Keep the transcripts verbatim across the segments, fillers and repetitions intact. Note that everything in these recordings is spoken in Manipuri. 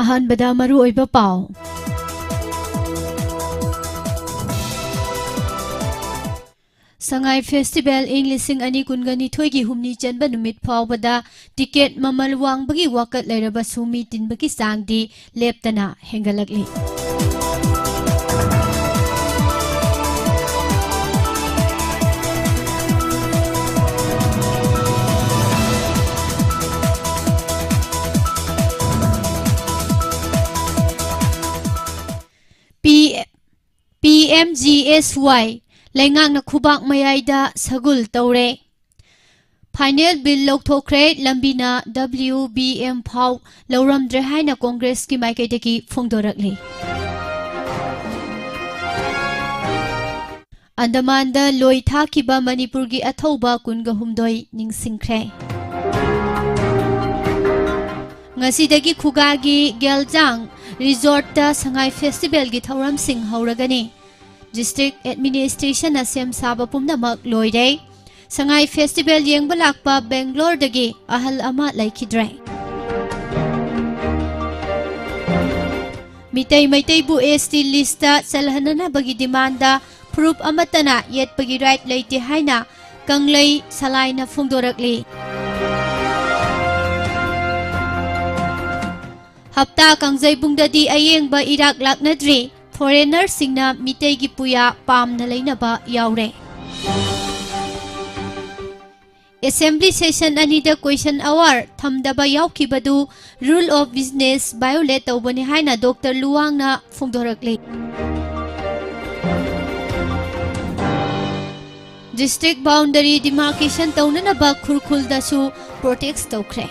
ꯑꯍꯥꯟꯕꯗ ꯃꯔꯨꯑꯣꯏꯕ ꯄꯥꯎ꯫ ꯁꯉꯥꯏ ꯐꯦꯁꯇꯤꯚꯦꯜ ꯏꯪ ꯂꯤꯁꯤꯡ ꯑꯅꯤ ꯀꯨꯟꯒ ꯅꯤꯊꯣꯏꯒꯤ ꯍꯨꯝꯅꯤ ꯆꯟꯕ ꯅꯨꯃꯤꯠ ꯐꯥꯎꯕꯗ ꯇꯤꯀꯦꯠ ꯃꯃꯜ ꯋꯥꯡꯕꯒꯤ ꯋꯥꯀꯠ ꯂꯩꯔꯕꯁꯨ ꯃꯤ ꯇꯤꯟꯕꯒꯤ ꯆꯥꯡꯗꯤ ꯂꯦꯞꯇꯅ ꯍꯦꯟꯒꯠꯂꯛꯂꯤ꯫ ꯄꯤ, ꯄꯤ ꯑꯦꯝ ꯖꯤ ꯑꯦꯁ ꯋꯥꯏ ꯂꯩꯉꯥꯛꯅ ꯈꯨꯕꯥꯛ ꯃꯌꯥꯏꯗ ꯁꯒꯨꯜ ꯇꯧꯔꯦ꯫ ꯐꯥꯏꯅꯦꯜ ꯕꯤꯜ ꯂꯧꯊꯣꯛꯈ꯭ꯔꯦ, ꯂꯝꯕꯤꯅ ꯗꯕ꯭ꯂꯤꯌꯨ ꯕꯤ ꯑꯦꯝ ꯐꯥꯎ ꯂꯧꯔꯝꯗ꯭ꯔꯦ ꯍꯥꯏꯅ ꯀꯣꯡꯒ꯭ꯔꯦꯁꯀꯤ ꯃꯥꯏꯀꯩꯗꯒꯤ ꯐꯣꯡꯗꯣꯔꯛꯂꯤ꯫ ꯑꯟꯗꯃꯥꯟꯗ ꯂꯣꯏ ꯊꯥꯈꯤꯕ ꯃꯅꯤꯄꯨꯔꯒꯤ ꯑꯊꯧꯕ ꯀꯨꯟꯒ ꯍꯨꯝꯗꯣꯏ ꯅꯤꯡꯁꯤꯡꯈ꯭ꯔꯦ꯫ ꯉꯁꯤꯗꯒꯤ ꯈꯨꯒꯥꯒꯤ ꯒꯦꯜꯖꯥꯡ ꯔꯤꯖꯣꯔꯠꯇ ꯁꯉꯥꯏ ꯐꯦꯁꯇꯤꯚꯦꯜꯒꯤ ꯊꯧꯔꯝꯁꯤꯡ ꯍꯧꯔꯒꯅꯤ꯫ ꯗꯤꯁꯇ꯭ꯔꯤꯛ ꯑꯦꯗꯃꯤꯅꯤꯁꯇ꯭ꯔꯦꯁꯟꯅ ꯁꯦꯝ ꯁꯥꯕ ꯄꯨꯝꯅꯃꯛ ꯂꯣꯏꯔꯦ꯫ ꯁꯉꯥꯏ ꯐꯦꯁꯇꯤꯚꯦꯜ ꯌꯦꯡꯕ ꯂꯥꯛꯄ ꯕꯦꯡꯒ꯭ꯂꯣꯔꯗꯒꯤ ꯑꯍꯜ ꯑꯃ ꯂꯩꯈꯤꯗ꯭ꯔꯦ꯫ ꯃꯤꯇꯩ ꯃꯩꯇꯩꯕꯨ ꯑꯦꯁ ꯇꯤ ꯂꯤꯁꯇ ꯆꯜꯍꯟꯅꯅꯕꯒꯤ ꯗꯤꯃꯥꯟꯗ ꯐꯨꯔꯨꯞ ꯑꯃꯠꯇꯅ ꯌꯦꯠꯄꯒꯤ ꯔꯥꯏꯠ ꯂꯩꯇꯦ ꯍꯥꯏꯅ ꯀꯪꯂꯩ ꯁꯂꯥꯏꯅ ꯐꯣꯡꯗꯣꯔꯛꯂꯤ꯫ ꯍꯞꯇꯥ ꯀꯥꯡꯖꯩꯕꯨꯡꯗꯗꯤ ꯑꯌꯦꯡꯕ ꯏꯔꯥꯛ ꯂꯥꯛꯅꯗ꯭ꯔꯤ꯫ ꯐꯣꯔꯦꯅꯔꯁꯤꯡꯅ ꯃꯤꯇꯩꯒꯤ ꯄꯨꯌꯥ ꯄꯥꯝꯅ ꯂꯩꯅꯕ ꯌꯥꯎꯔꯦ꯫ ꯑꯦꯁꯦꯝꯕ꯭ꯂꯤ ꯁꯦꯁꯟ ꯑꯅꯤꯗ ꯀꯣꯏꯁꯟ ꯑꯋꯥꯔ ꯊꯝꯗꯕ ꯌꯥꯎꯈꯤꯕꯗꯨ ꯔꯨꯜ ꯑꯣꯐ ꯕꯤꯖꯤꯅꯦꯁ ꯚꯥꯏꯑꯣꯂꯦꯠ ꯇꯧꯕꯅꯤ ꯍꯥꯏꯅ ꯗꯣꯛꯇꯔ ꯂꯨꯋꯥꯡꯅ ꯐꯣꯡꯗꯣꯔꯛꯂꯤ꯫ ꯗꯤꯁꯇ꯭ꯔꯤꯛ ꯕꯥꯎꯟꯗꯔꯤ ꯗꯤꯃꯥꯔꯀꯦꯁꯟ ꯇꯧꯅꯅꯕ ꯈꯨꯔꯈꯨꯜꯗꯁꯨ ꯄ꯭ꯔꯣꯇꯦꯁ ꯇꯧꯈ꯭ꯔꯦ꯫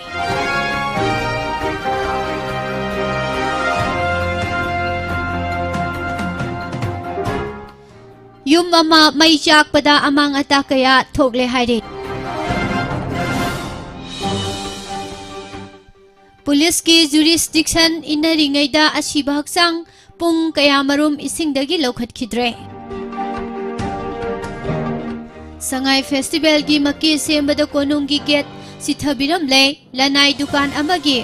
ꯌꯨꯝ ꯑꯃ ꯃꯩ ꯆꯥꯛꯄꯗ ꯑꯃꯥꯡ ꯑꯇꯥ ꯀꯌꯥ ꯊꯣꯛꯂꯦ ꯍꯥꯏꯔꯤ꯫ ꯄꯨꯂꯤꯁꯀꯤ ꯖꯨꯔꯤꯁꯗꯤꯛꯁꯟ ꯏꯟꯅꯔꯤꯉꯩꯗ ꯑꯁꯤꯕ ꯍꯛꯆꯥꯡ ꯄꯨꯡ ꯀꯌꯥꯃꯔꯨꯝ ꯏꯁꯤꯡꯗꯒꯤ ꯂꯧꯈꯠꯈꯤꯗ꯭ꯔꯦ꯫ ꯁꯉꯥꯏ ꯐꯦꯁꯇꯤꯚꯦꯜꯒꯤ ꯃꯀꯦ ꯁꯦꯝꯕꯗ ꯀꯣꯅꯨꯡꯒꯤ ꯒꯦꯠ ꯆꯤꯊꯕꯤꯔꯝꯂꯦ꯫ ꯂꯅꯥꯏ ꯗꯨꯀꯥꯟ ꯑꯃꯒꯤ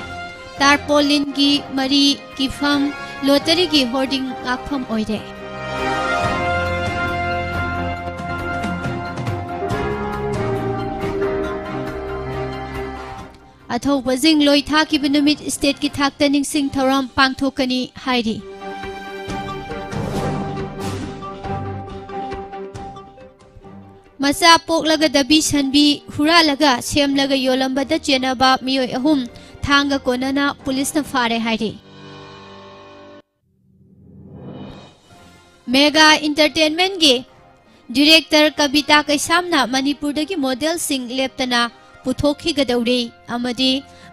ꯇꯥꯔꯄꯣꯂꯤꯟꯒꯤ ꯃꯔꯤ, ꯀꯤꯐꯝ, ꯂꯣꯇꯔꯤꯒꯤ ꯍꯣꯔꯗꯤꯡ ꯉꯥꯛꯐꯝ ꯑꯣꯏꯔꯦ꯫ ꯑꯊꯧꯕꯁꯤꯡ ꯂꯣꯏ ꯊꯥꯈꯤꯕ ꯅꯨꯃꯤꯠ ꯁ꯭ꯇꯦꯠꯀꯤ ꯊꯥꯛꯇ ꯅꯤꯡꯁꯤꯡ ꯊꯧꯔꯝ ꯄꯥꯡꯊꯣꯛꯀꯅꯤ ꯍꯥꯏꯔꯤ꯫ ꯃꯆꯥ ꯄꯣꯛꯂꯒ ꯗꯕꯤ ꯁꯟꯕꯤ ꯍꯨꯔꯥꯜꯂꯒ ꯁꯦꯝꯂꯒ ꯌꯣꯜꯂꯝꯕꯗ ꯆꯦꯟꯅꯕ ꯃꯤꯑꯣꯏ ꯑꯍꯨꯝ ꯊꯥꯡꯒ ꯀꯣꯟꯅꯅ ꯄꯨꯂꯤꯁꯅ ꯐꯥꯔꯦ ꯍꯥꯏꯔꯤ꯫ ꯃꯦꯒꯥ ꯏꯟꯇꯔꯇꯦꯟꯃꯦꯟꯒꯤ ꯗꯤꯔꯦꯛꯇꯔ ꯀꯕꯤꯇꯥ ꯀꯩꯁꯥꯝꯅ ꯃꯅꯤꯄꯨꯔꯗꯒꯤ ꯃꯣꯗꯦꯜꯁꯤꯡ ꯂꯦꯞꯇꯅ ꯄꯨꯊꯣꯛꯈꯤꯒꯗꯧꯔꯤ ꯑꯃꯗꯤ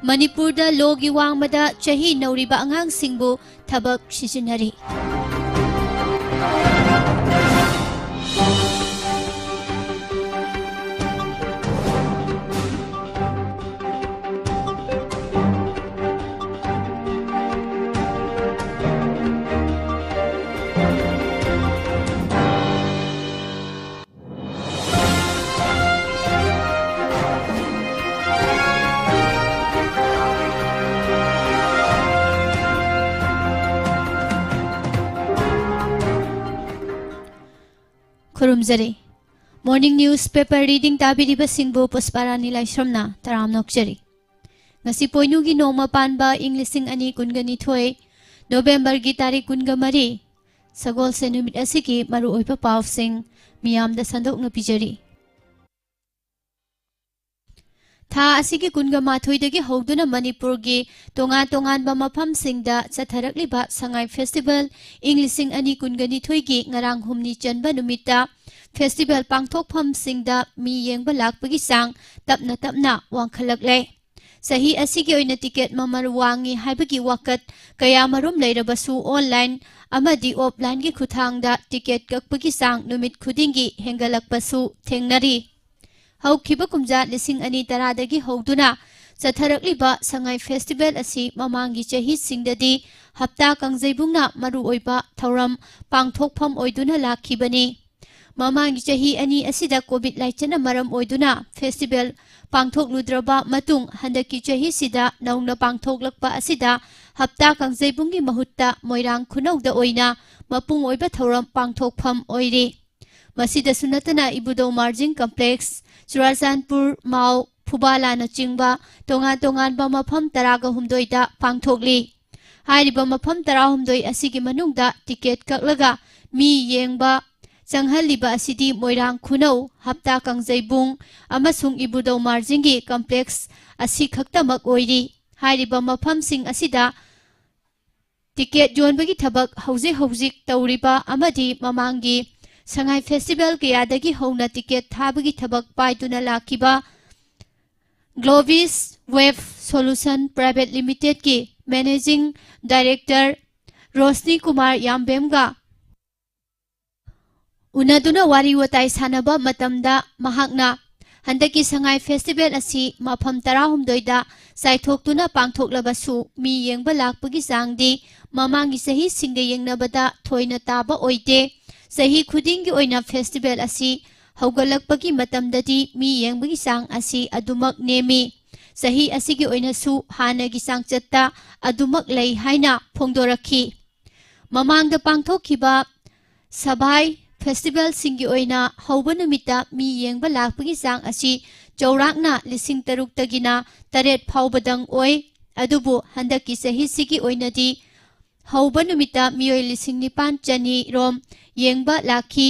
ꯃꯅꯤꯄꯨꯔꯗ ꯂꯣꯒꯤ ꯋꯥꯡꯃꯗ ꯆꯍꯤ ꯅꯧꯔꯤꯕ ꯑꯉꯥꯡꯁꯤꯡꯕꯨ ꯊꯕꯛ ꯁꯤꯖꯤꯟꯅꯔꯤ꯫ ꯈꯨꯔꯨꯝꯖꯔꯤ꯫ Morning News Paper Reading ꯇꯥꯕꯤꯔꯤꯕꯁꯤꯡꯕꯨ ꯄꯨꯁꯄꯥꯔꯥꯅꯤ ꯂꯥꯏꯁ꯭ꯔꯝꯅ ꯇꯔꯥꯝꯅ ꯑꯣꯛꯆꯔꯤ꯫ ꯉꯁꯤ ꯄꯣꯏꯅꯨꯒꯤ ꯅꯣꯡꯃ ꯄꯥꯟꯕ ꯏꯪ ꯂꯤꯁꯤꯡ ꯑꯅꯤ ꯀꯨꯟꯒ ꯅꯤꯊꯣꯏ, ꯅꯣꯕꯦꯝꯕꯔꯒꯤ ꯇꯥꯔꯤꯛ ꯀꯨꯟꯒ ꯃꯔꯤ, ꯁꯒꯣꯜꯁꯦꯟ ꯅꯨꯃꯤꯠ ꯑꯁꯤꯒꯤ ꯃꯔꯨꯑꯣꯏꯕ ꯄꯥꯎꯁꯤꯡ ꯃꯤꯌꯥꯝꯗ ꯁꯟꯗꯣꯛꯅ ꯄꯤꯖꯔꯤ꯫ ꯊꯥ ꯑꯁꯤꯒꯤ ꯀꯨꯟꯒ ꯃꯥꯊꯣꯏꯗꯒꯤ ꯍꯧꯗꯨꯅ ꯃꯅꯤꯄꯨꯔꯒꯤ ꯇꯣꯉꯥꯟ ꯇꯣꯉꯥꯟꯕ ꯃꯐꯝꯁꯤꯡꯗ ꯆꯠꯊꯔꯛꯂꯤꯕ ꯁꯉꯥꯏ ꯐꯦꯁꯇꯤꯚꯦꯜ ꯏꯪ ꯂꯤꯁꯤꯡ ꯑꯅꯤ ꯀꯨꯟꯒ ꯅꯤꯊꯣꯏꯒꯤ ꯉꯔꯥꯡ ꯍꯨꯝꯅꯤ ꯆꯟꯕ ꯅꯨꯃꯤꯠꯇ ꯐꯦꯁꯇꯤꯚꯦꯜ ꯄꯥꯡꯊꯣꯛꯐꯝꯁꯤꯡꯗ ꯃꯤ ꯌꯦꯡꯕ ꯂꯥꯛꯄꯒꯤ ꯆꯥꯡ ꯇꯞꯅ ꯇꯞꯅ ꯋꯥꯡꯈꯠꯂꯛꯂꯦ꯫ ꯆꯍꯤ ꯑꯁꯤꯒꯤ ꯑꯣꯏꯅ ꯇꯤꯀꯦꯠ ꯃꯃꯜ ꯋꯥꯡꯉꯤ ꯍꯥꯏꯕꯒꯤ ꯋꯥꯀꯠ ꯀꯌꯥꯃꯔꯨꯝ ꯂꯩꯔꯕꯁꯨ, online ꯑꯃꯗꯤ offlineꯒꯤ ꯈꯨꯠꯊꯥꯡꯗ ꯇꯤꯀꯦꯠ ꯀꯛꯄꯒꯤ ꯆꯥꯡ ꯅꯨꯃꯤꯠ ꯈꯨꯗꯤꯡꯒꯤ ꯍꯦꯟꯒꯠꯂꯛꯄꯁꯨ ꯊꯦꯡꯅꯔꯤ꯫ ꯍꯧꯈꯤꯕ ꯀꯨꯝꯖꯥ ꯂꯤꯁꯤꯡ ꯑꯅꯤ ꯇꯔꯥꯗꯒꯤ ꯍꯧꯗꯨꯅ ꯆꯠꯊꯔꯛꯂꯤꯕ ꯁꯉꯥꯏ ꯐꯦꯁꯇꯤꯚꯦꯜ ꯑꯁꯤ ꯃꯃꯥꯡꯒꯤ ꯆꯍꯤꯁꯤꯡꯗꯗꯤ ꯍꯞꯇꯥ ꯀꯥꯡꯖꯩꯕꯨꯡꯅ ꯃꯔꯨꯑꯣꯏꯕ ꯊꯧꯔꯝ ꯄꯥꯡꯊꯣꯛꯐꯝ ꯑꯣꯏꯗꯨꯅ ꯂꯥꯛꯈꯤꯕꯅꯤ꯫ ꯃꯃꯥꯡꯒꯤ ꯆꯍꯤ ꯑꯅꯤ ꯑꯁꯤꯗ ꯀꯣꯚꯤꯗ ꯂꯥꯏꯆꯠꯅ ꯃꯔꯝ ꯑꯣꯏꯗꯨꯅ ꯐꯦꯁꯇꯤꯚꯦꯜ ꯄꯥꯡꯊꯣꯛꯂꯨꯗ꯭ꯔꯕ ꯃꯇꯨꯡ, ꯍꯟꯗꯛꯀꯤ ꯆꯍꯤꯁꯤꯗ ꯅꯧꯅ ꯄꯥꯡꯊꯣꯛꯂꯛꯄ ꯑꯁꯤꯗ ꯍꯞꯇꯥ ꯀꯥꯡꯖꯩꯕꯨꯡꯒꯤ ꯃꯍꯨꯠꯇ ꯃꯣꯏꯔꯥꯡ ꯈꯨꯅꯧꯗ ꯑꯣꯏꯅ ꯃꯄꯨꯡ ꯑꯣꯏꯕ ꯊꯧꯔꯝ ꯄꯥꯡꯊꯣꯛꯐꯝ ꯑꯣꯏꯔꯤ꯫ ꯃꯁꯤꯗꯁꯨ ꯅꯠꯇꯅ ꯏꯕꯨꯙꯧ ꯃꯥꯔꯖꯤꯡ ꯀꯝꯄ꯭ꯂꯦꯛꯁ, ꯆꯨꯔꯥꯆꯥꯟꯄꯨꯔ, ꯃꯥꯎ, ꯐꯨꯕꯥꯂꯥꯅꯆꯤꯡꯕ ꯇꯣꯉꯥꯟ ꯇꯣꯉꯥꯟꯕ ꯃꯐꯝ ꯇꯔꯥꯒ ꯍꯨꯝꯗꯣꯏꯗ ꯄꯥꯡꯊꯣꯛꯂꯤ꯫ ꯍꯥꯏꯔꯤꯕ ꯃꯐꯝ ꯇꯔꯥꯍꯨꯝꯗꯣꯏ ꯑꯁꯤꯒꯤ ꯃꯅꯨꯡꯗ ꯇꯤꯀꯦꯠ ꯀꯛꯂꯒ ꯃꯤ ꯌꯦꯡꯕ ꯆꯪꯍꯜꯂꯤꯕ ꯑꯁꯤꯗꯤ ꯃꯣꯏꯔꯥꯡ ꯈꯨꯅꯧ, ꯍꯞꯇꯥ ꯀꯥꯡꯖꯩꯕꯨꯡ ꯑꯃꯁꯨꯡ ꯏꯕꯨꯙꯧ ꯃꯥꯔꯖꯤꯡꯒꯤ ꯀꯝꯄ꯭ꯂꯦꯛꯁ ꯑꯁꯤ ꯈꯛꯇꯃꯛ ꯑꯣꯏꯔꯤ꯫ ꯍꯥꯏꯔꯤꯕ ꯃꯐꯝꯁꯤꯡ ꯑꯁꯤꯗ ꯇꯤꯀꯦꯠ ꯌꯣꯟꯕꯒꯤ ꯊꯕꯛ ꯍꯧꯖꯤꯛ ꯍꯧꯖꯤꯛ ꯇꯧꯔꯤꯕ ꯑꯃꯗꯤ ꯃꯃꯥꯡꯒꯤ ꯁꯉꯥꯏ ꯐꯦꯁꯇꯤꯚꯦꯜ ꯀꯌꯥꯗꯒꯤ ꯍꯧꯅ ꯇꯤꯀꯦꯠ ꯊꯥꯕꯒꯤ ꯊꯕꯛ ꯄꯥꯏꯗꯨꯅ ꯂꯥꯛꯈꯤꯕ ꯒ꯭ꯂꯣꯕꯤꯁ ꯋꯦꯕ ꯁꯣꯂꯨꯁꯟ ꯄ꯭ꯔꯥꯏꯚꯦꯠ ꯂꯤꯃꯤꯇꯦꯗꯀꯤ ꯃꯦꯅꯦꯖꯤꯡ ꯗꯥꯏꯔꯦꯛꯇꯔ ꯔꯣꯁꯅꯤ ꯀꯨꯃꯥꯔ ꯌꯥꯝꯕꯦꯝꯒ ꯎꯅꯗꯨꯅ ꯋꯥꯔꯤ ꯋꯥꯇꯥꯏ ꯁꯥꯟꯅꯕ ꯃꯇꯝꯗ ꯃꯍꯥꯛꯅ ꯍꯟꯗꯛꯀꯤ ꯁꯉꯥꯏ ꯐꯦꯁꯇꯤꯚꯦꯜ ꯑꯁꯤ ꯃꯐꯝ ꯇꯔꯥꯍꯨꯝꯗꯣꯏꯗ ꯆꯥꯏꯊꯣꯛꯇꯨꯅ ꯄꯥꯡꯊꯣꯛꯂꯕꯁꯨ ꯃꯤ ꯌꯦꯡꯕ ꯂꯥꯛꯄꯒꯤ ꯆꯥꯡꯗꯤ ꯃꯃꯥꯡꯒꯤ ꯆꯍꯤꯁꯤꯡꯒ ꯌꯦꯡꯅꯕꯗ ꯊꯣꯏꯅ ꯇꯥꯕ ꯑꯣꯏꯗꯦ꯫ ꯆꯍꯤ ꯈꯨꯗꯤꯡꯒꯤ ꯑꯣꯏꯅ ꯐꯦꯁꯇꯤꯚꯦꯜ ꯑꯁꯤ ꯍꯧꯒꯠꯂꯛꯄꯒꯤ ꯃꯇꯝꯗꯗꯤ ꯃꯤ ꯌꯦꯡꯕꯒꯤ ꯆꯥꯡ ꯑꯁꯤ ꯑꯗꯨꯃꯛ ꯅꯦꯝꯃꯤ꯫ ꯆꯍꯤ ꯑꯁꯤꯒꯤ ꯑꯣꯏꯅꯁꯨ ꯍꯥꯟꯅꯒꯤ ꯆꯥꯡꯆꯠꯇ ꯑꯗꯨꯃꯛ ꯂꯩ ꯍꯥꯏꯅ ꯐꯣꯡꯗꯣꯔꯛꯈꯤ꯫ ꯃꯃꯥꯡꯗ ꯄꯥꯡꯊꯣꯛꯈꯤꯕ ꯁꯚꯥꯏ ꯐꯦꯁꯇꯤꯚꯦꯜꯁꯤꯡꯒꯤ ꯑꯣꯏꯅ ꯍꯧꯕ ꯅꯨꯃꯤꯠꯇ ꯃꯤ ꯌꯦꯡꯕ ꯂꯥꯛꯄꯒꯤ ꯆꯥꯡ ꯑꯁꯤ ꯆꯥꯎꯔꯥꯛꯅ ꯂꯤꯁꯤꯡ ꯇꯔꯨꯛꯇꯒꯤꯅ ꯇꯔꯦꯠ ꯐꯥꯎꯕꯗꯪ ꯑꯣꯏ꯫ ꯑꯗꯨꯕꯨ ꯍꯟꯗꯛꯀꯤ ꯆꯍꯤꯁꯤꯒꯤ ꯑꯣꯏꯅꯗꯤ ꯍꯧꯕ ꯅꯨꯃꯤꯠꯇ ꯃꯤꯑꯣꯏ ꯂꯤꯁꯤꯡ ꯅꯤꯄꯥꯟ ꯆꯅꯤ ꯔꯣꯝ ꯌꯦꯡꯕ ꯂꯥꯛꯈꯤ꯫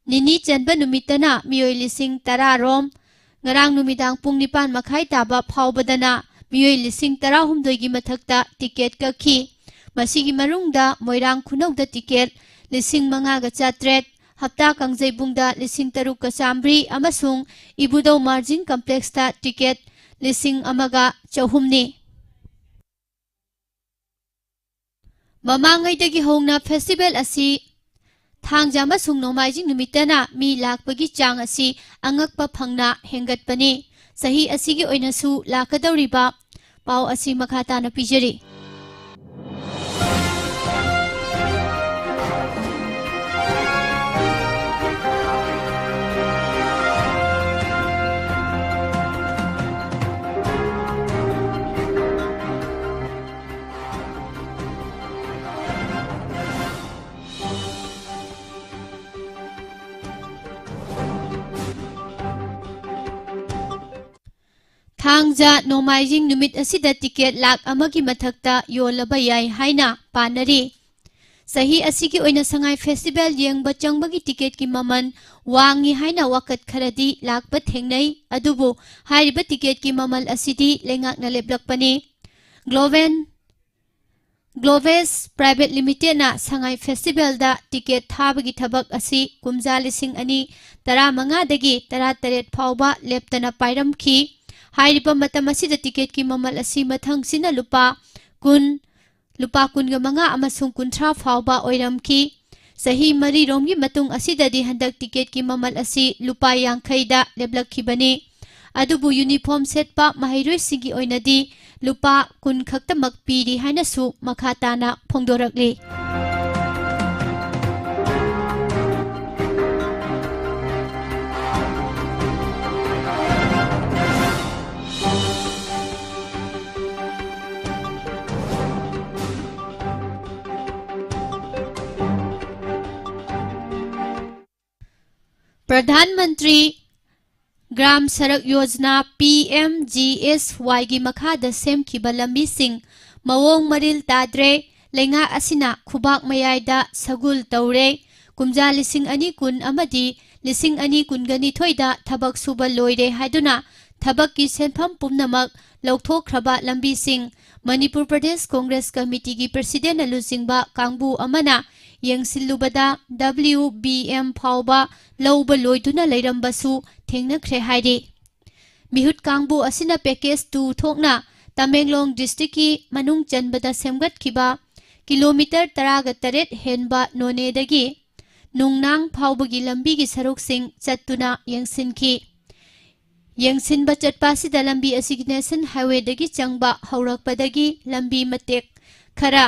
ꯅꯤꯅꯤ ꯆꯟꯕ ꯅꯨꯃꯤꯠꯇꯅ ꯃꯤꯑꯣꯏ ꯂꯤꯁꯤꯡ ꯇꯔꯥ ꯔꯣꯝ, ꯉꯔꯥꯡ ꯅꯨꯃꯤꯗꯥꯡ ꯄꯨꯡ ꯅꯤꯄꯥꯟ ꯃꯈꯥꯏ ꯇꯥꯕ ꯐꯥꯎꯕꯗꯅ ꯃꯤꯑꯣꯏ ꯂꯤꯁꯤꯡ ꯇꯔꯥꯍꯨꯝꯗꯣꯏꯒꯤ ꯃꯊꯛꯇ ꯇꯤꯀꯦꯠ ꯀꯛꯈꯤ꯫ ꯃꯁꯤꯒꯤ ꯃꯅꯨꯡꯗ ꯃꯣꯏꯔꯥꯡ ꯈꯨꯅꯧꯗ ꯇꯤꯀꯦꯠ ꯂꯤꯁꯤꯡ ꯃꯉꯥꯒ ꯆꯥꯇ꯭ꯔꯦꯠ, ꯍꯞꯇꯥ ꯀꯥꯡꯖꯩꯕꯨꯡꯗ ꯂꯤꯁꯤꯡ ꯇꯔꯨꯛꯀ ꯆꯥꯃꯔꯤ ꯑꯃꯁꯨꯡ ꯏꯕꯨꯙꯧ ꯃꯥꯔꯖꯤꯡ ꯀꯝꯄ꯭ꯂꯦꯛꯁꯇ ꯇꯤꯀꯦꯠ ꯂꯤꯁꯤꯡ ꯑꯃꯒ ꯆꯍꯨꯝꯅꯤ꯫ ꯃꯃꯥꯡꯉꯩꯗꯒꯤ ꯍꯧꯅ ꯐꯦꯁꯇꯤꯚꯦꯜ ꯑꯁꯤ ꯊꯥꯡꯖ ꯑꯃꯁꯨꯡ ꯅꯣꯡꯃꯥꯏꯖꯤꯡ ꯅꯨꯃꯤꯠꯇꯅ ꯃꯤ ꯂꯥꯛꯄꯒꯤ ꯆꯥꯡ ꯑꯁꯤ ꯑꯉꯛꯄ ꯐꯪꯅ ꯍꯦꯟꯒꯠꯄꯅꯤ꯫ ꯆꯍꯤ ꯑꯁꯤꯒꯤ ꯑꯣꯏꯅꯁꯨ ꯂꯥꯛꯀꯗꯧꯔꯤꯕ ꯄꯥꯎ ꯑꯁꯤ ꯃꯈꯥ ꯇꯥꯅ ꯄꯤꯖꯔꯤ꯫ ꯊꯥꯡꯖ ꯅꯣꯡꯃꯥꯏꯖꯤꯡ ꯅꯨꯃꯤꯠ ꯑꯁꯤꯗ ꯇꯤꯀꯦꯠ ꯂꯥꯈ ꯑꯃꯒꯤ ꯃꯊꯛꯇ ꯌꯣꯜꯂꯕ ꯌꯥꯏ ꯍꯥꯏꯅ ꯄꯥꯅꯔꯤ꯫ ꯆꯍꯤ ꯑꯁꯤꯒꯤ ꯑꯣꯏꯅ ꯁꯉꯥꯏ ꯐꯦꯁꯇꯤꯚꯦꯜ ꯌꯦꯡꯕ ꯆꯪꯕꯒꯤ ꯇꯤꯀꯦꯠꯀꯤ ꯃꯃꯜ ꯋꯥꯡꯉꯤ ꯍꯥꯏꯅ ꯋꯥꯀꯠ ꯈꯔꯗꯤ ꯂꯥꯛꯄ ꯊꯦꯡꯅꯩ꯫ ꯑꯗꯨꯕꯨ ꯍꯥꯏꯔꯤꯕ ꯇꯤꯀꯦꯠꯀꯤ ꯃꯃꯜ ꯑꯁꯤꯗꯤ ꯂꯩꯉꯥꯛꯅ ꯂꯦꯞꯂꯛꯄꯅꯤ꯫ ꯒ꯭ꯂꯣꯕꯦꯟ ꯒ꯭ꯂꯣꯕꯦꯁ ꯄ꯭ꯔꯥꯏꯚꯦꯠ ꯂꯤꯃꯤꯇꯦꯠꯅ ꯁꯉꯥꯏ ꯐꯦꯁꯇꯤꯚꯦꯜꯗ ꯇꯤꯀꯦꯠ ꯊꯥꯕꯒꯤ ꯊꯕꯛ ꯑꯁꯤ ꯀꯨꯝꯖꯥ ꯂꯤꯁꯤꯡ ꯑꯅꯤ ꯇꯔꯥꯃꯉꯥꯗꯒꯤ ꯇꯔꯥꯇꯔꯦꯠ ꯐꯥꯎꯕ ꯂꯦꯞꯇꯅ ꯄꯥꯏꯔꯝꯈꯤ꯫ ꯍꯥꯏꯔꯤꯕ ꯃꯇꯝ ꯑꯁꯤꯗ ꯇꯤꯀꯦꯠꯀꯤ ꯃꯃꯜ ꯑꯁꯤ ꯃꯊꯪꯁꯤꯅ ꯂꯨꯄꯥ ꯀꯨꯟ, ꯂꯨꯄꯥ ꯀꯨꯟꯒ ꯃꯉꯥ ꯑꯃꯁꯨꯡ ꯀꯨꯟꯊ꯭ꯔꯥ ꯐꯥꯎꯕ ꯑꯣꯏꯔꯝꯈꯤ꯫ ꯆꯍꯤ ꯃꯔꯤꯔꯣꯝꯒꯤ ꯃꯇꯨꯡ ꯑꯁꯤꯗꯗꯤ ꯍꯟꯗꯛ ꯇꯤꯀꯦꯠꯀꯤ ꯃꯃꯜ ꯑꯁꯤ ꯂꯨꯄꯥ ꯌꯥꯡꯈꯩꯗ ꯂꯦꯞꯂꯛꯈꯤꯕꯅꯤ꯫ ꯑꯗꯨꯕꯨ ꯌꯨꯅꯤꯐꯣꯔꯝ ꯁꯦꯠꯄ ꯃꯍꯩꯔꯣꯏꯁꯤꯡꯒꯤ ꯑꯣꯏꯅꯗꯤ ꯂꯨꯄꯥ ꯀꯨꯟ ꯈꯛꯇꯃꯛ ꯄꯤꯔꯤ ꯍꯥꯏꯅꯁꯨ ꯃꯈꯥ ꯇꯥꯅ ꯐꯣꯡꯗꯣꯔꯛꯂꯤ꯫ Pradhan Mantri Gram Sadak Yojana, P M G S ꯋꯥꯏꯒꯤ ꯃꯈꯥꯗ ꯁꯦꯝꯈꯤꯕ ꯂꯝꯕꯤꯁꯤꯡ ꯃꯑꯣꯡ ꯃꯔꯤꯜ ꯇꯥꯗ꯭ꯔꯦ꯫ ꯂꯩꯉꯥꯛ ꯑꯁꯤꯅ ꯈꯨꯕꯥꯛ ꯃꯌꯥꯏꯗ ꯁꯒꯨꯜ ꯇꯧꯔꯦ꯫ ꯀꯨꯝꯖꯥ ꯂꯤꯁꯤꯡ ꯑꯅꯤ ꯀꯨꯟ ꯑꯃꯗꯤ ꯂꯤꯁꯤꯡ ꯑꯅꯤ ꯀꯨꯟꯒ ꯅꯤꯊꯣꯏꯗ ꯊꯕꯛ ꯁꯨꯕ ꯂꯣꯏꯔꯦ ꯍꯥꯏꯗꯨꯅ ꯊꯕꯛꯀꯤ ꯁꯦꯟꯐꯝ ꯄꯨꯝꯅꯃꯛ ꯂꯧꯊꯣꯛꯈ꯭ꯔꯕ ꯂꯝꯕꯤꯁꯤꯡ ꯃꯅꯤꯄꯨꯔ ꯄ꯭ꯔꯗꯦꯁ ꯀꯣꯡꯒ꯭ꯔꯦꯁ ꯀꯃꯤꯇꯤꯒꯤ ꯄ꯭ꯔꯁꯤꯗꯦꯟꯅ ꯂꯨꯆꯤꯡꯕ ꯀꯥꯡꯕꯨ ꯑꯃꯅ ꯌꯦꯡꯁꯤꯜꯂꯨꯕꯗ, ꯗꯕ꯭ꯂꯤꯌꯨ ꯕꯤ ꯑꯦꯝ ꯐꯥꯎꯕ ꯂꯧꯕ ꯂꯣꯏꯗꯨꯅ ꯂꯩꯔꯝꯕꯁꯨ ꯊꯦꯡꯅꯈ꯭ꯔꯦ ꯍꯥꯏꯔꯤ꯫ ꯃꯤꯍꯨꯠ ꯀꯥꯡꯕꯨ ꯑꯁꯤꯅ ꯄꯦꯀꯦꯖ ꯇꯨ ꯊꯣꯛꯅ ꯇꯃꯦꯡꯂꯣꯡ ꯗꯤꯁꯇ꯭ꯔꯤꯛꯀꯤ ꯃꯅꯨꯡ ꯆꯟꯕꯗ ꯁꯦꯝꯒꯠꯈꯤꯕ ꯀꯤꯂꯣꯃꯤꯇꯔ ꯇꯔꯥꯒ ꯇꯔꯦꯠ ꯍꯦꯟꯕ ꯅꯣꯅꯦꯗꯒꯤ ꯅꯨꯡꯅꯥꯡ ꯐꯥꯎꯕꯒꯤ ꯂꯝꯕꯤꯒꯤ ꯁꯔꯨꯛꯁꯤꯡ ꯆꯠꯇꯨꯅ ꯌꯦꯡꯁꯤꯟꯈꯤ꯫ ꯌꯦꯡꯁꯤꯟꯕ ꯆꯠꯄ ꯑꯁꯤꯗ ꯂꯝꯕꯤ ꯑꯁꯤꯒꯤ ꯅꯦꯁꯅꯦꯜ ꯍꯥꯏꯋꯦꯗꯒꯤ ꯆꯪꯕ ꯍꯧꯔꯛꯄꯗꯒꯤ ꯂꯝꯕꯤ ꯃꯇꯦꯛ ꯈꯔ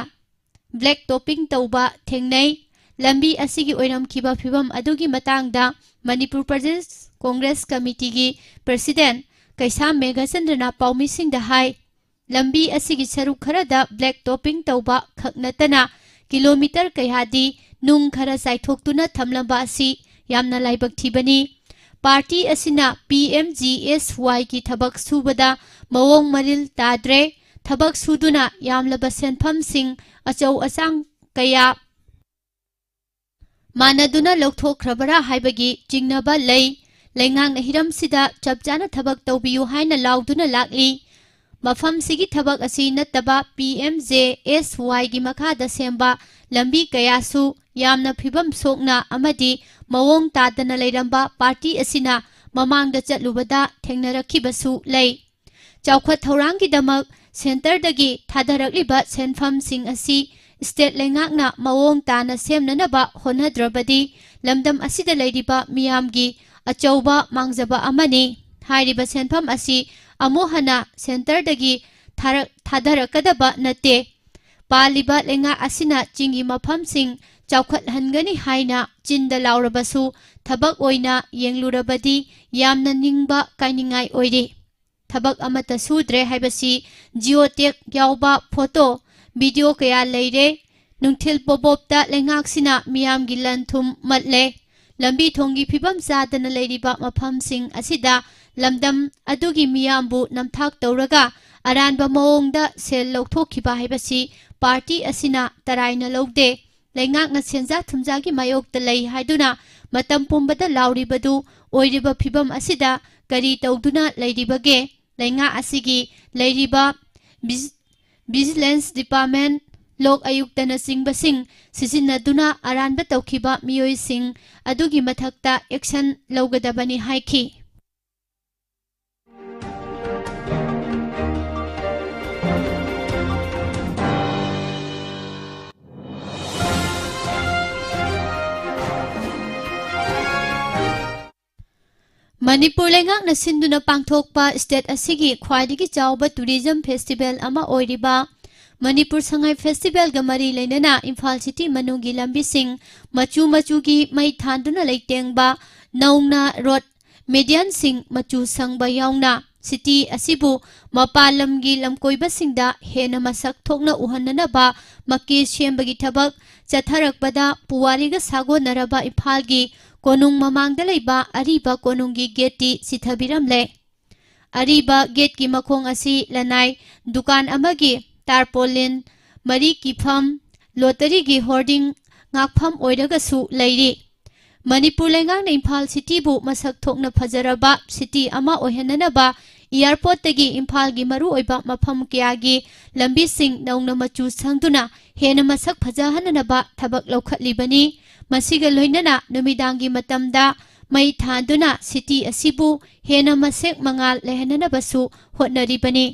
ꯕ꯭ꯂꯦꯛ ꯇꯣꯄꯤꯡ ꯇꯧꯕ ꯊꯦꯡꯅꯩ꯫ ꯂꯝꯕꯤ ꯑꯁꯤꯒꯤ ꯑꯣꯏꯔꯝꯈꯤꯕ ꯐꯤꯕꯝ ꯑꯗꯨꯒꯤ ꯃꯇꯥꯡꯗ ꯃꯅꯤꯄꯨꯔ ꯄ꯭ꯔꯗꯦꯁ ꯀꯣꯡꯒ꯭ꯔꯦꯁ ꯀꯃꯤꯇꯤꯒꯤ ꯄ꯭ꯔꯁꯤꯗꯦꯟ ꯀꯩꯁꯥꯝ ꯃꯦꯘꯆꯟꯗ꯭ꯔꯅ ꯄꯥꯎꯃꯤꯁꯤꯡꯗ ꯍꯥꯏ, ꯂꯝꯕꯤ ꯑꯁꯤꯒꯤ ꯁꯔꯨꯛ ꯈꯔꯗ ꯕ꯭ꯂꯦꯛ ꯇꯣꯄꯤꯡ ꯇꯧꯕ ꯈꯛ ꯅꯠꯇꯅ ꯀꯤꯂꯣꯃꯤꯇꯔ ꯀꯌꯥꯗꯤ ꯅꯨꯡ ꯈꯔ ꯆꯥꯏꯊꯣꯛꯇꯨꯅ ꯊꯝꯂꯝꯕ ꯑꯁꯤ ꯌꯥꯝꯅ ꯂꯥꯏꯕꯛ ꯊꯤꯕꯅꯤ꯫ ꯄꯥꯔꯇꯤ ꯑꯁꯤꯅ ꯄꯤ ꯑꯦꯝ ꯖꯤ ꯑꯦꯁ ꯋꯥꯏꯒꯤ ꯊꯕꯛ ꯁꯨꯕꯗ ꯃꯑꯣꯡ ꯃꯔꯤꯜ ꯇꯥꯗ꯭ꯔꯦ, ꯊꯕꯛ ꯁꯨꯗꯨꯅ ꯌꯥꯝꯂꯕ ꯁꯦꯟꯐꯝꯁꯤꯡ ꯑꯆꯧ ꯑꯁꯥꯡ ꯀꯌꯥ ꯃꯥꯟꯅꯗꯨꯅ ꯂꯧꯊꯣꯛꯈ꯭ꯔꯕꯔꯥ ꯍꯥꯏꯕꯒꯤ ꯆꯤꯡꯅꯕ ꯂꯩ꯫ ꯂꯩꯉꯥꯛꯅ ꯍꯤꯔꯝꯁꯤꯗ ꯆꯞ ꯆꯥꯅ ꯊꯕꯛ ꯇꯧꯕꯤꯌꯨ ꯍꯥꯏꯅ ꯂꯥꯎꯗꯨꯅ ꯂꯥꯛꯂꯤ꯫ ꯃꯐꯝꯁꯤꯒꯤ ꯊꯕꯛ ꯑꯁꯤ ꯅꯠꯇꯕ ꯄꯤ ꯑꯦꯝ ꯖꯦ ꯑꯦꯁ ꯋꯥꯏꯒꯤ ꯃꯈꯥꯗ ꯁꯦꯝꯕ ꯂꯝꯕꯤ ꯀꯌꯥꯁꯨ ꯌꯥꯝꯅ ꯐꯤꯕꯝ ꯁꯣꯛꯅ ꯑꯃꯗꯤ ꯃꯑꯣꯡ ꯇꯥꯗꯅ ꯂꯩꯔꯝꯕ ꯄꯥꯔꯇꯤ ꯑꯁꯤꯅ ꯃꯃꯥꯡꯗ ꯆꯠꯂꯨꯕꯗ ꯊꯦꯡꯅꯔꯛꯈꯤꯕꯁꯨ ꯂꯩ꯫ ꯆꯥꯎꯈꯠ ꯊꯧꯔꯥꯡꯒꯤꯗꯃꯛ ꯁꯦꯟꯇꯔꯗꯒꯤ ꯊꯥꯗꯔꯛꯂꯤꯕ ꯁꯦꯟꯐꯝꯁꯤꯡ ꯑꯁꯤ ꯁ꯭ꯇꯦꯠ ꯂꯩꯉꯥꯛꯅ ꯃꯑꯣꯡ ꯇꯥꯅ ꯁꯦꯝꯅꯅꯕ ꯍꯣꯠꯅꯗ꯭ꯔꯕꯗꯤ ꯂꯝꯗꯝ ꯑꯁꯤꯗ ꯂꯩꯔꯤꯕ ꯃꯤꯌꯥꯝꯒꯤ ꯑꯆꯧꯕ ꯃꯥꯡꯖꯕ ꯑꯃꯅꯤ꯫ ꯍꯥꯏꯔꯤꯕ ꯁꯦꯟꯐꯝ ꯑꯁꯤ ꯑꯃꯨꯛ ꯍꯟꯅ ꯁꯦꯟꯇꯔꯗꯒꯤ ꯊꯥꯔꯛ-, ꯊꯥꯗꯔꯛꯀꯗꯕ ꯅꯠꯇꯦ꯫ ꯄꯥꯜꯂꯤꯕ ꯂꯩꯉꯥꯛ ꯑꯁꯤꯅ ꯆꯤꯡꯒꯤ ꯃꯐꯝꯁꯤꯡ ꯆꯥꯎꯈꯠꯍꯟꯒꯅꯤ ꯍꯥꯏꯅ ꯆꯤꯟꯗ ꯂꯥꯎꯔꯕꯁꯨ ꯊꯕꯛ ꯑꯣꯏꯅ ꯌꯦꯡꯂꯨꯔꯕꯗꯤ ꯌꯥꯝꯅ ꯅꯤꯡꯕ ꯀꯥꯏꯅꯤꯡꯉꯥꯏ ꯑꯣꯏꯔꯤ꯫ ꯊꯕꯛ ꯑꯃꯠꯇ ꯁꯨꯗ꯭ꯔꯦ ꯍꯥꯏꯕꯁꯤ geotag ꯌꯥꯎꯕ ꯐꯣꯇꯣ, ꯚꯤꯗꯤꯑꯣ ꯀꯌꯥ ꯂꯩꯔꯦ꯫ ꯅꯨꯡꯊꯤꯜ ꯄꯣꯕꯣꯞꯇ ꯂꯩꯉꯥꯛꯁꯤꯅ ꯃꯤꯌꯥꯝꯒꯤ ꯂꯟ ꯊꯨꯝ ꯃꯠꯂꯦ꯫ ꯂꯝꯕꯤ ꯊꯣꯡꯒꯤ ꯐꯤꯕꯝ ꯆꯥꯗꯅ ꯂꯩꯔꯤꯕ ꯃꯐꯝꯁꯤꯡ ꯑꯁꯤꯗ ꯂꯝꯗꯝ ꯑꯗꯨꯒꯤ ꯃꯤꯌꯥꯝꯕꯨ ꯅꯝꯊꯥꯛ ꯇꯧꯔꯒ ꯑꯔꯥꯟꯕ ꯃꯑꯣꯡꯗ ꯁꯦꯜ ꯂꯧꯊꯣꯛꯈꯤꯕ ꯍꯥꯏꯕꯁꯤ ꯄꯥꯔꯇꯤ ꯑꯁꯤꯅ ꯇꯔꯥꯏꯅ ꯂꯧꯗꯦ꯫ ꯂꯩꯉꯥꯛꯅ ꯁꯦꯟꯖꯥ ꯊꯨꯝꯖꯥꯒꯤ ꯃꯥꯌꯣꯛꯇ ꯂꯩ ꯍꯥꯏꯗꯨꯅ ꯃꯇꯝ ꯄꯨꯝꯕꯗ ꯂꯥꯎꯔꯤꯕꯗꯨ ꯑꯣꯏꯔꯤꯕ ꯐꯤꯕꯝ ꯑꯁꯤꯗ ꯀꯔꯤ ꯇꯧꯗꯨꯅ ꯂꯩꯔꯤꯕꯒꯦ? ꯂꯩꯉꯥꯛ ꯑꯁꯤꯒꯤ ꯂꯩꯔꯤꯕ ꯚꯤꯖ-, ꯚꯤꯖꯤꯂꯦꯟꯁ ꯗꯤꯄꯥꯔꯠꯃꯦꯟ, ꯂꯣꯛ ꯑꯌꯨꯛꯇꯅꯆꯤꯡꯕꯁꯤꯡ ꯁꯤꯖꯤꯟꯅꯗꯨꯅ ꯑꯔꯥꯟꯕ ꯇꯧꯈꯤꯕ ꯃꯤꯑꯣꯏꯁꯤꯡ ꯑꯗꯨꯒꯤ ꯃꯊꯛꯇ ꯑꯦꯛꯁꯟ ꯂꯧꯒꯗꯕꯅꯤ ꯍꯥꯏꯈꯤ꯫ ꯃꯅꯤꯄꯨꯔ ꯂꯩꯉꯥꯛꯅ ꯁꯤꯟꯗꯨꯅ ꯄꯥꯡꯊꯣꯛꯄ ꯁ꯭ꯇꯦꯠ ꯑꯁꯤꯒꯤ ꯈ꯭ꯋꯥꯏꯗꯒꯤ ꯆꯥꯎꯕ ꯇꯨꯔꯤꯖꯝ ꯐꯦꯁꯇꯤꯚꯦꯜ ꯑꯃ ꯑꯣꯏꯔꯤꯕ ꯃꯅꯤꯄꯨꯔ ꯁꯉꯥꯏ ꯐꯦꯁꯇꯤꯚꯦꯜꯒ ꯃꯔꯤ ꯂꯩꯅꯅ ꯏꯝꯐꯥꯜ ꯁꯤꯇꯤ ꯃꯅꯨꯡꯒꯤ ꯂꯝꯕꯤꯁꯤꯡ ꯃꯆꯨ ꯃꯆꯨꯒꯤ ꯃꯩ ꯊꯥꯟꯗꯨꯅ ꯂꯩꯇꯦꯡꯕ, ꯅꯧꯅ ꯔꯣꯗ ꯃꯦꯗꯤꯌꯟꯁꯤꯡ ꯃꯆꯨ ꯁꯪꯕ ꯌꯥꯎꯅ ꯁꯤꯇꯤ ꯑꯁꯤꯕꯨ ꯃꯄꯥꯟ ꯂꯝꯒꯤ ꯂꯝꯀꯣꯏꯕꯁꯤꯡꯗ ꯍꯦꯟꯅ ꯃꯁꯛ ꯊꯣꯛꯅ ꯎꯍꯟꯅꯅꯕ ꯃꯀꯦ ꯁꯦꯝꯕꯒꯤ ꯊꯕꯛ ꯆꯠꯊꯔꯛꯄꯗ ꯄꯨꯋꯥꯔꯤꯒ ꯁꯥꯒꯣꯟꯅꯔꯕ ꯏꯝꯐꯥꯜꯒꯤ ꯀꯣꯅꯨꯡ ꯃꯃꯥꯡꯗ ꯂꯩꯕ ꯑꯔꯤꯕ ꯀꯣꯅꯨꯡꯒꯤ ꯒꯦꯠꯇꯤ ꯆꯤꯊꯕꯤꯔꯝꯂꯦ꯫ ꯑꯔꯤꯕ ꯒꯦꯠꯀꯤ ꯃꯈꯣꯡ ꯑꯁꯤ ꯂꯅꯥꯏ ꯗꯨꯀꯥꯟ ꯑꯃꯒꯤ ꯇꯥꯔꯄꯣꯂꯤꯟ, ꯃꯔꯤ ꯀꯤꯐꯝ, ꯂꯣꯇꯔꯤꯒꯤ ꯍꯣꯔꯗꯤꯡ ꯉꯥꯛꯐꯝ ꯑꯣꯏꯔꯒꯁꯨ ꯂꯩꯔꯤ꯫ ꯃꯅꯤꯄꯨꯔ ꯂꯩꯉꯥꯛꯅ ꯏꯝꯐꯥꯜ ꯁꯤꯇꯤꯕꯨ ꯃꯁꯛ ꯊꯣꯛꯅ ꯐꯖꯔꯕ ꯁꯤꯇꯤ ꯑꯃ ꯑꯣꯏꯍꯟꯅꯅꯕ ꯏꯌꯥꯔꯄꯣꯔꯠꯇꯒꯤ ꯏꯝꯐꯥꯜꯒꯤ ꯃꯔꯨꯑꯣꯏꯕ ꯃꯐꯝ ꯀꯌꯥꯒꯤ ꯂꯝꯕꯤꯁꯤꯡ ꯅꯧꯅ ꯃꯆꯨ ꯁꯪꯗꯨꯅ ꯍꯦꯟꯅ ꯃꯁꯛ ꯐꯖꯍꯟꯅꯅꯕ ꯊꯕꯛ ꯂꯧꯈꯠꯂꯤꯕꯅꯤ꯫ ꯃꯁꯤꯒ ꯂꯣꯏꯅꯅ ꯅꯨꯃꯤꯗꯥꯡꯒꯤ ꯃꯇꯝꯗ ꯃꯩ ꯊꯥꯟꯗꯨꯅ ꯁꯤꯇꯤ ꯑꯁꯤꯕꯨ ꯍꯦꯟꯅ ꯃꯁꯦꯛ ꯃꯉꯥꯜ ꯂꯩꯍꯟꯅꯅꯕꯁꯨ ꯍꯣꯠꯅꯔꯤꯕꯅꯤ꯫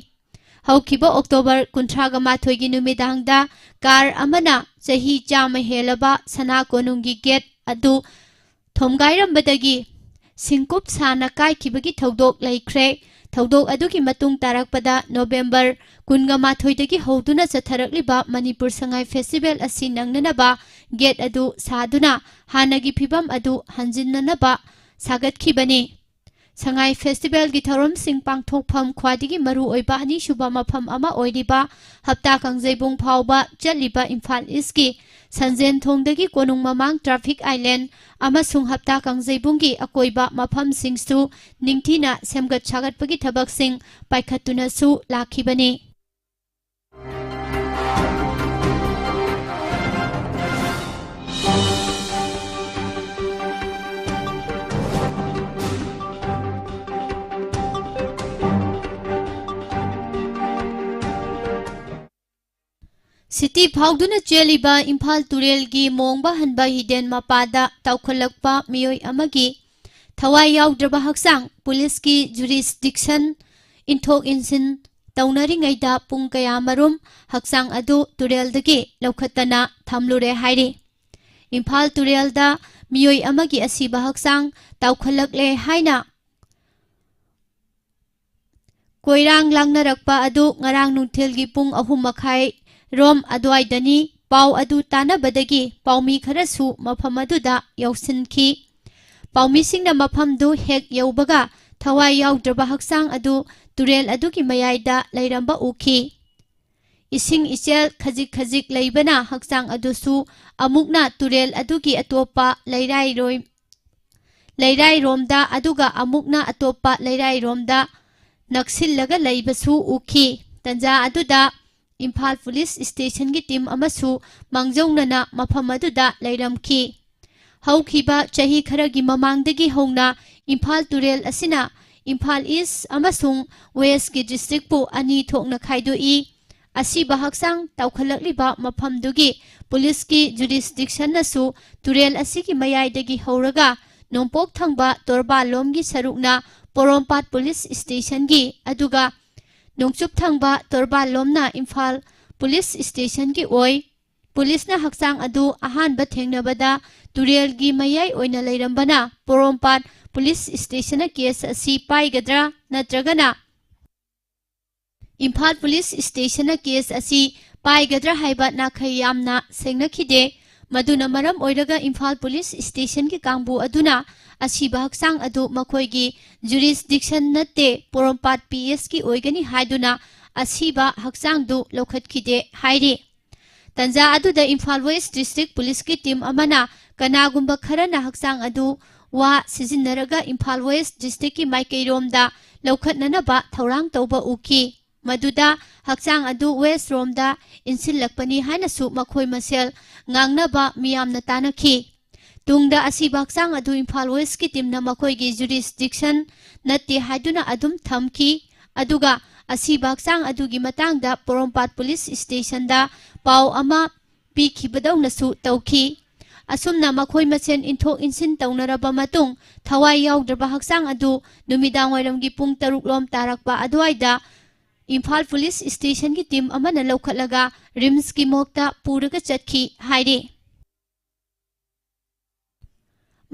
ꯍꯧꯈꯤꯕ ꯑꯣꯛꯇꯣꯕꯔ ꯀꯨꯟꯊ꯭ꯔꯥꯒ ꯃꯥꯊꯣꯏꯒꯤ ꯅꯨꯃꯤꯗꯥꯡꯗ ꯀꯥꯔ ꯑꯃꯅ ꯆꯍꯤ ꯆꯥꯝꯃ ꯍꯦꯜꯂꯕ ꯁꯅꯥ ꯀꯣꯅꯨꯡꯒꯤ ꯒꯦꯠ ꯑꯗꯨ ꯊꯣꯝꯒꯥꯏꯔꯝꯕꯗꯒꯤ ꯁꯤꯡꯀꯨꯞ ꯁꯥꯅ ꯀꯥꯏꯈꯤꯕꯒꯤ ꯊꯧꯗꯣꯛ ꯂꯩꯈ꯭ꯔꯦ꯫ ꯊꯧꯗꯣꯛ ꯑꯗꯨꯒꯤ ꯃꯇꯨꯡ ꯇꯥꯔꯛꯄꯗ ꯅꯣꯕꯦꯝꯕꯔ ꯀꯨꯟꯒ ꯃꯥꯊꯣꯏꯗꯒꯤ ꯍꯧꯗꯨꯅ ꯆꯠꯊꯔꯛꯂꯤꯕ ꯃꯅꯤꯄꯨꯔ ꯁꯉꯥꯏ ꯐꯦꯁꯇꯤꯚꯦꯜ ꯑꯁꯤ ꯅꯪꯅꯅꯕ ꯒꯦꯠ ꯑꯗꯨ ꯁꯥꯗꯨꯅ ꯍꯥꯟꯅꯒꯤ ꯐꯤꯕꯝ ꯑꯗꯨ ꯍꯟꯖꯤꯟꯅꯅꯕ ꯁꯥꯒꯠꯈꯤꯕꯅꯤ꯫ ꯁꯉꯥꯏ ꯐꯦꯁꯇꯤꯚꯦꯜꯒꯤ ꯊꯧꯔꯝꯁꯤꯡ ꯄꯥꯡꯊꯣꯛꯐꯝ ꯈ꯭ꯋꯥꯏꯗꯒꯤ ꯃꯔꯨꯑꯣꯏꯕ ꯑꯅꯤꯁꯨꯕ ꯃꯐꯝ ꯑꯃ ꯑꯣꯏꯔꯤꯕ ꯍꯞꯇꯥ ꯀꯥꯡꯖꯩꯕꯨꯡ ꯐꯥꯎꯕ ꯆꯠꯂꯤꯕ ꯏꯝꯐꯥꯜ ꯏꯁꯀꯤ ꯁꯟꯖꯦꯟ ꯊꯣꯡꯗꯒꯤ ꯀꯣꯅꯨꯡ ꯃꯃꯥꯡ ꯇ꯭ꯔꯥꯐꯤꯛ ꯑꯥꯏꯂꯦꯟ ꯑꯃꯁꯨꯡ ꯍꯞꯇꯥ ꯀꯥꯡꯖꯩꯕꯨꯡꯒꯤ ꯑꯀꯣꯏꯕ ꯃꯐꯝꯁꯤꯡꯁꯨ ꯅꯤꯡꯊꯤꯅ ꯁꯦꯝꯒꯠ ꯁꯥꯒꯠꯄꯒꯤ ꯊꯕꯛꯁꯤꯡ ꯄꯥꯏꯈꯠꯇꯨꯅꯁꯨ ꯂꯥꯛꯈꯤꯕꯅꯤ꯫ ꯁꯤꯇꯤ ꯐꯥꯎꯗꯨꯅ ꯆꯦꯜꯂꯤꯕ ꯏꯝꯐꯥꯜ ꯇꯨꯔꯦꯜꯒꯤ ꯃꯣꯡꯕ ꯍꯟꯕ ꯍꯤꯗꯦꯟ ꯃꯄꯥꯗ ꯇꯥꯎꯈꯠꯂꯛꯄ ꯃꯤꯑꯣꯏ ꯑꯃꯒꯤ ꯊꯋꯥꯏ ꯌꯥꯎꯗ꯭ꯔꯕ ꯍꯛꯆꯥꯡ ꯄꯨꯂꯤꯁꯀꯤ ꯖꯨꯔꯤꯁꯗꯤꯛꯁꯟ ꯏꯟꯊꯣꯛ ꯏꯟꯁꯤꯟ ꯇꯧꯅꯔꯤꯉꯩꯗ ꯄꯨꯡ ꯀꯌꯥꯃꯔꯨꯝ ꯍꯛꯆꯥꯡ ꯑꯗꯨ ꯇꯨꯔꯦꯜꯗꯒꯤ ꯂꯧꯈꯠꯇꯅ ꯊꯝꯂꯨꯔꯦ ꯍꯥꯏꯔꯤ꯫ ꯏꯝꯐꯥꯜ ꯇꯨꯔꯦꯜꯗ ꯃꯤꯑꯣꯏ ꯑꯃꯒꯤ ꯑꯁꯤꯕ ꯍꯛꯆꯥꯡ ꯇꯥꯎꯈꯠꯂꯛꯂꯦ ꯍꯥꯏꯅ ꯀꯣꯏꯔꯥꯡ ꯂꯥꯡꯅꯔꯛꯄ ꯑꯗꯨ ꯉꯔꯥꯡ ꯅꯨꯡꯊꯤꯜꯒꯤ ꯄꯨꯡ ꯑꯍꯨꯝ ꯃꯈꯥꯏ ꯔꯣꯝ ꯑꯗꯨꯋꯥꯏꯗꯅꯤ꯫ ꯄꯥꯎ ꯑꯗꯨ ꯇꯥꯅꯕꯗꯒꯤ ꯄꯥꯎꯃꯤ ꯈꯔꯁꯨ ꯃꯐꯝ ꯑꯗꯨꯗ ꯌꯧꯁꯤꯟꯈꯤ꯫ ꯄꯥꯎꯃꯤꯁꯤꯡꯅ ꯃꯐꯝꯗꯨ ꯍꯦꯛ ꯌꯧꯕꯒ ꯊꯋꯥꯏ ꯌꯥꯎꯗ꯭ꯔꯕ ꯍꯛꯆꯥꯡ ꯑꯗꯨ ꯇꯨꯔꯦꯜ ꯑꯗꯨꯒꯤ ꯃꯌꯥꯏꯗ ꯂꯩꯔꯝꯕ ꯎꯈꯤ꯫ ꯏꯁꯤꯡ ꯏꯆꯦꯜ ꯈꯖꯤꯛ ꯈꯖꯤꯛ ꯂꯩꯕꯅ ꯍꯛꯆꯥꯡ ꯑꯗꯨꯁꯨ ꯑꯃꯨꯛꯅ ꯇꯨꯔꯦꯜ ꯑꯗꯨꯒꯤ ꯑꯇꯣꯞꯄ ꯂꯩꯔꯥꯏꯔꯣꯏ ꯂꯩꯔꯥꯏꯔꯣꯝꯗ, ꯑꯗꯨꯒ ꯑꯃꯨꯛꯅ ꯑꯇꯣꯞꯄ ꯂꯩꯔꯥꯏꯔꯣꯝꯗ ꯅꯛꯁꯤꯜꯂꯒ ꯂꯩꯕꯁꯨ ꯎꯈꯤ꯫ ꯇꯟꯖꯥ ꯑꯗꯨꯗ ꯏꯝꯐꯥꯜ ꯄꯨꯂꯤꯁ ꯁ꯭ꯇꯦꯁꯟꯒꯤ ꯇꯤꯝ ꯑꯃꯁꯨ ꯃꯥꯡꯖꯧꯅꯅ ꯃꯐꯝ ꯑꯗꯨꯗ ꯂꯩꯔꯝꯈꯤ꯫ ꯍꯧꯈꯤꯕ ꯆꯍꯤ ꯈꯔꯒꯤ ꯃꯃꯥꯡꯗꯒꯤ ꯍꯧꯅ ꯏꯝꯐꯥꯜ ꯇꯨꯔꯦꯜ ꯑꯁꯤꯅ ꯏꯝꯐꯥꯜ ꯏꯁ ꯑꯃꯁꯨꯡ ꯋꯦꯁꯀꯤ ꯗꯤꯁꯇ꯭ꯔꯤꯛꯄꯨ ꯑꯅꯤ ꯊꯣꯛꯅ ꯈꯥꯏꯗꯣꯛꯏ꯫ ꯑꯁꯤꯕ ꯍꯛꯆꯥꯡ ꯇꯥꯎꯈꯠꯂꯛꯂꯤꯕ ꯃꯐꯝꯗꯨꯒꯤ ꯄꯨꯂꯤꯁꯀꯤ ꯖꯨꯔꯤꯁꯗꯤꯛꯁꯟꯅꯁꯨ ꯇꯨꯔꯦꯜ ꯑꯁꯤꯒꯤ ꯃꯌꯥꯏꯗꯒꯤ ꯍꯧꯔꯒ ꯅꯣꯡꯄꯣꯛ ꯊꯪꯕ ꯇꯣꯔꯕꯥꯟꯂꯣꯝꯒꯤ ꯁꯔꯨꯛꯅ ꯄꯣꯔꯣꯝꯄꯥꯠ ꯄꯨꯂꯤꯁ ꯁ꯭ꯇꯦꯁꯟꯒꯤ, ꯑꯗꯨꯒ ꯅꯣꯡꯆꯨꯞ ꯊꯪꯕ ꯇꯣꯔꯕꯥꯟꯂꯣꯝꯅ ꯏꯝꯐꯥꯜ ꯄꯨꯂꯤꯁ ꯁ꯭ꯇꯦꯁꯟꯒꯤ ꯑꯣꯏ꯫ ꯄꯨꯂꯤꯁꯅ ꯍꯛꯆꯥꯡ ꯑꯗꯨ ꯑꯍꯥꯟꯕ ꯊꯦꯡꯅꯕꯗ ꯇꯨꯔꯦꯜꯒꯤ ꯃꯌꯥꯏ ꯑꯣꯏꯅ ꯂꯩꯔꯝꯕꯅ ꯄꯣꯔꯣꯝꯄꯥꯠ ꯄꯨꯂꯤꯁ ꯁ꯭ꯇꯦꯁꯟꯅ ꯀꯦꯁ ꯑꯁꯤ ꯄꯥꯏꯒꯗ꯭ꯔꯥ ꯅꯠꯇ꯭ꯔꯒꯅ ꯏꯝꯐꯥꯜ ꯄꯨꯂꯤꯁ ꯁ꯭ꯇꯦꯁꯟꯅ ꯀꯦꯁ ꯑꯁꯤ ꯄꯥꯏꯒꯗ꯭ꯔꯥ ꯍꯥꯏꯕ ꯅꯥꯈꯩ ꯌꯥꯝꯅ ꯁꯦꯡꯅꯈꯤꯗꯦ꯫ ꯃꯗꯨꯅ ꯃꯔꯝ ꯑꯣꯏꯔꯒ ꯏꯝꯐꯥꯜ ꯄꯨꯂꯤꯁ ꯁ꯭ꯇꯦꯁꯟꯒꯤ ꯀꯥꯡꯕꯨ ꯑꯗꯨꯅ ꯑꯁꯤꯕ ꯍꯛꯆꯥꯡ ꯑꯗꯨ ꯃꯈꯣꯏꯒꯤ ꯖꯨꯔꯤꯁꯗꯤꯛꯁꯟ ꯅꯠꯇꯦ, ꯄꯣꯔꯣꯝꯄꯥꯠ ꯄꯤ ꯑꯦꯁꯀꯤ ꯑꯣꯏꯒꯅꯤ ꯍꯥꯏꯗꯨꯅ ꯑꯁꯤꯕ ꯍꯛꯆꯥꯡꯗꯨ ꯂꯧꯈꯠꯈꯤꯗꯦ ꯍꯥꯏꯔꯤ꯫ ꯇꯟꯖꯥ ꯑꯗꯨꯗ ꯏꯝꯐꯥꯜ ꯋꯦꯁ ꯗꯤꯁꯇ꯭ꯔꯤꯛ ꯄꯨꯂꯤꯁꯀꯤ ꯇꯤꯝ ꯑꯃꯅ ꯀꯅꯥꯒꯨꯝꯕ ꯈꯔꯅ ꯍꯛꯆꯥꯡ ꯑꯗꯨ ꯋꯥ ꯁꯤꯖꯤꯟꯅꯔꯒ ꯏꯝꯐꯥꯜ ꯋꯦꯁ ꯗꯤꯁꯇ꯭ꯔꯤꯛꯀꯤ ꯃꯥꯏꯀꯩꯔꯣꯝꯗ ꯂꯧꯈꯠꯅꯅꯕ ꯊꯧꯔꯥꯡ ꯇꯧꯕ ꯎꯈꯤ꯫ ꯃꯗꯨꯗ ꯍꯛꯆꯥꯡ ꯑꯗꯨ ꯋꯦꯁ ꯔꯣꯝꯗ ꯏꯟꯁꯤꯜꯂꯛꯄꯅꯤ ꯍꯥꯏꯅꯁꯨ ꯃꯈꯣꯏ ꯃꯁꯦꯜ ꯉꯥꯡꯅꯕ ꯃꯤꯌꯥꯝꯅ ꯇꯥꯅꯈꯤ꯫ ꯇꯨꯡꯗ ꯑꯁꯤꯕ ꯍꯛꯆꯥꯡ ꯑꯗꯨ ꯏꯝꯐꯥꯜ ꯋꯦꯁꯀꯤ ꯇꯤꯝꯅ ꯃꯈꯣꯏꯒꯤ ꯖꯨꯔꯤꯁꯗꯤꯛꯁꯟ ꯅꯠꯇꯦ ꯍꯥꯏꯗꯨꯅ ꯑꯗꯨꯝ ꯊꯝꯈꯤ꯫ ꯑꯗꯨꯒ ꯑꯁꯤꯕ ꯍꯛꯆꯥꯡ ꯑꯗꯨꯒꯤ ꯃꯇꯥꯡꯗ ꯄꯣꯔꯣꯝꯄꯥꯠ ꯄꯨꯂꯤꯁ ꯁ꯭ꯇꯦꯁꯟꯗ ꯄꯥꯎ ꯑꯃ ꯄꯤꯈꯤꯕꯗꯧꯅꯁꯨ ꯇꯧꯈꯤ꯫ ꯑꯁꯨꯝꯅ ꯃꯈꯣꯏ ꯃꯁꯦꯟ ꯏꯟꯊꯣꯛ ꯏꯟꯁꯤꯟ ꯇꯧꯅꯔꯕ ꯃꯇꯨꯡ, ꯊꯋꯥꯏ ꯌꯥꯎꯗ꯭ꯔꯕ ꯍꯛꯆꯥꯡ ꯑꯗꯨ ꯅꯨꯃꯤꯗꯥꯡꯋꯥꯏꯔꯝꯒꯤ ꯄꯨꯡ ꯇꯔꯨꯛ ꯂꯣꯝ ꯇꯥꯔꯛꯄ ꯑꯗꯨꯋꯥꯏꯗ ꯏꯝꯐꯥꯜ ꯄꯨꯂꯤꯁ ꯁ꯭ꯇꯦꯁꯟꯒꯤ ꯇꯤꯝ ꯑꯃꯅ ꯂꯧꯈꯠꯂꯒ ꯔꯤꯝꯁꯀꯤ ꯃꯣꯔꯒꯇ ꯄꯨꯔꯒ ꯆꯠꯈꯤ ꯍꯥꯏꯔꯤ꯫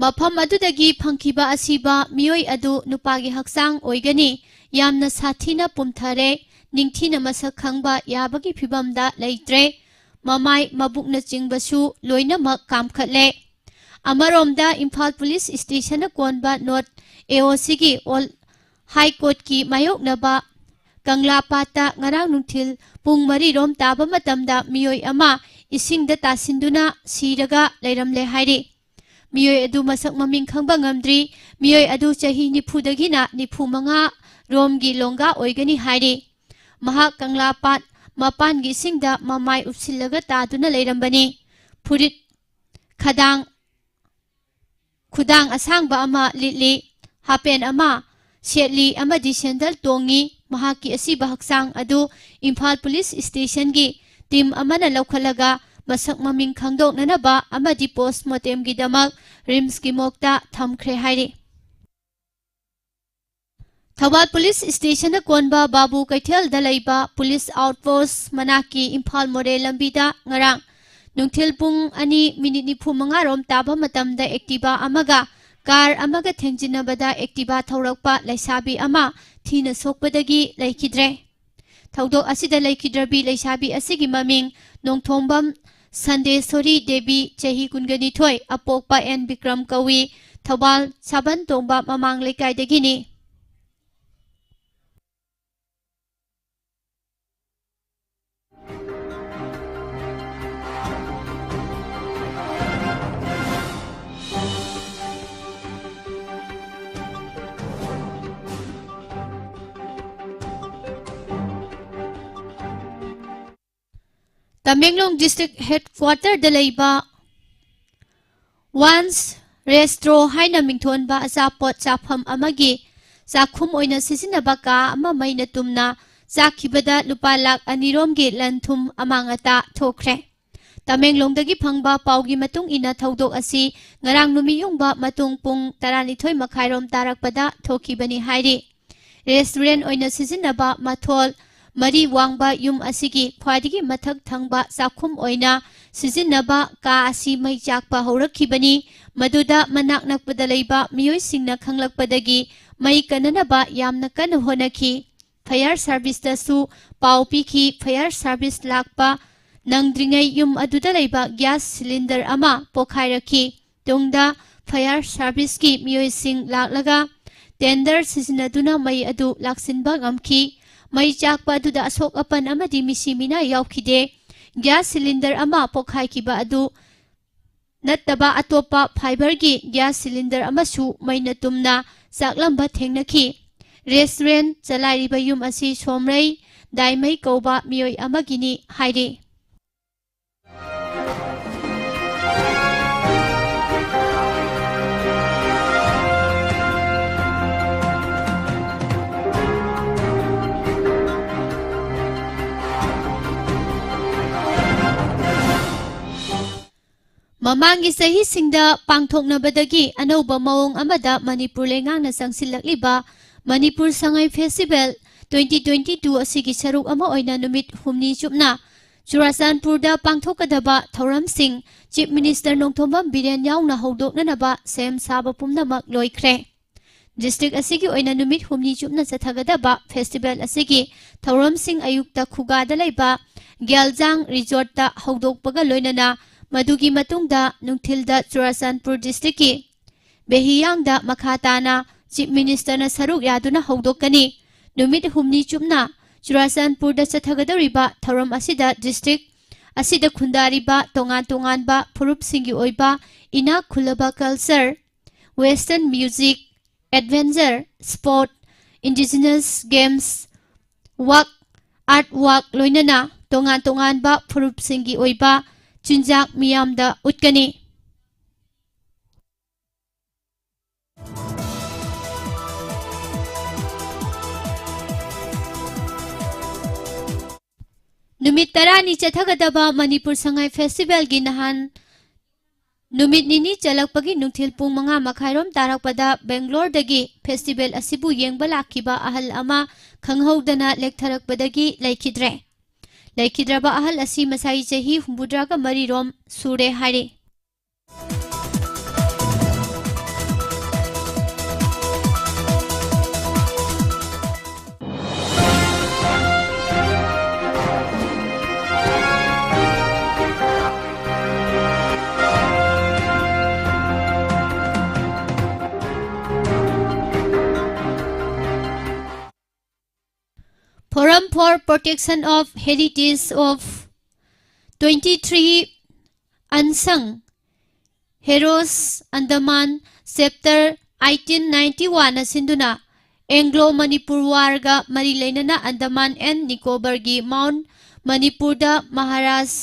ꯃꯐꯝ ꯑꯗꯨꯗꯒꯤ ꯐꯪꯈꯤꯕ ꯑꯁꯤꯕ ꯃꯤꯑꯣꯏ ꯑꯗꯨ ꯅꯨꯄꯥꯒꯤ ꯍꯛꯆꯥꯡ ꯑꯣꯏꯒꯅꯤ꯫ ꯌꯥꯝꯅ ꯁꯥꯊꯤꯅ ꯄꯨꯝꯊꯔꯦ꯫ ꯅꯤꯡꯊꯤꯅ ꯃꯁꯛ ꯈꯪꯕ ꯌꯥꯕꯒꯤ ꯐꯤꯚꯝꯗ ꯂꯩꯇ꯭ꯔꯦ꯫ ꯃꯃꯥꯏ, ꯃꯕꯨꯛꯅꯆꯤꯡꯕꯁꯨ ꯂꯣꯏꯅꯃꯛ ꯀꯥꯝꯈꯠꯂꯦ꯫ ꯑꯃꯔꯣꯝꯗ ꯏꯝꯐꯥꯜ ꯄꯨꯂꯤꯁ ꯁ꯭ꯇꯦꯁꯟꯅ ꯀꯣꯟꯕ ꯅꯣꯔꯠ ꯑꯦ ꯑꯣ ꯁꯤꯒꯤ ꯑꯣꯜ ꯍꯥꯏ ꯀꯣꯔꯠꯀꯤ ꯃꯥꯌꯣꯛꯅꯕ ꯀꯪꯂꯥꯄꯥꯠꯇ ꯉꯔꯥꯡ ꯅꯨꯡꯊꯤꯜ ꯄꯨꯡ ꯃꯔꯤꯔꯣꯝ ꯇꯥꯕ ꯃꯇꯝꯗ ꯃꯤꯑꯣꯏ ꯑꯃ ꯏꯁꯤꯡꯗ ꯇꯥꯁꯤꯟꯗꯨꯅ ꯁꯤꯔꯒ ꯂꯩꯔꯝꯂꯦ ꯍꯥꯏꯔꯤ꯫ ꯃꯤꯑꯣꯏ ꯑꯗꯨ ꯃꯁꯛ ꯃꯃꯤꯡ ꯈꯪꯕ ꯉꯝꯗ꯭ꯔꯤ꯫ ꯃꯤꯑꯣꯏ ꯑꯗꯨ ꯆꯍꯤ ꯅꯤꯐꯨꯗꯒꯤꯅ ꯅꯤꯐꯨ ꯃꯉꯥ ꯔꯣꯝꯒꯤ ꯂꯣꯡꯒꯥ ꯑꯣꯏꯒꯅꯤ ꯍꯥꯏꯔꯤ꯫ ꯃꯍꯥꯛ ꯀꯪꯂꯥ ꯄꯥꯠ ꯃꯄꯥꯟꯒꯤ ꯏꯁꯤꯡꯗ ꯃꯃꯥꯏ ꯎꯞꯁꯤꯜꯂꯒ ꯇꯥꯗꯨꯅ ꯂꯩꯔꯝꯕꯅꯤ꯫ ꯐꯨꯔꯤꯠ, ꯈꯗꯥꯡ, ꯈꯨꯗꯥꯡ ꯑꯁꯥꯡꯕ ꯑꯃ ꯂꯤꯠꯂꯤ, ꯍꯥꯄꯦꯟ ꯑꯃ ꯁꯦꯠꯂꯤ ꯑꯃꯗꯤ ꯁꯦꯟꯗꯜ ꯇꯣꯡꯉꯤ꯫ ꯃꯍꯥꯛꯀꯤ ꯑꯁꯤꯕ ꯍꯛꯆꯥꯡ ꯑꯗꯨ ꯏꯝꯐꯥꯜ ꯄꯨꯂꯤꯁ ꯁ꯭ꯇꯦꯁꯟꯒꯤ ꯇꯤꯝ ꯑꯃꯅ ꯂꯧꯈꯠꯂꯒ ꯃꯁꯛ ꯃꯃꯤꯡ ꯈꯪꯗꯣꯛꯅꯅꯕ ꯑꯃꯗꯤ ꯄꯣꯁꯃꯣꯔꯇꯦꯝꯒꯤꯗꯃꯛ ꯔꯤꯝꯁꯀꯤ ꯃꯣꯔꯒꯇ ꯊꯝꯈ꯭ꯔꯦ ꯍꯥꯏꯔꯤ꯫ ꯊꯧꯕꯥꯜ ꯄꯨꯂꯤꯁ ꯁ꯭ꯇꯦꯁꯟꯗ ꯀꯣꯟꯕ ꯕꯥꯕꯨ ꯀꯩꯊꯦꯜꯗ ꯂꯩꯕ ꯄꯨꯂꯤꯁ ꯑꯥꯎꯠꯄꯣꯁ ꯃꯅꯥꯛꯀꯤ ꯏꯝꯐꯥꯜ ꯃꯣꯔꯦ ꯂꯝꯕꯤꯗ ꯉꯔꯥꯡ ꯅꯨꯡꯊꯤꯜ ꯄꯨꯡ ꯑꯅꯤ ꯃꯤꯅꯤꯠ ꯅꯤꯐꯨ ꯃꯉꯥ ꯔꯣꯝ ꯇꯥꯕ ꯃꯇꯝꯗ ꯑꯦꯛꯇꯤꯚꯥ ꯑꯃꯒ ꯀꯥꯔ ꯑꯃꯒ ꯊꯦꯡꯖꯤꯟꯅꯕꯗ ꯑꯦꯛꯇꯤꯚꯥ ꯊꯧꯔꯛꯄ ꯂꯩꯁꯥꯕꯤ ꯑꯃ ꯊꯤꯅ ꯁꯣꯛꯄꯗꯒꯤ ꯂꯩꯈꯤꯗ꯭ꯔꯦ꯫ ꯊꯧꯗꯣꯛ ꯑꯁꯤꯗ ꯂꯩꯈꯤꯗ꯭ꯔꯕꯤ ꯂꯩꯁꯥꯕꯤ ꯑꯁꯤꯒꯤ ꯃꯃꯤꯡ ꯅꯣꯡꯊꯣꯝꯕꯝ ꯁꯟꯗꯦꯁꯣꯔꯤ ꯗꯦꯕꯤ, ꯆꯍꯤ ꯀꯨꯟꯒ ꯅꯤꯊꯣꯏ, ꯑꯄꯣꯛꯄ ꯑꯦꯟ ꯕꯤꯀ꯭ꯔꯝ ꯀꯧꯏ, ꯊꯧꯕꯥꯜ ꯁꯥꯕꯟ ꯇꯣꯡꯕ ꯃꯃꯥꯡ ꯂꯩꯀꯥꯏꯗꯒꯤꯅꯤ꯫ ꯇꯃꯦꯡꯂꯣꯡ ꯗꯤꯁꯇ꯭ꯔꯤꯛ ꯍꯦꯗꯀ꯭ꯋꯥꯇꯔꯗ ꯂꯩꯕ ꯋꯥꯟꯁ ꯔꯦꯁꯇ꯭ꯔꯣ ꯍꯥꯏꯅ ꯃꯤꯡꯊꯣꯟꯕ ꯑꯆꯥꯄꯣꯠ ꯆꯥꯐꯝ ꯑꯃꯒꯤ ꯆꯥꯛꯈꯨꯝ ꯑꯣꯏꯅ ꯁꯤꯖꯤꯟꯅꯕ ꯀꯥ ꯑꯃ ꯃꯩꯅ ꯇꯨꯝꯅ ꯆꯥꯛꯈꯤꯕꯗ ꯂꯨꯄꯥ ꯂꯥꯈ ꯑꯅꯤ ꯔꯣꯝꯒꯤ ꯂꯟ ꯊꯨꯝ ꯑꯃꯥꯡ ꯑꯇꯥ ꯊꯣꯛꯈ꯭ꯔꯦ꯫ ꯇꯃꯦꯡꯂꯣꯡꯗꯒꯤ ꯐꯪꯕ ꯄꯥꯎꯒꯤ ꯃꯇꯨꯡ ꯏꯟꯅ ꯊꯧꯗꯣꯛ ꯑꯁꯤ ꯉꯔꯥꯡ ꯅꯨꯃꯤꯠ ꯌꯨꯡꯕ ꯃꯇꯨꯡ ꯄꯨꯡ ꯇꯔꯥꯅꯤꯊꯣꯏ ꯃꯈꯥꯏꯔꯣꯝ ꯇꯥꯔꯛꯄꯗ ꯊꯣꯛꯈꯤꯕꯅꯤ ꯍꯥꯏꯔꯤ꯫ ꯔꯦꯁꯇꯨꯔꯦꯟ ꯑꯣꯏꯅ ꯁꯤꯖꯤꯟꯅꯕ ꯃꯊꯣꯜ ꯃꯔꯤ ꯋꯥꯡꯕ ꯌꯨꯝ ꯑꯁꯤꯒꯤ ꯈ꯭ꯋꯥꯏꯗꯒꯤ ꯃꯊꯛ ꯊꯪꯕ ꯆꯥꯛꯈꯨꯝ ꯑꯣꯏꯅ ꯁꯤꯖꯤꯟꯅꯕ ꯀꯥ ꯑꯁꯤ ꯃꯩ ꯆꯥꯛꯄ ꯍꯧꯔꯛꯈꯤꯕꯅꯤ꯫ ꯃꯗꯨꯗ ꯃꯅꯥꯛ ꯅꯛꯄꯗ ꯂꯩꯕ ꯃꯤꯑꯣꯏꯁꯤꯡꯅ ꯈꯪꯂꯛꯄꯗꯒꯤ ꯃꯩ ꯀꯟꯅꯅꯕ ꯌꯥꯝꯅ ꯀꯟꯅ ꯍꯣꯠꯅꯈꯤ꯫ ꯐꯥꯌꯔ ꯁꯥꯔꯚꯤꯁꯇꯁꯨ ꯄꯥꯎ ꯄꯤꯈꯤ꯫ ꯐꯥꯌꯔ ꯁꯥꯔꯚꯤꯁ ꯂꯥꯛꯄ ꯅꯪꯗ꯭ꯔꯤꯉꯩ ꯌꯨꯝ ꯑꯗꯨꯗ ꯂꯩꯕ ꯒ꯭ꯌꯥꯁ ꯁꯤꯂꯤꯟꯗꯔ ꯑꯃ ꯄꯣꯈꯥꯏꯔꯛꯈꯤ꯫ ꯇꯨꯡꯗ ꯐꯥꯌꯔ ꯁꯥꯔꯚꯤꯁꯀꯤ ꯃꯤꯑꯣꯏꯁꯤꯡ ꯂꯥꯛꯂꯒ ꯇꯦꯟꯗꯔ ꯁꯤꯖꯤꯟꯅꯗꯨꯅ ꯃꯩ ꯑꯗꯨ ꯂꯥꯛꯁꯤꯟꯕ ꯉꯝꯈꯤ꯫ ꯃꯩ ꯆꯥꯛꯄ ꯑꯗꯨꯗ ꯑꯁꯣꯛ ꯑꯄꯟ ꯑꯃꯗꯤ ꯃꯤꯁꯤ ꯃꯤꯅꯥ ꯌꯥꯎꯈꯤꯗꯦ꯫ ꯒ꯭ꯌꯥꯁ ꯁꯤꯂꯤꯟꯗꯔ ꯑꯃ ꯄꯣꯈꯥꯏꯈꯤꯕ ꯑꯗꯨ ꯅꯠꯇꯕ ꯑꯇꯣꯞꯄ fiberꯒꯤ gas cylinder ꯑꯃꯁꯨ ꯃꯩꯅ ꯇꯨꯝꯅ ꯆꯥꯛꯂꯝꯕ ꯊꯦꯡꯅꯈꯤ꯫ Restaurant ꯆꯂꯥꯏꯔꯤꯕ ꯌꯨꯝ ꯑꯁꯤ ꯁꯣꯝꯔꯩ ꯗꯥꯏꯃꯩ ꯀꯧꯕ ꯃꯤꯑꯣꯏ ꯑꯃꯒꯤꯅꯤ ꯍꯥꯏꯔꯤ꯫ ꯃꯃꯥꯡꯒꯤ ꯆꯍꯤꯁꯤꯡꯗ ꯄꯥꯡꯊꯣꯛꯅꯕꯗꯒꯤ ꯑꯅꯧꯕ ꯃꯑꯣꯡ ꯑꯃꯗ ꯃꯅꯤꯄꯨꯔ ꯂꯩꯉꯥꯛꯅ ꯆꯪꯁꯤꯜꯂꯛꯂꯤꯕ Manipur Sangai Festival twenty twenty two ꯑꯁꯤꯒꯤ ꯁꯔꯨꯛ ꯑꯃ ꯑꯣꯏꯅ ꯅꯨꯃꯤꯠ ꯍꯨꯝꯅꯤ ꯆꯨꯞꯅ ꯆꯨꯔꯥꯆꯥꯟꯄꯨꯔꯗ ꯄꯥꯡꯊꯣꯛꯀꯗꯕ ꯊꯧꯔꯝꯁꯤꯡ Chief Minister ꯅꯣꯡꯊꯣꯝꯕꯝ ꯕꯤꯔꯦꯟ ꯌꯥꯎꯅ ꯍꯧꯗꯣꯛꯅꯅꯕ ꯁꯦꯝ ꯁꯥꯕ ꯄꯨꯝꯅꯃꯛ ꯂꯣꯏꯈ꯭ꯔꯦ꯫ District ꯑꯁꯤꯒꯤ ꯑꯣꯏꯅ ꯅꯨꯃꯤꯠ ꯍꯨꯝꯅꯤ ꯆꯨꯞꯅ ꯆꯠꯊꯒꯗꯕ festival ꯑꯁꯤꯒꯤ ꯊꯧꯔꯝꯁꯤꯡ ꯑꯌꯨꯛꯇ ꯈꯨꯒꯥꯗ ꯂꯩꯕ ꯒ꯭ꯌꯥꯜꯖꯥꯡ Resortꯇ ꯍꯧꯗꯣꯛꯄꯒ ꯂꯣꯏꯅꯅ ꯃꯗꯨꯒꯤ ꯃꯇꯨꯡꯗ ꯅꯨꯡꯊꯤꯜꯗ ꯆꯨꯔꯥꯆꯥꯟꯄꯨꯔ districtꯀꯤ ꯕꯦꯍꯤꯌꯥꯡꯗ ꯃꯈꯥ ꯇꯥꯅ Chief Ministerꯅ ꯁꯔꯨꯛ ꯌꯥꯗꯨꯅ ꯍꯧꯗꯣꯛꯀꯅꯤ꯫ ꯅꯨꯃꯤꯠ ꯍꯨꯝꯅꯤ ꯆꯨꯞꯅ ꯆꯨꯔꯥꯆꯥꯟꯄꯨꯔꯗ ꯆꯠꯊꯒꯗꯧꯔꯤꯕ ꯊꯧꯔꯝ ꯑꯁꯤꯗ district ꯑꯁꯤꯗ ꯈꯨꯟꯗꯥꯔꯤꯕ ꯇꯣꯉꯥꯟ ꯇꯣꯉꯥꯟꯕ ꯐꯨꯔꯨꯞꯁꯤꯡꯒꯤ ꯑꯣꯏꯕ ꯏꯅꯥꯛ ꯈꯨꯜꯂꯕ culture, western music, adventure, sport, indigenous games, work, art work ꯂꯣꯏꯅꯅ ꯇꯣꯉꯥꯟ ꯇꯣꯉꯥꯟꯕ ꯐꯨꯔꯨꯞꯁꯤꯡꯒꯤ ꯑꯣꯏꯕ ꯆꯤꯟꯖꯥꯛ ꯃꯤꯌꯥꯝꯗ ꯎꯠꯀꯅꯤ꯫ ꯅꯨꯃꯤꯠ ꯇꯔꯥꯅꯤ ꯆꯠꯊꯒꯗꯕ ꯃꯅꯤꯄꯨꯔ ꯁꯉꯥꯏ festivalꯒꯤ ꯅꯍꯥꯟ ꯅꯨꯃꯤꯠ ꯅꯤꯅꯤ ꯆꯠꯂꯛꯄꯒꯤ ꯅꯨꯡꯊꯤꯜ ꯄꯨꯡ ꯃꯉꯥ ꯃꯈꯥꯏꯔꯣꯝ ꯇꯥꯔꯛꯄꯗ ꯕꯦꯡꯒ꯭ꯂꯣꯔꯗꯒꯤ festival ꯑꯁꯤꯕꯨ ꯌꯦꯡꯕ ꯂꯥꯛꯈꯤꯕ ꯑꯍꯜ ꯑꯃ ꯈꯪꯍꯧꯗꯅ ꯂꯦꯛꯊꯔꯛꯄꯗꯒꯤ ꯂꯩꯈꯤꯗ꯭ꯔꯦ꯫ ꯂꯩꯈꯤꯗ꯭ꯔꯕ ꯑꯍꯜ ꯑꯁꯤ ꯃꯁꯥꯏ ꯆꯍꯤ ꯍꯨꯝꯐꯨꯇꯔꯥꯒ ꯃꯔꯤꯔꯣꯝ ꯁꯨꯔꯦ ꯍꯥꯏꯔꯤ꯫ Forum for Protection of Heritage of twenty three Unsung heroes Andaman chapter eighteen ninety ꯋꯥꯟꯅ ꯁꯤꯟꯗꯨꯅ ꯑꯦꯡꯒ꯭ꯂꯣ ꯃꯅꯤꯄꯨꯔ ꯋꯥꯔꯒ ꯃꯔꯤ ꯂꯩꯅꯅ ꯑꯟꯗꯃꯥꯟ ꯑꯦꯟ ꯅꯤꯀꯣꯕꯔꯒꯤ ꯃꯥꯎꯟ ꯃꯅꯤꯄꯨꯔꯗ ꯃꯍꯥꯔꯥꯖ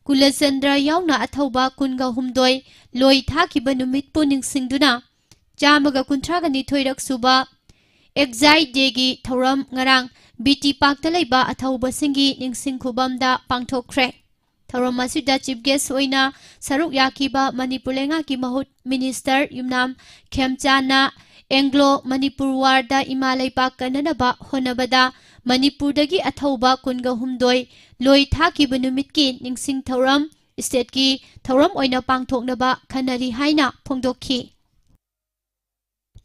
ꯀꯨꯂꯆꯟꯗ꯭ꯔ ꯌꯥꯎꯅ ꯑꯊꯧꯕ ꯀꯨꯟꯒ ꯍꯨꯝꯗꯣꯏ ꯂꯣꯏ ꯊꯥꯈꯤꯕ ꯅꯨꯃꯤꯠꯄꯨ ꯅꯤꯡꯁꯤꯡꯗꯨꯅ ꯆꯥꯝꯃꯒ ꯀꯨꯟꯊ꯭ꯔꯥꯒ ꯅꯤꯊꯣꯏꯔꯛ ꯁꯨꯕ ꯑꯦꯛꯖꯥꯏꯠ ꯗꯦꯒꯤ ꯊꯧꯔꯝ ꯉꯔꯥꯡ ꯕꯤ ꯇꯤ ꯄꯥꯛꯇ ꯂꯩꯕ ꯑꯊꯧꯕꯁꯤꯡꯒꯤ ꯅꯤꯡꯁꯤꯡ ꯈꯨꯕꯝꯗ ꯄꯥꯡꯊꯣꯛꯈ꯭ꯔꯦ꯫ ꯊꯧꯔꯝ ꯑꯁꯤꯗ ꯆꯤꯐ ꯒꯦꯁ ꯑꯣꯏꯅ ꯁꯔꯨꯛ ꯌꯥꯈꯤꯕ ꯃꯅꯤꯄꯨꯔ ꯂꯩꯉꯥꯛꯀꯤ ꯃꯍꯨꯠ ꯃꯤꯅꯤꯁꯇꯔ ꯌꯨꯝꯅꯥꯝ ꯈꯦꯝꯆꯥꯟꯅ ꯑꯦꯡꯒ꯭ꯂꯣ ꯃꯅꯤꯄꯨꯔ ꯋꯥꯔꯗ ꯏꯃꯥ ꯂꯩꯕꯥꯛ ꯀꯟꯅꯅꯕ ꯍꯣꯠꯅꯕꯗ ꯃꯅꯤꯄꯨꯔꯗꯒꯤ ꯑꯊꯧꯕ ꯀꯨꯟꯒ ꯍꯨꯝꯗꯣꯏ ꯂꯣꯏ ꯊꯥꯈꯤꯕ ꯅꯨꯃꯤꯠꯀꯤ ꯅꯤꯡꯁꯤꯡ ꯊꯧꯔꯝ ꯏꯁꯇꯦꯠꯀꯤ ꯊꯧꯔꯝ ꯑꯣꯏꯅ ꯄꯥꯡꯊꯣꯛꯅꯕ ꯈꯟꯅꯔꯤ ꯍꯥꯏꯅ ꯐꯣꯡꯗꯣꯛꯈꯤ꯫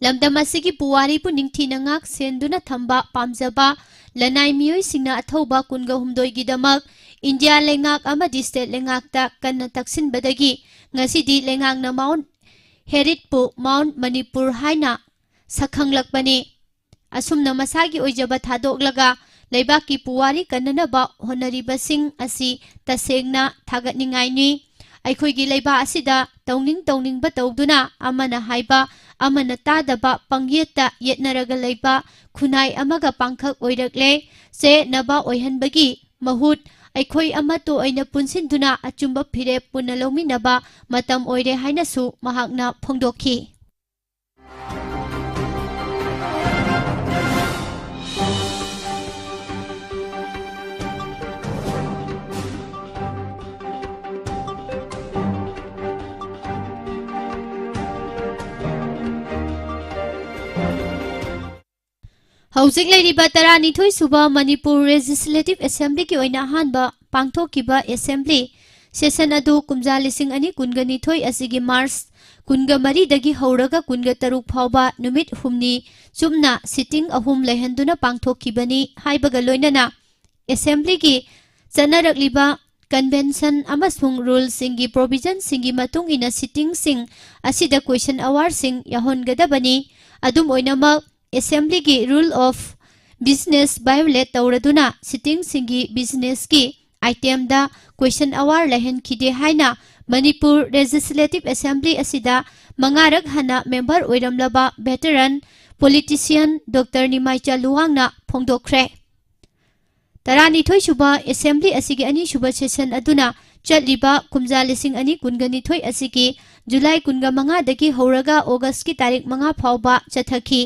ꯂꯝꯗꯝ ꯑꯁꯤꯒꯤ ꯄꯨꯋꯥꯔꯤꯕꯨ ꯅꯤꯡꯊꯤꯅ ꯉꯥꯛ ꯁꯦꯟꯗꯨꯅ ꯊꯝꯕ ꯄꯥꯝꯖꯕ ꯂꯅꯥꯏ ꯃꯤꯑꯣꯏꯁꯤꯡꯅ ꯑꯊꯧꯕ ꯀꯨꯟꯒ ꯍꯨꯝꯗꯣꯏꯒꯤꯗꯃꯛ ꯏꯟꯗꯤꯌꯥ ꯂꯩꯉꯥꯛ ꯑꯃꯗꯤ ꯁ꯭ꯇꯦꯠ ꯂꯩꯉꯥꯛꯇ ꯀꯟꯅ ꯇꯛꯁꯤꯟꯕꯗꯒꯤ ꯉꯁꯤꯗꯤ ꯂꯩꯉꯥꯛꯅ ꯃꯥꯎꯟ ꯍꯦꯔꯤꯠꯄꯨ ꯃꯥꯎꯟ ꯃꯅꯤꯄꯨꯔ ꯍꯥꯏꯅ ꯁꯛꯈꯪꯂꯛꯄꯅꯤ꯫ ꯑꯁꯨꯝꯅ ꯃꯁꯥꯒꯤ ꯑꯣꯏꯖꯕ ꯊꯥꯗꯣꯛꯂꯒ ꯂꯩꯕꯥꯛꯀꯤ ꯄꯨꯋꯥꯔꯤ ꯀꯟꯅꯅꯕ ꯍꯣꯠꯅꯔꯤꯕꯁꯤꯡ ꯑꯁꯤ ꯇꯁꯦꯡꯅ ꯊꯥꯒꯠꯅꯤꯡꯉꯥꯏꯅꯤ꯫ ꯑꯩꯈꯣꯏꯒꯤ ꯂꯩꯕꯥꯛ ꯑꯁꯤꯗ ꯇꯧꯅꯤꯡ ꯇꯧꯅꯤꯡꯕ ꯇꯧꯗꯨꯅ ꯑꯃꯅ ꯍꯥꯏꯕ ꯑꯃꯅ ꯇꯥꯗꯕ ꯄꯪꯌꯦꯠꯇ ꯌꯦꯠꯅꯔꯒ ꯂꯩꯕ ꯈꯨꯟꯅꯥꯏ ꯑꯃꯒ ꯄꯥꯡꯈꯛ ꯑꯣꯏꯔꯛꯂꯦ꯫ ꯆꯌꯦꯠꯅꯕ ꯑꯣꯏꯍꯟꯕꯒꯤ ꯃꯍꯨꯠ ꯑꯩꯈꯣꯏ ꯑꯃꯠꯇ ꯑꯣꯏꯅ ꯄꯨꯟꯁꯤꯟꯗꯨꯅ ꯑꯆꯨꯝꯕ ꯐꯤꯔꯦꯞ ꯄꯨꯟꯅ ꯂꯧꯃꯤꯟꯅꯕ ꯃꯇꯝ ꯑꯣꯏꯔꯦ ꯍꯥꯏꯅꯁꯨ ꯃꯍꯥꯛꯅ ꯐꯣꯡꯗꯣꯛꯈꯤ꯫ ꯍꯧꯖꯤꯛ ꯂꯩꯔꯤꯕ ꯇꯔꯥꯅꯤꯊꯣꯏ ꯁꯨꯕ ꯃꯅꯤꯄꯨꯔ ꯂꯦꯖꯤꯁꯂꯦꯇꯤꯚ ꯑꯦꯁꯦꯝꯕ꯭ꯂꯤꯒꯤ ꯑꯣꯏꯅ ꯑꯍꯥꯟꯕ ꯄꯥꯡꯊꯣꯛꯈꯤꯕ ꯑꯦꯁꯦꯝꯕ꯭ꯂꯤ ꯁꯦꯁꯟ ꯑꯗꯨ ꯀꯨꯝꯖꯥ ꯂꯤꯁꯤꯡ ꯑꯅꯤ ꯀꯨꯟꯒ ꯅꯤꯊꯣꯏ ꯑꯁꯤꯒꯤ ꯃꯥꯔꯆ ꯀꯨꯟꯒ ꯃꯔꯤꯗꯒꯤ ꯍꯧꯔꯒ ꯀꯨꯟꯒ ꯇꯔꯨꯛ ꯐꯥꯎꯕ ꯅꯨꯃꯤꯠ ꯍꯨꯝꯅꯤ ꯆꯨꯞꯅ ꯁꯤꯇꯤꯡ ꯑꯍꯨꯝ ꯂꯩꯍꯟꯗꯨꯅ ꯄꯥꯡꯊꯣꯛꯈꯤꯕꯅꯤ ꯍꯥꯏꯕꯒ ꯂꯣꯏꯅꯅ ꯑꯦꯁꯦꯝꯕ꯭ꯂꯤꯒꯤ ꯆꯠꯅꯔꯛꯂꯤꯕ ꯀꯟꯚꯦꯟꯁꯟ ꯑꯃꯁꯨꯡ ꯔꯨꯜꯁꯤꯡꯒꯤ ꯄ꯭ꯔꯣꯚꯤꯖꯟꯁꯤꯡꯒꯤ ꯃꯇꯨꯡ ꯏꯟꯅ ꯁꯤꯇꯤꯡꯁꯤꯡ ꯑꯁꯤꯗ ꯀꯣꯏꯁꯟ ꯑꯋꯥꯔꯁꯤꯡ ꯌꯥꯎꯍꯟꯒꯗꯕꯅꯤ꯫ ꯑꯗꯨꯝ ꯑꯣꯏꯅꯃꯛ, ꯑꯦꯁꯦꯝꯕ꯭ꯂꯤꯒꯤ ꯔꯨꯜ ꯑꯣꯐ ꯕꯤꯖꯤꯅꯦꯁ ꯚꯥꯏꯑꯣꯂꯦꯠ ꯇꯧꯔꯗꯨꯅ ꯁꯤꯇꯤꯡꯁꯤꯡꯒꯤ ꯕꯤꯖꯤꯅꯦꯁꯀꯤ ꯑꯥꯏꯇꯦꯝꯗ ꯀꯣꯏꯁꯟ ꯑꯋꯥꯔ ꯂꯩꯍꯟꯈꯤꯗꯦ ꯍꯥꯏꯅ ꯃꯅꯤꯄꯨꯔ Legislative Assembly ꯑꯁꯤꯗ ꯃꯉꯥꯔꯛ ꯍꯟꯅ member ꯑꯣꯏꯔꯝꯂꯕ veteran politician Doctor ꯅꯤꯃꯥꯏꯆꯥ ꯂꯨꯋꯥꯡꯅ ꯐꯣꯡꯗꯣꯛꯈ꯭ꯔꯦ꯫ ꯇꯔꯥꯅꯤꯊꯣꯏ ꯁꯨꯕ Assembly ꯑꯁꯤꯒꯤ ꯑꯅꯤꯁꯨꯕ session ꯑꯗꯨꯅ ꯆꯠꯂꯤꯕ ꯀꯨꯝꯖꯥ ꯂꯤꯁꯤꯡ ꯑꯅꯤ ꯀꯨꯟꯒ ꯅꯤꯊꯣꯏ ꯑꯁꯤꯒꯤ July ꯀꯨꯟꯒ ꯃꯉꯥꯗꯒꯤ ꯍꯧꯔꯒ Augustꯀꯤ ꯇꯥꯔꯤꯛ ꯃꯉꯥ ꯐꯥꯎꯕ ꯆꯠꯊꯈꯤ꯫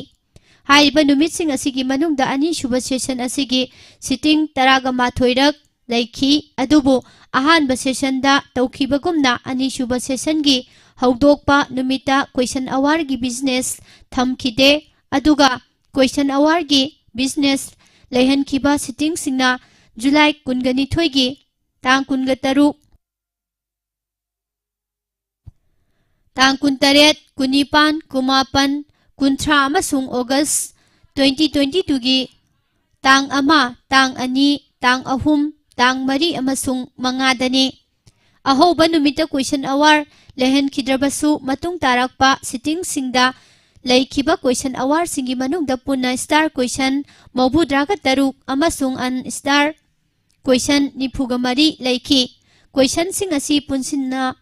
ꯍꯥꯏꯔꯤꯕ ꯅꯨꯃꯤꯠꯁꯤꯡ ꯑꯁꯤꯒꯤ ꯃꯅꯨꯡꯗ ꯑꯅꯤꯁꯨꯕ session ꯑꯁꯤꯒꯤ sitting ꯇꯔꯥꯒ ꯃꯥꯊꯣꯏꯔꯛ ꯂꯩꯈꯤ꯫ ꯑꯗꯨꯕꯨ ꯑꯍꯥꯟꯕ sessionꯗ ꯇꯧꯈꯤꯕꯒꯨꯝꯅ ꯑꯅꯤꯁꯨꯕ sessionꯒꯤ ꯍꯧꯗꯣꯛꯄ ꯅꯨꯃꯤꯠꯇ question hourꯒꯤ business ꯊꯝꯈꯤꯗꯦ꯫ ꯑꯗꯨꯒ question hourꯒꯤ business ꯂꯩꯍꯟꯈꯤꯕ sittingꯁꯤꯡꯅ July ꯀꯨꯟꯒ ꯅꯤꯊꯣꯏꯒꯤ, ꯇꯥꯡ ꯀꯨꯟꯒ ꯇꯔꯨꯛ, ꯇꯥꯡ ꯀꯨꯟꯇꯔꯦꯠ, ꯀꯨꯟꯅꯤꯄꯥꯟ, ꯀꯨꯟꯃꯥꯄꯟ, ꯀꯨꯟꯊ꯭ꯔꯥ ꯑꯃꯁꯨꯡ August twenty twenty twoꯒꯤ ꯇꯥꯡ ꯑꯃ, ꯇꯥꯡ ꯑꯅꯤ, ꯇꯥꯡ ꯑꯍꯨꯝ, ꯇꯥꯡ ꯃꯔꯤ ꯑꯃꯁꯨꯡ ꯃꯉꯥꯗꯅꯤ꯫ ꯑꯍꯧꯕ ꯅꯨꯃꯤꯠꯇ question hour ꯂꯩꯍꯟꯈꯤꯗ꯭ꯔꯕꯁꯨ, ꯃꯇꯨꯡ ꯇꯥꯔꯛꯄ sittingꯁꯤꯡꯗ ꯂꯩꯈꯤꯕ question hourꯁꯤꯡꯒꯤ ꯃꯅꯨꯡꯗ ꯄꯨꯟꯅ star question ꯃꯧꯗ꯭ꯔꯥꯒ ꯇꯔꯨꯛ ꯑꯃꯁꯨꯡ unstar question ꯅꯤꯐꯨꯒ ꯃꯔꯤ ꯂꯩꯈꯤ꯫ Questionꯁꯤꯡ ꯑꯁꯤ ꯄꯨꯟꯁꯤꯟꯅ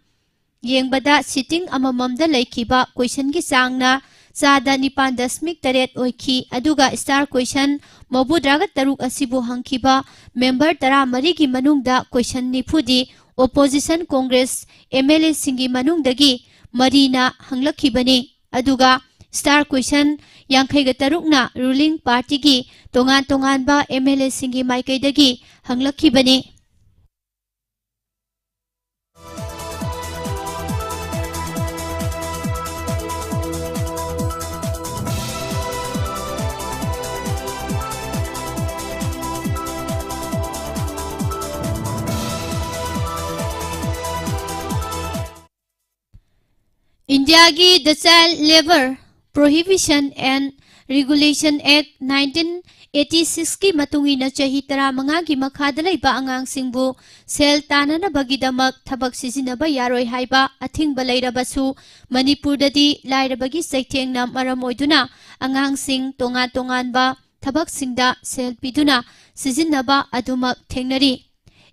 ꯌꯦꯡꯕꯗ, sitting ꯑꯃꯃꯝꯗ ꯂꯩꯈꯤꯕ questionꯒꯤ ꯆꯥꯡꯅ ꯆꯥꯗ ꯅꯤꯄꯥꯟ ꯗꯁꯃꯤꯛ ꯇꯔꯦꯠ ꯑꯣꯏꯈꯤ, ꯑꯗꯨꯒ star question ꯃꯧꯗ꯭ꯔꯥꯒ ꯇꯔꯨꯛ ꯑꯁꯤꯕꯨ ꯍꯪꯈꯤꯕ member ꯇꯔꯥꯃꯔꯤꯒꯤ ꯃꯅꯨꯡꯗ question ꯅꯤꯐꯨꯗꯤ opposition Congress MLAꯁꯤꯡꯒꯤ ꯃꯅꯨꯡꯗꯒꯤ ꯃꯔꯤꯅ ꯍꯪꯂꯛꯈꯤꯕꯅꯤ, ꯑꯗꯨꯒ star question ꯌꯥꯡꯈꯩꯒ ꯇꯔꯨꯛꯅ ruling partyꯒꯤ ꯇꯣꯉꯥꯟ ꯇꯣꯉꯥꯟꯕ MLAꯁꯤꯡꯒꯤ ꯃꯥꯏꯀꯩꯗꯒꯤ ꯍꯪꯂꯛꯈꯤꯕꯅꯤ꯫ ꯏꯟꯗꯤꯌꯥꯒꯤ The Child Labour Prohibition and Regulation Act nineteen eighty sixꯀꯤ ꯃꯇꯨꯡ ꯏꯟꯅ, ꯆꯍꯤ ꯇꯔꯥꯃꯉꯥꯒꯤ ꯃꯈꯥꯗ ꯂꯩꯕ ꯑꯉꯥꯡꯁꯤꯡꯕꯨ ꯁꯦꯜ ꯇꯥꯟꯅꯅꯕꯒꯤꯗꯃꯛ ꯊꯕꯛ ꯁꯤꯖꯤꯟꯅꯕ ꯌꯥꯔꯣꯏ ꯍꯥꯏꯕ ꯑꯊꯤꯡꯕ ꯂꯩꯔꯕꯁꯨ, ꯃꯅꯤꯄꯨꯔꯗꯗꯤ ꯂꯥꯏꯔꯕꯒꯤ ꯆꯩꯊꯦꯡꯅ ꯃꯔꯝ ꯑꯣꯏꯗꯨꯅ ꯑꯉꯥꯡꯁꯤꯡ ꯇꯣꯉꯥꯟ ꯇꯣꯉꯥꯟꯕ ꯊꯕꯛꯁꯤꯡꯗ ꯁꯦꯜ ꯄꯤꯗꯨꯅ ꯁꯤꯖꯤꯟꯅꯕ ꯑꯗꯨꯃꯛ ꯊꯦꯡꯅꯔꯤ꯫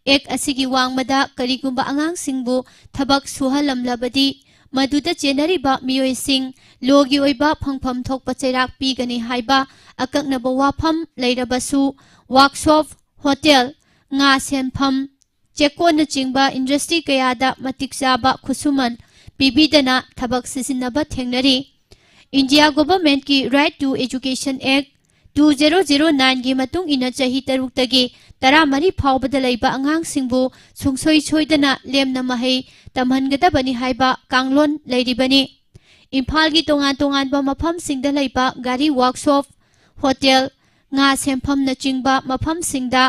ꯑꯦꯛ ꯑꯁꯤꯒꯤ ꯋꯥꯡꯃꯗ ꯀꯔꯤꯒꯨꯝꯕ ꯑꯉꯥꯡꯁꯤꯡꯕꯨ ꯊꯕꯛ ꯁꯨꯍꯜꯂꯝꯂꯕꯗꯤ, ꯃꯗꯨꯗ ꯆꯦꯟꯅꯔꯤꯕ ꯃꯤꯑꯣꯏꯁꯤꯡ ꯂꯣꯒꯤ ꯑꯣꯏꯕ ꯐꯪꯐꯝ ꯊꯣꯛꯄ ꯆꯩꯔꯥꯛ ꯄꯤꯒꯅꯤ ꯍꯥꯏꯕ ꯑꯀꯛꯅꯕ ꯋꯥꯐꯝ ꯂꯩꯔꯕꯁꯨ, ꯋꯥꯛꯁꯣꯞ, ꯍꯣꯇꯦꯜ, ꯉꯥ ꯁꯦꯟꯐꯝ, ꯆꯦꯛꯀꯣꯟꯅꯆꯤꯡꯕ ꯏꯟꯗꯁꯇ꯭ꯔꯤ ꯀꯌꯥꯗ ꯃꯇꯤꯛ ꯆꯥꯕ ꯈꯨꯠꯁꯨꯃꯟ ꯄꯤꯕꯤꯗꯅ ꯊꯕꯛ ꯁꯤꯖꯤꯟꯅꯕ ꯊꯦꯡꯅꯔꯤ꯫ ꯏꯟꯗꯤꯌꯥ ꯒꯣꯚꯔꯟꯃꯦꯟꯠꯀꯤ Right to Education Act two zero zero nine ꯒꯤ ꯃꯇꯨꯡ ꯏꯟꯅ ꯆꯍꯤ ꯇꯔꯨꯛꯇꯒꯤ ꯇꯔꯥꯃꯔꯤ ꯐꯥꯎꯕꯗ ꯂꯩꯕ ꯑꯉꯥꯡꯁꯤꯡꯕꯨ ꯁꯨꯡꯁꯣꯏ ꯁꯣꯏꯗꯅ ꯂꯦꯝꯅ ꯃꯍꯩ ꯇꯝꯍꯟꯒꯗꯕꯅꯤ ꯍꯥꯏꯕ ꯀꯥꯡꯂꯣꯟ ꯂꯩꯔꯤꯕꯅꯤ꯫ ꯏꯝꯐꯥꯜꯒꯤ ꯇꯣꯉꯥꯟ ꯇꯣꯉꯥꯟꯕ ꯃꯐꯝꯁꯤꯡꯗ ꯂꯩꯕ ꯒꯥꯔꯤ ꯋꯥꯛꯁꯣꯞ, ꯍꯣꯇꯦꯜ, ꯉꯥ ꯁꯦꯟꯐꯝꯅꯆꯤꯡꯕ ꯃꯐꯝꯁꯤꯡꯗ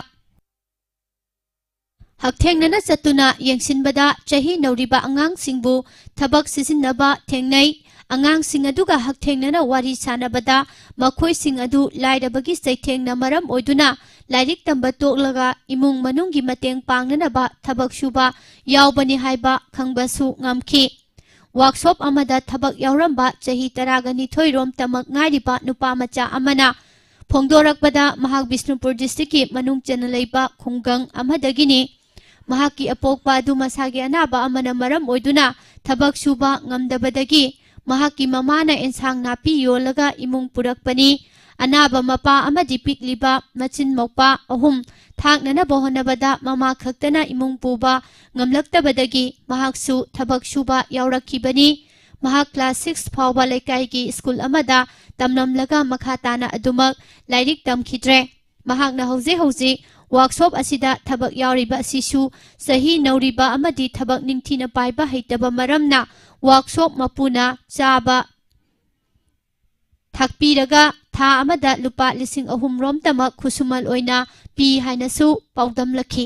ꯍꯛꯊꯦꯡꯅꯅ ꯆꯠꯇꯨꯅ ꯌꯦꯡꯁꯤꯟꯕꯗ ꯆꯍꯤ ꯅꯧꯔꯤꯕ ꯑꯉꯥꯡꯁꯤꯡꯕꯨ ꯊꯕꯛ ꯁꯤꯖꯤꯟꯅꯕ ꯊꯦꯡꯅꯩ꯫ ꯑꯉꯥꯡꯁꯤꯡ ꯑꯗꯨꯒ ꯍꯛꯊꯦꯡꯅꯅ ꯋꯥꯔꯤ ꯁꯥꯟꯅꯕꯗ ꯃꯈꯣꯏꯁꯤꯡ ꯑꯗꯨ ꯂꯥꯏꯔꯕꯒꯤ ꯆꯩꯊꯦꯡꯅ ꯃꯔꯝ ꯑꯣꯏꯗꯨꯅ ꯂꯥꯏꯔꯤꯛ ꯇꯝꯕ ꯇꯣꯛꯂꯒ ꯏꯃꯨꯡ ꯃꯅꯨꯡꯒꯤ ꯃꯇꯦꯡ ꯄꯥꯡꯅꯅꯕ ꯊꯕꯛ ꯁꯨꯕ ꯌꯥꯎꯕꯅꯤ ꯍꯥꯏꯕ ꯈꯪꯕꯁꯨ ꯉꯝꯈꯤ꯫ ꯋꯥꯛꯁꯣꯞ ꯑꯃꯗ ꯊꯕꯛ ꯌꯥꯎꯔꯝꯕ ꯆꯍꯤ ꯇꯔꯥꯒ ꯅꯤꯊꯣꯏ ꯔꯣꯝꯇꯃꯛ ꯉꯥꯏꯔꯤꯕ ꯅꯨꯄꯥ ꯃꯆꯥ ꯑꯃꯅ ꯐꯣꯡꯗꯣꯔꯛꯄꯗ, ꯃꯍꯥꯛ ꯕꯤꯁꯅꯨꯄꯨꯔ ꯗꯤꯁꯇ꯭ꯔꯤꯛꯀꯤ ꯃꯅꯨꯡ ꯆꯟꯅ ꯂꯩꯕ ꯈꯨꯡꯒꯪ ꯑꯃꯗꯒꯤꯅꯤ꯫ ꯃꯍꯥꯛꯀꯤ ꯑꯄꯣꯛꯄ ꯑꯗꯨ ꯃꯁꯥꯒꯤ ꯑꯅꯥꯕ ꯑꯃꯅ ꯃꯔꯝ ꯑꯣꯏꯗꯨꯅ ꯊꯕꯛ ꯁꯨꯕ ꯉꯝꯗꯕꯗꯒꯤ ꯃꯍꯥꯛꯀꯤ ꯃꯃꯥꯅ ꯑꯦꯟꯁꯥꯡ ꯅꯥꯄꯤ ꯌꯣꯜꯂꯒ ꯏꯃꯨꯡ ꯄꯨꯔꯛꯄꯅꯤ꯫ ꯑꯅꯥꯕ ꯃꯄꯥ ꯑꯃꯗꯤ ꯄꯤꯛꯂꯤꯕ ꯃꯆꯤꯟ ꯃꯧꯄꯥ ꯑꯍꯨꯝ ꯊꯥꯛꯅꯅꯕ ꯍꯣꯠꯅꯕꯗ ꯃꯃꯥ ꯈꯛꯇꯅ ꯏꯃꯨꯡ ꯄꯨꯕ ꯉꯝꯂꯛꯇꯕꯗꯒꯤ ꯃꯍꯥꯛꯁꯨ ꯊꯕꯛ ꯁꯨꯕ ꯌꯥꯎꯔꯛꯈꯤꯕꯅꯤ꯫ ꯃꯍꯥꯛ class six ꯐꯥꯎꯕ ꯂꯩꯀꯥꯏꯒꯤ ꯁ꯭ꯀꯨꯜ ꯑꯃꯗ ꯇꯝꯂꯝꯂꯒ ꯃꯈꯥ ꯇꯥꯅ ꯑꯗꯨꯃꯛ ꯂꯥꯏꯔꯤꯛ ꯇꯝꯈꯤꯗ꯭ꯔꯦ꯫ ꯃꯍꯥꯛꯅ ꯍꯧꯖꯤꯛ ꯍꯧꯖꯤꯛ ꯋꯥꯛꯁꯣꯞ ꯑꯁꯤꯗ ꯊꯕꯛ ꯌꯥꯎꯔꯤꯕ ꯑꯁꯤꯁꯨ ꯆꯍꯤ ꯅꯧꯔꯤꯕ ꯑꯃꯗꯤ ꯊꯕꯛ ꯅꯤꯡꯊꯤꯅ ꯄꯥꯏꯕ ꯍꯩꯇꯕ ꯃꯔꯝꯅ ꯋꯥꯛꯁꯣꯞ ꯃꯄꯨꯅ ꯆꯥꯕ ꯊꯥꯛꯄꯤꯔꯒ ꯊꯥ ꯑꯃꯗ ꯂꯨꯄꯥ ꯂꯤꯁꯤꯡ ꯑꯍꯨꯝ ꯔꯣꯝꯇꯃꯛ ꯈꯨꯠꯁꯨꯃꯜ ꯑꯣꯏꯅ ꯄꯤ ꯍꯥꯏꯅꯁꯨ ꯄꯥꯎꯗꯝꯂꯛꯈꯤ꯫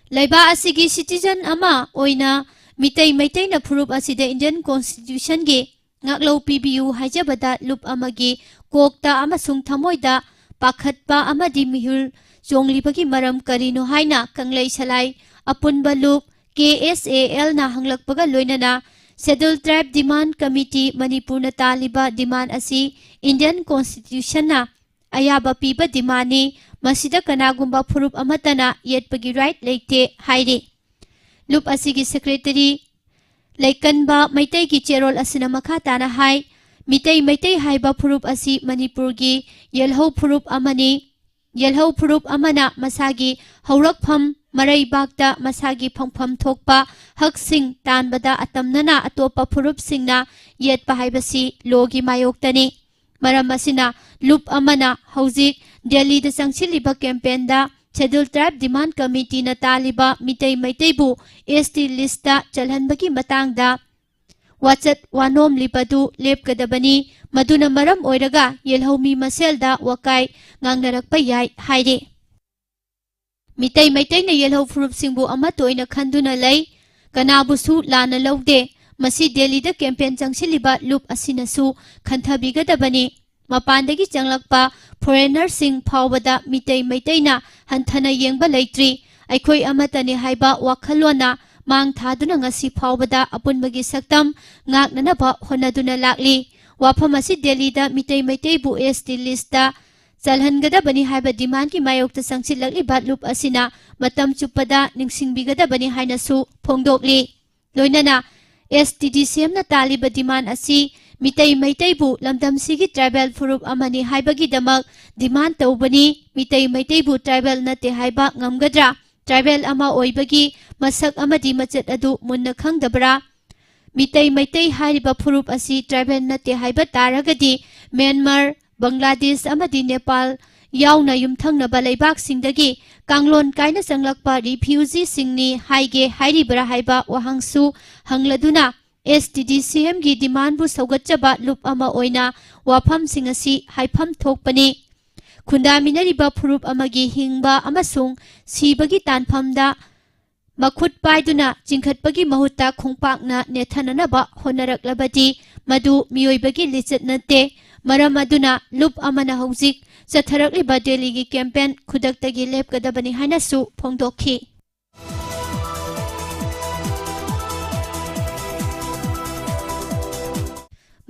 ꯂꯩꯕꯥꯛ ꯑꯁꯤꯒꯤ citizen ꯑꯃ ꯑꯣꯏꯅ ꯃꯤꯇꯩ ꯃꯩꯇꯩꯅ ꯐꯨꯔꯨꯞ ꯑꯁꯤꯗ Indian Constitutionꯒꯤ ꯉꯥꯛꯂꯧ ꯄꯤꯕꯤꯌꯨ ꯍꯥꯏꯖꯕꯗ ꯂꯨꯞ ꯑꯃꯒꯤ ꯀꯣꯛꯇ ꯑꯃꯁꯨꯡ ꯊꯃꯣꯏꯗ ꯄꯥꯈꯠꯄ ꯑꯃꯗꯤ ꯃꯤꯍꯨꯜ ꯆꯣꯡꯂꯤꯕꯒꯤ ꯃꯔꯝ ꯀꯔꯤꯅꯣ ꯍꯥꯏꯅ ꯀꯪꯂꯩ ꯁꯂꯥꯏ ꯑꯄꯨꯟꯕ ꯂꯨꯞ K S A Lꯅ ꯍꯪꯂꯛꯄꯒ ꯂꯣꯏꯅꯅ Scheduled Tribe Demand Committee ꯃꯅꯤꯄꯨꯔꯅ ꯇꯥꯜꯂꯤꯕ demand ꯑꯁꯤ Indian Constitutionꯅ ꯑꯌꯥꯕ ꯄꯤꯕ demandꯅꯤ꯫ ꯃꯁꯤꯗ ꯀꯅꯥꯒꯨꯝꯕ ꯐꯨꯔꯨꯞ ꯑꯃꯠꯇꯅ ꯌꯦꯠꯄꯒꯤ right ꯂꯩꯇꯦ ꯍꯥꯏꯔꯤ꯫ ꯂꯨꯞ ꯑꯁꯤꯒꯤ secretary ꯂꯩꯀꯟꯕ ꯃꯩꯇꯩꯒꯤ ꯆꯦꯔꯣꯜ ꯑꯁꯤꯅ ꯃꯈꯥ ꯇꯥꯅ ꯍꯥꯏ, ꯃꯤꯇꯩ ꯃꯩꯇꯩ ꯍꯥꯏꯕ ꯐꯨꯔꯨꯞ ꯑꯁꯤ ꯃꯅꯤꯄꯨꯔꯒꯤ ꯌꯦꯜꯍꯧ ꯐꯨꯔꯨꯞ ꯑꯃꯅꯤ꯫ ꯌꯦꯜꯍꯧ ꯐꯨꯔꯨꯞ ꯑꯃꯅ ꯃꯁꯥꯒꯤ ꯍꯧꯔꯛꯐꯝ ꯃꯔꯩꯕꯥꯛꯇ ꯃꯁꯥꯒꯤ ꯐꯪꯐꯝ ꯊꯣꯛꯄ ꯍꯛꯁꯤꯡ ꯇꯥꯟꯕꯗ ꯑꯇꯝꯅꯅ ꯑꯇꯣꯞꯄ ꯐꯨꯔꯨꯞꯁꯤꯡꯅ ꯌꯦꯠꯄ ꯍꯥꯏꯕꯁꯤ lawꯒꯤ ꯃꯥꯌꯣꯛꯇꯅꯤ꯫ ꯃꯔꯝ ꯑꯁꯤꯅ ꯂꯨꯞ ꯑꯃꯅ ꯍꯧꯖꯤꯛ ꯗꯦꯜꯂꯤꯗ ꯆꯪꯁꯤꯜꯂꯤꯕ campaignꯗ Scheduled Tribe Demand Committeeꯅ ꯇꯥꯜꯂꯤꯕ Meitei ꯃꯩꯇꯩꯕꯨ S T listꯇ ꯆꯜꯍꯟꯕꯒꯤ ꯃꯇꯥꯡꯗ ꯋꯥꯆꯠ ꯋꯥꯅꯣꯝꯂꯤꯕꯗꯨ ꯂꯦꯞꯀꯗꯕꯅꯤ꯫ ꯃꯗꯨꯅ ꯃꯔꯝ ꯑꯣꯏꯔꯒ ꯌꯦꯜꯍꯧ ꯃꯤ ꯃꯁꯦꯜꯗ ꯋꯥꯀꯥꯏ ꯉꯥꯡꯅꯔꯛꯄ ꯌꯥꯏ ꯍꯥꯏꯔꯤ꯫ ꯃꯤꯇꯩ ꯃꯩꯇꯩꯅ ꯌꯦꯜꯍꯧ ꯐꯨꯔꯨꯞꯁꯤꯡꯕꯨ ꯑꯃꯠꯇ ꯑꯣꯏꯅ ꯈꯟꯗꯨꯅ ꯂꯩ꯫ ꯀꯅꯥꯕꯨꯁꯨ ꯂꯥꯟꯅ ꯂꯧꯗꯦ꯫ ꯃꯁꯤ ꯗꯦꯜꯂꯤꯗ campaign ꯆꯪꯁꯤꯜꯂꯤꯕ ꯂꯨꯞ ꯑꯁꯤꯅꯁꯨ ꯈꯟꯊꯕꯤꯒꯗꯕꯅꯤ꯫ ꯃꯄꯥꯟꯗꯒꯤ ꯆꯪꯂꯛꯄ foreignerꯁꯤꯡ ꯐꯥꯎꯕꯗ ꯃꯤꯇꯩ ꯃꯩꯇꯩꯅ ꯍꯟꯊꯅ ꯌꯦꯡꯕ ꯂꯩꯇ꯭ꯔꯤ꯫ ꯑꯩꯈꯣꯏ ꯑꯃꯠꯇꯅꯤ ꯍꯥꯏꯕ ꯋꯥꯈꯜꯂꯣꯟꯅ ꯃꯥꯡ ꯊꯥꯗꯨꯅ ꯉꯁꯤ ꯐꯥꯎꯕꯗ ꯑꯄꯨꯟꯕꯒꯤ ꯁꯛꯇꯝ ꯉꯥꯛꯅꯅꯕ ꯍꯣꯠꯅꯗꯨꯅ ꯂꯥꯛꯂꯤ꯫ ꯋꯥꯐꯝ ꯑꯁꯤ ꯗꯦꯜꯂꯤꯗ ꯃꯤꯇꯩ ꯃꯩꯇꯩꯕꯨ S T listꯇ ꯆꯜꯍꯟꯒꯗꯕꯅꯤ ꯍꯥꯏꯕ demandꯀꯤ ꯃꯥꯌꯣꯛꯇ ꯆꯪꯁꯤꯜꯂꯛꯂꯤꯕ ꯂꯨꯞ ꯑꯁꯤꯅ ꯃꯇꯝ ꯆꯨꯞꯄꯗ ꯅꯤꯡꯁꯤꯡꯕꯤꯒꯗꯕꯅꯤ ꯍꯥꯏꯅꯁꯨ ꯐꯣꯡꯗꯣꯛꯂꯤ꯫ ꯂꯣꯏꯅꯅ S T D C Mꯅ ꯇꯥꯜꯂꯤꯕ demand ꯑꯁꯤ ꯃꯤꯇꯩ ꯃꯩꯇꯩꯕꯨ ꯂꯝꯗꯝꯁꯤꯒꯤ tribal ꯐꯨꯔꯨꯞ ꯑꯃꯅꯤ ꯍꯥꯏꯕꯒꯤꯗꯃꯛ demand ꯇꯧꯕꯅꯤ꯫ ꯃꯤꯇꯩ ꯃꯩꯇꯩꯕꯨ tribal ꯅꯠꯇꯦ ꯍꯥꯏꯕ ꯉꯝꯒꯗ꯭ꯔꯥ? Tribal ꯑꯃ ꯑꯣꯏꯕꯒꯤ ꯃꯁꯛ ꯑꯃꯗꯤ ꯃꯆꯠ ꯑꯗꯨ ꯃꯨꯟꯅ ꯈꯪꯗꯕ꯭ꯔꯥ? ꯃꯤꯇꯩ ꯃꯩꯇꯩ ꯍꯥꯏꯔꯤꯕ ꯐꯨꯔꯨꯞ ꯑꯁꯤ tribal ꯅꯠꯇꯦ ꯍꯥꯏꯕ ꯇꯥꯔꯒꯗꯤ ꯃ꯭ꯌꯥꯟꯃꯥꯔ, ꯕꯪꯒ꯭ꯂꯥꯗꯦꯁ ꯑꯃꯗꯤ ꯅꯦꯄꯥꯜ ꯌꯥꯎꯅ ꯌꯨꯝꯊꯪꯅꯕ ꯂꯩꯕꯥꯛꯁꯤꯡꯗꯒꯤ ꯀꯥꯡꯂꯣꯟ ꯀꯥꯏꯅ ꯆꯪꯂꯛꯄ refugeeꯁꯤꯡꯅꯤ ꯍꯥꯏꯒꯦ ꯍꯥꯏꯔꯤꯕ꯭ꯔꯥ ꯍꯥꯏꯕ ꯋꯥꯍꯪꯁꯨ ꯍꯪꯂꯗꯨꯅ S T D C Mꯒꯤ demandꯕꯨ ꯁꯧꯒꯠꯆꯕ ꯂꯨꯞ ꯑꯃ ꯑꯣꯏꯅ ꯋꯥꯐꯝꯁꯤꯡ ꯑꯁꯤ ꯍꯥꯏꯐꯝ ꯊꯣꯛꯄꯅꯤ꯫ ꯈꯨꯟꯗꯥꯃꯤꯟꯅꯔꯤꯕ ꯐꯨꯔꯨꯞ ꯑꯃꯒꯤ ꯍꯤꯡꯕ ꯑꯃꯁꯨꯡ ꯁꯤꯕꯒꯤ ꯇꯥꯟꯐꯝꯗ ꯃꯈꯨꯠ ꯄꯥꯏꯗꯨꯅ ꯆꯤꯡꯈꯠꯄꯒꯤ ꯃꯍꯨꯠꯇ ꯈꯣꯡꯄꯥꯛꯅ ꯅꯦꯠꯊꯅꯅꯕ ꯍꯣꯠꯅꯔꯛꯂꯕꯗꯤ ꯃꯗꯨ ꯃꯤꯑꯣꯏꯕꯒꯤ ꯂꯤꯆꯠ ꯅꯠꯇꯦ꯫ ꯃꯔꯝ ꯑꯗꯨꯅ ꯂꯨꯞ ꯑꯃꯅ ꯍꯧꯖꯤꯛ ꯆꯠꯊꯔꯛꯂꯤꯕ ꯗꯦꯜꯂꯤꯒꯤ campaign ꯈꯨꯗꯛꯇꯒꯤ ꯂꯦꯞꯀꯗꯕꯅꯤ ꯍꯥꯏꯅꯁꯨ ꯐꯣꯡꯗꯣꯛꯈꯤ꯫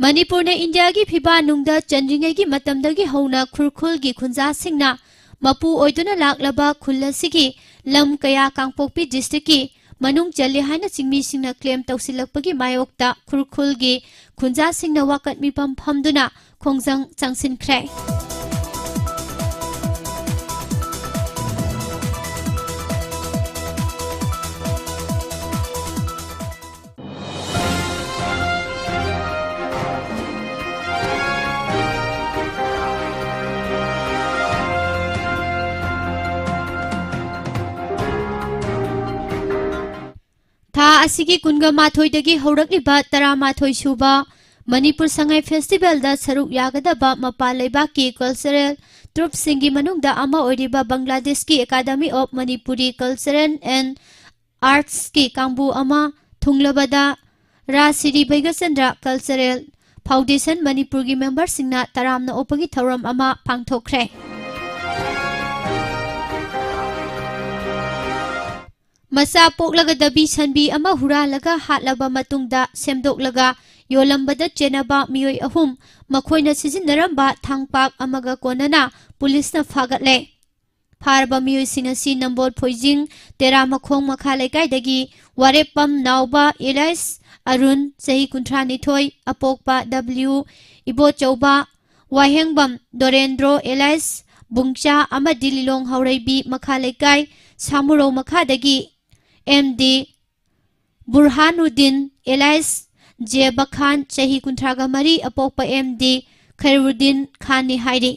ꯃꯅꯤꯄꯨꯔꯅ ꯏꯟꯗꯤꯌꯥꯒꯤ ꯐꯤꯕꯥ ꯅꯨꯡꯗ ꯆꯟꯗ꯭ꯔꯤꯉꯩꯒꯤ ꯃꯇꯝꯗꯒꯤ ꯍꯧꯅ ꯈꯨꯔꯈꯨꯜꯒꯤ ꯈꯨꯟꯖꯥꯁꯤꯡꯅ ꯃꯄꯨ ꯑꯣꯏꯗꯨꯅ ꯂꯥꯛꯂꯕ ꯈꯨꯜ ꯑꯁꯤꯒꯤ ꯂꯝ ꯀꯌꯥ ꯀꯥꯡꯄꯣꯛꯄꯤ ꯗꯤꯁꯇ꯭ꯔꯤꯛꯀꯤ ꯃꯅꯨꯡ ꯆꯜꯂꯤ ꯍꯥꯏꯅ ꯆꯤꯡꯃꯤꯁꯤꯡꯅ ꯀ꯭ꯂꯦꯝ ꯇꯧꯁꯤꯜꯂꯛꯄꯒꯤ ꯃꯥꯌꯣꯛꯇ ꯈꯨꯔꯈꯨꯜꯒꯤ ꯈꯨꯟꯖꯥꯁꯤꯡꯅ ꯋꯥꯀꯠ ꯃꯤꯐꯝ ꯐꯝꯗꯨꯅ ꯈꯣꯡꯖꯪ ꯆꯪꯁꯤꯟꯈ꯭ꯔꯦ꯫ ꯊꯥ ꯑꯁꯤꯒꯤ ꯀꯨꯟꯒ ꯃꯥꯊꯣꯏꯗꯒꯤ ꯍꯧꯔꯛꯂꯤꯕ ꯇꯔꯥꯃꯥꯊꯣꯏ ꯁꯨꯕ ꯃꯅꯤꯄꯨꯔ ꯁꯉꯥꯏ ꯐꯦꯁꯇꯤꯚꯦꯜꯗ ꯁꯔꯨꯛ ꯌꯥꯒꯗꯕ ꯃꯄꯥꯟ ꯂꯩꯕꯥꯛꯀꯤ ꯀꯜꯆꯔꯦꯜ ꯇ꯭ꯔꯨꯞꯁꯤꯡꯒꯤ ꯃꯅꯨꯡꯗ ꯑꯃ ꯑꯣꯏꯔꯤꯕ ꯕꯪꯒ꯭ꯂꯥꯗꯦꯁꯀꯤ academy of Manipuri cultural and ꯑꯥꯔꯠꯁꯀꯤ ꯀꯥꯡꯕꯨ ꯑꯃ ꯊꯨꯡꯂꯕꯗ ꯔꯥꯖ ꯁꯤꯔꯤ ꯕꯩꯒꯆꯟꯗ꯭ꯔ ꯀꯜꯆꯔꯦꯜ ꯐꯥꯎꯟꯗꯦꯁꯟ ꯃꯅꯤꯄꯨꯔꯒꯤ ꯃꯦꯝꯕꯔꯁꯤꯡꯅ ꯇꯔꯥꯝꯅ ꯑꯣꯛꯄꯒꯤ ꯊꯧꯔꯝ ꯑꯃ ꯄꯥꯡꯊꯣꯛꯈ꯭ꯔꯦ꯫ ꯃꯆꯥ ꯄꯣꯛꯂꯒ ꯗꯕꯤ ꯁꯟꯕꯤ ꯑꯃ ꯍꯨꯔꯥꯜꯂꯒ ꯍꯥꯠꯂꯕ ꯃꯇꯨꯡꯗ ꯁꯦꯝꯗꯣꯛꯂꯒ ꯌꯣꯜꯂꯝꯕꯗ ꯆꯦꯟꯅꯕ ꯃꯤꯑꯣꯏ ꯑꯍꯨꯝ, ꯃꯈꯣꯏꯅ ꯁꯤꯖꯤꯟꯅꯔꯝꯕ ꯊꯥꯡꯄꯥꯛ ꯑꯃꯒ ꯀꯣꯟꯅꯅ ꯄꯨꯂꯤꯁꯅ ꯐꯥꯒꯠꯂꯦ꯫ ꯐꯥꯔꯕ ꯃꯤꯑꯣꯏꯁꯤꯡ ꯑꯁꯤ ꯅꯝꯕꯣꯜ ꯐꯣꯏꯖꯤꯡ ꯇꯦꯔꯥꯃꯈꯣꯡ ꯃꯈꯥ ꯂꯩꯀꯥꯏꯗꯒꯤ ꯋꯥꯔꯦꯞꯄꯝ ꯅꯥꯎꯕ ꯑꯦꯂꯥꯏꯁ ꯑꯔꯨꯟ, ꯆꯍꯤ ꯀꯨꯟꯊ꯭ꯔꯥ ꯅꯤꯊꯣꯏ, ꯑꯄꯣꯛꯄ ꯗꯕ꯭ꯂꯤꯎ ꯏꯕꯣꯆꯧꯕ, ꯋꯥꯍꯦꯡꯕꯝ ꯗꯣꯔꯦꯟꯗ꯭ꯔꯣ ꯑꯦꯂꯥꯏꯁ ꯕꯨꯡꯆꯥ ꯑꯃꯗꯤ ꯂꯤꯂꯣꯡ ꯍꯥꯎꯔꯩꯕꯤ ꯃꯈꯥ ꯂꯩꯀꯥꯏ ꯁꯥꯃꯨꯔꯧ ꯃꯈꯥꯗꯒꯤ ꯑꯦꯝ ꯗꯤ ꯕꯨꯔꯍꯥꯅꯨꯗꯤꯟ ꯑꯦꯂꯥꯏꯁ ꯖꯦꯕ ꯈꯥꯟ, ꯆꯍꯤ ꯀꯨꯟꯊ꯭ꯔꯥꯒ ꯃꯔꯤ, ꯑꯄꯣꯛꯄ ꯑꯦꯝ ꯗꯤ ꯈꯩꯔꯨꯗꯤꯟ ꯈꯥꯟꯅꯤ ꯍꯥꯏꯔꯤ꯫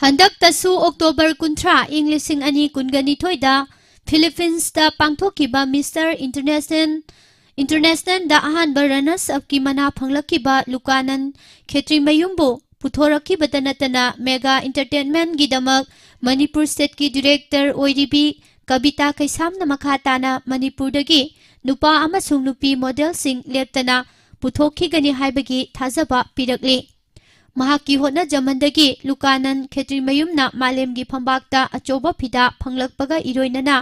ꯍꯟꯗꯛꯇꯁꯨ ꯑꯣꯛꯇꯣꯕꯔ ꯀꯨꯟꯊ꯭ꯔꯥ, ꯏꯪ ꯂꯤꯁꯤꯡ ꯑꯅꯤ ꯀꯨꯟꯒ ꯅꯤꯊꯣꯏꯗ ꯐꯤꯂꯤꯄꯤꯟꯁꯇ ꯄꯥꯡꯊꯣꯛꯈꯤꯕ ꯃꯤꯁꯇꯔ ꯏꯟꯇꯔꯅꯦꯁꯅꯦꯜ, ꯏꯟꯇꯔꯅꯦꯁꯅꯦꯜꯗ ꯑꯍꯥꯟꯕ ꯔꯅꯔꯁ ꯑꯞꯀꯤ ꯃꯅꯥ ꯐꯪꯂꯛꯈꯤꯕ ꯂꯨꯀꯥꯅꯟ ꯈꯦꯇ꯭ꯔꯤꯃꯌꯨꯝꯕꯨ ꯄꯨꯊꯣꯔꯛꯈꯤꯕꯇ ꯅꯠꯇꯅ ꯃꯦꯒꯥ ꯏꯟꯇꯔꯇꯦꯟꯃꯦꯟꯒꯤꯗꯃꯛ ꯃꯅꯤꯄꯨꯔ ꯁ꯭ꯇꯦꯠꯀꯤ ꯗꯤꯔꯦꯛꯇꯔ ꯑꯣꯏꯔꯤꯕꯤ ꯀꯕꯤꯇꯥ ꯀꯩꯁꯥꯝꯅ ꯃꯈꯥ ꯇꯥꯅ ꯃꯅꯤꯄꯨꯔꯗꯒꯤ ꯅꯨꯄꯥ ꯑꯃꯁꯨꯡ ꯅꯨꯄꯤ ꯃꯣꯗꯦꯜꯁꯤꯡ ꯂꯦꯞꯇꯅ ꯄꯨꯊꯣꯛꯈꯤꯒꯅꯤ ꯍꯥꯏꯕꯒꯤ ꯊꯥꯖꯕ ꯄꯤꯔꯛꯂꯤ꯫ ꯃꯍꯥꯛꯀꯤ ꯍꯣꯠꯅꯖꯃꯟꯗꯒꯤ ꯂꯨꯀꯥꯅꯟ ꯈꯦꯇ꯭ꯔꯤꯃꯌꯨꯝꯅ ꯃꯥꯂꯦꯝꯒꯤ ꯐꯝꯕꯥꯛꯇ ꯑꯆꯧꯕ ꯐꯤꯗꯥ ꯐꯪꯂꯛꯄꯒ ꯏꯔꯣꯏꯅꯅ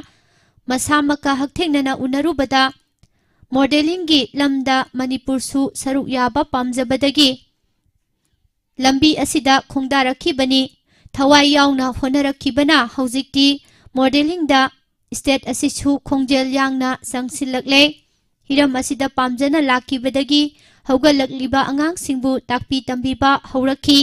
ꯃꯁꯥꯃꯛꯀ ꯍꯛꯊꯦꯡꯅꯅ ꯎꯅꯔꯨꯕꯗ ꯃꯣꯗꯦꯂꯤꯡꯒꯤ ꯂꯝꯗ ꯃꯅꯤꯄꯨꯔꯁꯨ ꯁꯔꯨꯛ ꯌꯥꯕ ꯄꯥꯝꯖꯕꯗꯒꯤ ꯂꯝꯕꯤ ꯑꯁꯤꯗ ꯈꯣꯡꯗꯥꯔꯛꯈꯤꯕꯅꯤ꯫ ꯊꯋꯥꯏ ꯌꯥꯎꯅ ꯍꯣꯠꯅꯔꯛꯈꯤꯕꯅ ꯍꯧꯖꯤꯛꯇꯤ ꯃꯣꯗꯦꯂꯤꯡꯗ ꯁ꯭ꯇꯦꯠ ꯑꯁꯤꯁꯨ ꯈꯣꯡꯖꯦꯜ ꯌꯥꯡꯅ ꯆꯪꯁꯤꯜꯂꯛꯂꯦ꯫ ꯍꯤꯔꯝ ꯑꯁꯤꯗ ꯄꯥꯝꯖꯅ ꯂꯥꯛꯈꯤꯕꯗꯒꯤ ꯍꯧꯒꯠꯂꯛꯂꯤꯕ ꯑꯉꯥꯡꯁꯤꯡꯕꯨ ꯇꯥꯛꯄꯤ ꯇꯝꯕꯤꯕ ꯍꯧꯔꯛꯈꯤ꯫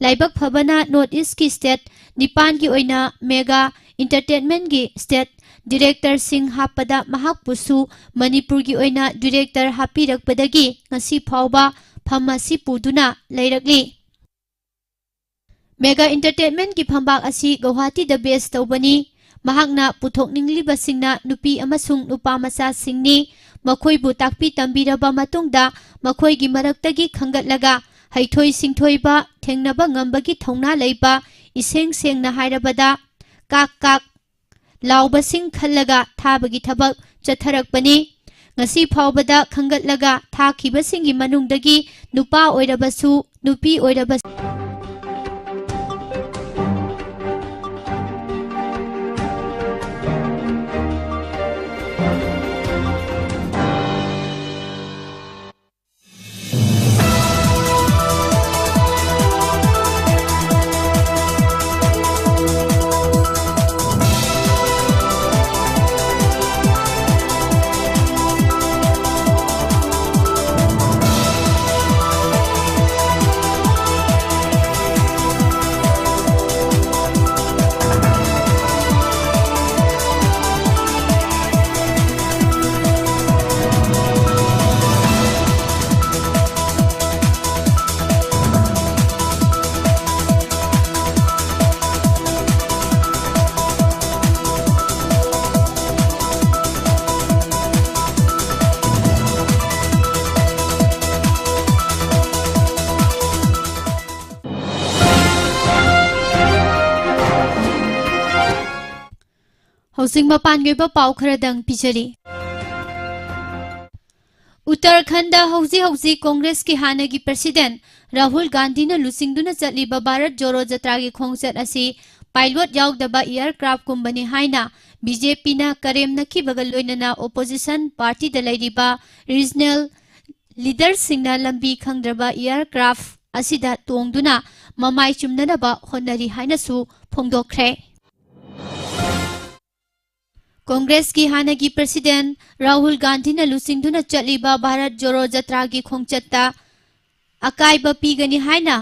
ꯂꯥꯏꯕꯛ ꯐꯕꯅ ꯅꯣꯔꯠ ꯏꯁꯀꯤ ꯁ꯭ꯇꯦꯠ ꯅꯤꯄꯥꯟꯒꯤ ꯑꯣꯏꯅ ꯃꯦꯒꯥ ꯏꯟꯇꯔꯇꯦꯟꯃꯦꯟꯒꯤ ꯁ꯭ꯇꯦꯠ ꯗꯤꯔꯦꯛꯇꯔꯁꯤꯡ ꯍꯥꯞꯄꯗ ꯃꯍꯥꯛꯄꯨꯁꯨ ꯃꯅꯤꯄꯨꯔꯒꯤ ꯑꯣꯏꯅ ꯗꯤꯔꯦꯛꯇꯔ ꯍꯥꯞꯄꯤꯔꯛꯄꯗꯒꯤ ꯉꯁꯤ ꯐꯥꯎꯕ ꯐꯝ ꯑꯁꯤ ꯄꯨꯗꯨꯅ ꯂꯩꯔꯛꯂꯤ꯫ ꯃꯦꯒꯥ ꯏꯟꯇꯔꯇꯦꯟꯃꯦꯟꯒꯤ ꯐꯝꯕꯥꯛ ꯑꯁꯤ ꯒꯧꯍꯥꯇꯤꯗ ꯕꯦꯁ ꯇꯧꯕꯅꯤ꯫ ꯃꯍꯥꯛꯅ ꯄꯨꯊꯣꯛꯅꯤꯡꯂꯤꯕꯁꯤꯡꯅ ꯅꯨꯄꯤ ꯑꯃꯁꯨꯡ ꯅꯨꯄꯥ ꯃꯆꯥꯁꯤꯡꯅꯤ꯫ ꯃꯈꯣꯏꯕꯨ ꯇꯥꯛꯄꯤ ꯇꯝꯕꯤꯔꯕ ꯃꯇꯨꯡꯗ ꯃꯈꯣꯏꯒꯤ ꯃꯔꯛꯇꯒꯤ ꯈꯟꯒꯠꯂꯒ ꯍꯩꯊꯣꯏ ꯁꯤꯡꯊꯣꯏꯕ, ꯊꯦꯡꯅꯕ ꯉꯝꯕꯒꯤ ꯊꯧꯅꯥ ꯂꯩꯕ, ꯏꯁꯦꯡ ꯁꯦꯡꯅ ꯍꯥꯏꯔꯕꯗ ꯀꯥꯛ ꯀꯥꯛ ꯂꯥꯎꯕꯁꯤꯡ ꯈꯜꯂꯒ ꯊꯥꯕꯒꯤ ꯊꯕꯛ ꯆꯠꯊꯔꯛꯄꯅꯤ꯫ ꯉꯁꯤ ꯐꯥꯎꯕꯗ ꯈꯟꯒꯠꯂꯒ ꯊꯥꯈꯤꯕꯁꯤꯡꯒꯤ ꯃꯅꯨꯡꯗꯒꯤ ꯅꯨꯄꯥ ꯑꯣꯏꯔꯕꯁꯨ, ꯅꯨꯄꯤ ꯑꯣꯏꯔꯕꯁꯨ, ꯍꯧꯖꯤꯛ ꯃꯄꯥꯟꯒꯤ ꯑꯣꯏꯕ ꯄꯥꯎ ꯈꯔꯗꯪ ꯄꯤꯖꯔꯤ꯫ ꯎꯠꯇꯔꯈꯟꯗ ꯍꯧꯖꯤꯛ ꯍꯧꯖꯤꯛ ꯀꯣꯡꯒ꯭ꯔꯦꯁꯀꯤ ꯍꯥꯟꯅꯒꯤ ꯄ꯭ꯔꯁꯤꯗꯦꯟ ꯔꯥꯍꯨꯜ ꯒꯥꯟꯙꯤꯅ ꯂꯨꯆꯤꯡꯗꯨꯅ ꯆꯠꯂꯤꯕ ꯚꯥꯔꯠ ꯖꯣꯔꯣ ꯖꯇ꯭ꯔꯥꯒꯤ ꯈꯣꯡꯆꯠ ꯑꯁꯤ ꯄꯥꯏꯂꯣꯠ ꯌꯥꯎꯗꯕ ꯑꯦꯌꯔꯀ꯭ꯔꯥꯐꯀꯨꯝꯕꯅꯤ ꯍꯥꯏꯅ ꯕꯤ ꯖꯦ ꯄꯤꯅ ꯀꯔꯦꯝꯅꯈꯤꯕꯒ ꯂꯣꯏꯅꯅ ꯑꯣꯄꯣꯖꯤꯁꯟ ꯄꯥꯔꯇꯤꯗ ꯂꯩꯔꯤꯕ ꯔꯤꯖꯅꯦꯜ ꯂꯤꯗꯔꯁꯤꯡꯅ ꯂꯝꯕꯤ ꯈꯪꯗ꯭ꯔꯕ ꯑꯦꯌꯔꯀ꯭ꯔꯥꯐ ꯑꯁꯤꯗ ꯇꯣꯡꯗꯨꯅ ꯃꯃꯥꯏ ꯆꯨꯝꯅꯅꯕ ꯍꯣꯠꯅꯔꯤ ꯍꯥꯏꯅꯁꯨ ꯐꯣꯡꯗꯣꯛꯈ꯭ꯔꯦ꯫ ꯀꯣꯡꯒ꯭ꯔꯦꯁꯀꯤ ꯍꯥꯟꯅꯒꯤ ꯄ꯭ꯔꯁꯤꯗꯦꯟ ꯔꯥꯍꯨꯜ ꯒꯥꯟꯙꯤꯅ ꯂꯨꯆꯤꯡꯗꯨꯅ ꯆꯠꯂꯤꯕ ꯚꯥꯔꯠ ꯖꯣꯔꯣ ꯖꯇ꯭ꯔꯥꯒꯤ ꯈꯣꯡꯆꯠꯇ ꯑꯀꯥꯏꯕ ꯄꯤꯒꯅꯤ ꯍꯥꯏꯅ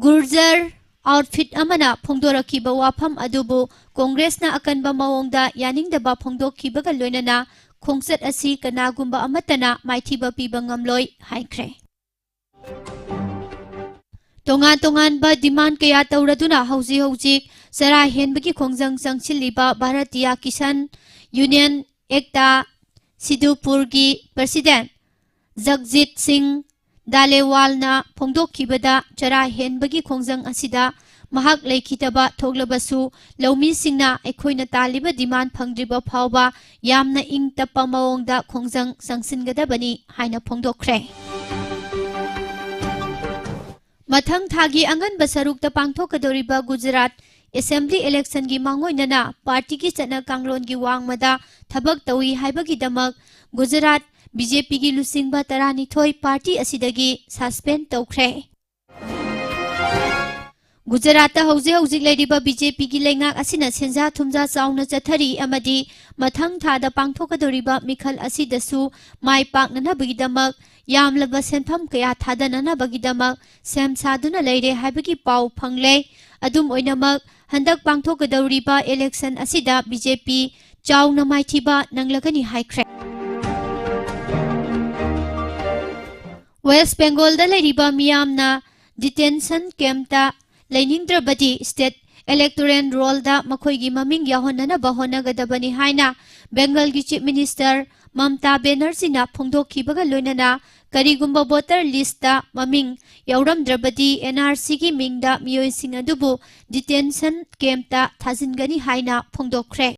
ꯒꯨꯔꯖꯔ ꯑꯥꯎꯠꯐꯤꯠ ꯑꯃꯅ ꯐꯣꯡꯗꯣꯔꯛꯈꯤꯕ ꯋꯥꯐꯝ ꯑꯗꯨꯕꯨ ꯀꯣꯡꯒ꯭ꯔꯦꯁꯅ ꯑꯀꯟꯕ ꯃꯑꯣꯡꯗ ꯌꯥꯅꯤꯡꯗꯕ ꯐꯣꯡꯗꯣꯛꯈꯤꯕꯒ ꯂꯣꯏꯅꯅ ꯈꯣꯡꯆꯠ ꯑꯁꯤ ꯀꯅꯥꯒꯨꯝꯕ ꯑꯃꯠꯇꯅ ꯃꯥꯏꯊꯤꯕ ꯄꯤꯕ ꯉꯝꯂꯣꯏ ꯍꯥꯏꯈ꯭ꯔꯦ꯫ ꯇꯣꯉꯥꯟ ꯇꯣꯉꯥꯟꯕ ꯗꯤꯃꯥꯟ ꯀꯌꯥ ꯇꯧꯔꯗꯨꯅ ꯍꯧꯖꯤꯛ ꯍꯧꯖꯤꯛ ꯆꯔꯥ ꯍꯦꯟꯕꯒꯤ ꯈꯣꯡꯖꯪ ꯆꯪꯁꯤꯜꯂꯤꯕ ꯚꯥꯔꯇꯤꯌꯥ ꯀꯤꯁꯟ ꯌꯨꯅꯤꯌꯟ ꯑꯦꯛꯇꯥ ꯁꯤꯗꯨꯄꯨꯔꯒꯤ ꯄ꯭ꯔꯁꯤꯗꯦꯟ ꯖꯒꯖꯤꯠ ꯁꯤꯡ ꯗꯥꯂꯦꯋꯥꯜꯅ ꯐꯣꯡꯗꯣꯛꯈꯤꯕꯗ, ꯆꯔꯥ ꯍꯦꯟꯕꯒꯤ ꯈꯣꯡꯖꯪ ꯑꯁꯤꯗ ꯃꯍꯥꯛ ꯂꯩꯈꯤꯗꯕ ꯊꯣꯛꯂꯕꯁꯨ, ꯂꯧꯃꯤꯁꯤꯡꯅ ꯑꯩꯈꯣꯏꯅ ꯇꯥꯜꯂꯤꯕ ꯗꯤꯃꯥꯟ ꯐꯪꯗ꯭ꯔꯤꯕ ꯐꯥꯎꯕ ꯌꯥꯝꯅ ꯏꯪ ꯇꯞꯄ ꯃꯑꯣꯡꯗ ꯈꯣꯡꯖꯪ ꯆꯪꯁꯤꯟꯒꯗꯕꯅꯤ ꯍꯥꯏꯅ ꯐꯣꯡꯗꯣꯛꯈ꯭ꯔꯦ꯫ ꯃꯊꯪ ꯊꯥꯒꯤ ꯑꯉꯟꯕ ꯁꯔꯨꯛꯇ ꯄꯥꯡꯊꯣꯛꯀꯗꯧꯔꯤꯕ ꯒꯨꯖꯔꯥꯠ ꯑꯦꯁꯦꯝꯕ꯭ꯂꯤ ꯏꯂꯦꯛꯁꯟꯒꯤ ꯃꯥꯡꯑꯣꯏꯅꯅ ꯄꯥꯔꯇꯤꯒꯤ ꯆꯠꯅ ꯀꯥꯡꯂꯣꯟꯒꯤ ꯋꯥꯡꯃꯗ ꯊꯕꯛ ꯇꯧꯏ ꯍꯥꯏꯕꯒꯤꯗꯃꯛ ꯒꯨꯖꯔꯥꯠ ꯕꯤ ꯖꯦ ꯄꯤꯒꯤ ꯂꯨꯆꯤꯡꯕ ꯇꯔꯥꯅꯤꯊꯣꯏ ꯄꯥꯔꯇꯤ ꯑꯁꯤꯗꯒꯤ ꯁꯁꯄꯦꯟ ꯇꯧꯈ꯭ꯔꯦ꯫ ꯒꯨꯖꯔꯥꯠꯇ ꯍꯧꯖꯤꯛ ꯍꯧꯖꯤꯛ ꯂꯩꯔꯤꯕ ꯕꯤ ꯖꯦ ꯄꯤꯒꯤ ꯂꯩꯉꯥꯛ ꯑꯁꯤꯅ ꯁꯦꯟꯖꯥ ꯊꯨꯝꯖꯥ ꯆꯥꯎꯅ ꯆꯠꯊꯔꯤ ꯑꯃꯗꯤ ꯃꯊꯪ ꯊꯥꯗ ꯄꯥꯡꯊꯣꯛꯀꯗꯧꯔꯤꯕ ꯃꯤꯈꯜ ꯑꯁꯤꯗꯁꯨ ꯃꯥꯏ ꯄꯥꯛꯅꯅꯕꯒꯤꯗꯃꯛ ꯌꯥꯝꯂꯕ ꯁꯦꯟꯐꯝ ꯀꯌꯥ ꯊꯥꯗꯅꯅꯕꯒꯤꯗꯃꯛ ꯁꯦꯝ ꯁꯥꯗꯨꯅ ꯂꯩꯔꯦ ꯍꯥꯏꯕꯒꯤ ꯄꯥꯎ ꯐꯪꯂꯦ꯫ ꯑꯗꯨꯝ ꯑꯣꯏꯅꯃꯛ, ꯍꯟꯗꯛ ꯄꯥꯡꯊꯣꯛꯀꯗꯧꯔꯤꯕ ꯏꯂꯦꯛꯁꯟ ꯑꯁꯤꯗ ꯕꯤ ꯖꯦ ꯄꯤ ꯆꯥꯎꯅ ꯃꯥꯏꯊꯤꯕ ꯅꯪꯂꯒꯅꯤ ꯍꯥꯏꯈ꯭ꯔꯦ꯫ ꯋꯦꯁ꯭ꯠ ꯕꯦꯡꯒꯣꯜꯗ ꯂꯩꯔꯤꯕ ꯃꯤꯌꯥꯝꯅ ꯗꯤꯇꯦꯟꯁꯟ ꯀꯦꯝꯞꯇ ꯂꯩꯅꯤꯡꯗ꯭ꯔꯕꯗꯤ ꯁ꯭ꯇꯦꯠ Electoral rollꯗ ꯃꯈꯣꯏꯒꯤ ꯃꯃꯤꯡ ꯌꯥꯎꯍꯟꯅꯅꯕ ꯍꯣꯠꯅꯒꯗꯕꯅꯤ ꯍꯥꯏꯅ ꯕꯦꯡꯒꯜꯒꯤ Chief Minister ꯃꯝꯇꯥ ꯕꯦꯅꯔꯖꯤꯅ ꯐꯣꯡꯗꯣꯛꯈꯤꯕꯒ ꯂꯣꯏꯅꯅ ꯀꯔꯤꯒꯨꯝꯕ voter listꯇ ꯃꯃꯤꯡ ꯌꯥꯎꯔꯝꯗ꯭ꯔꯕꯗꯤ N R Cꯒꯤ ꯃꯤꯡꯗ ꯃꯤꯑꯣꯏꯁꯤꯡ ꯑꯗꯨꯕꯨ detention campꯇ ꯊꯥꯖꯤꯟꯒꯅꯤ ꯍꯥꯏꯅ ꯐꯣꯡꯗꯣꯛꯈ꯭ꯔꯦ꯫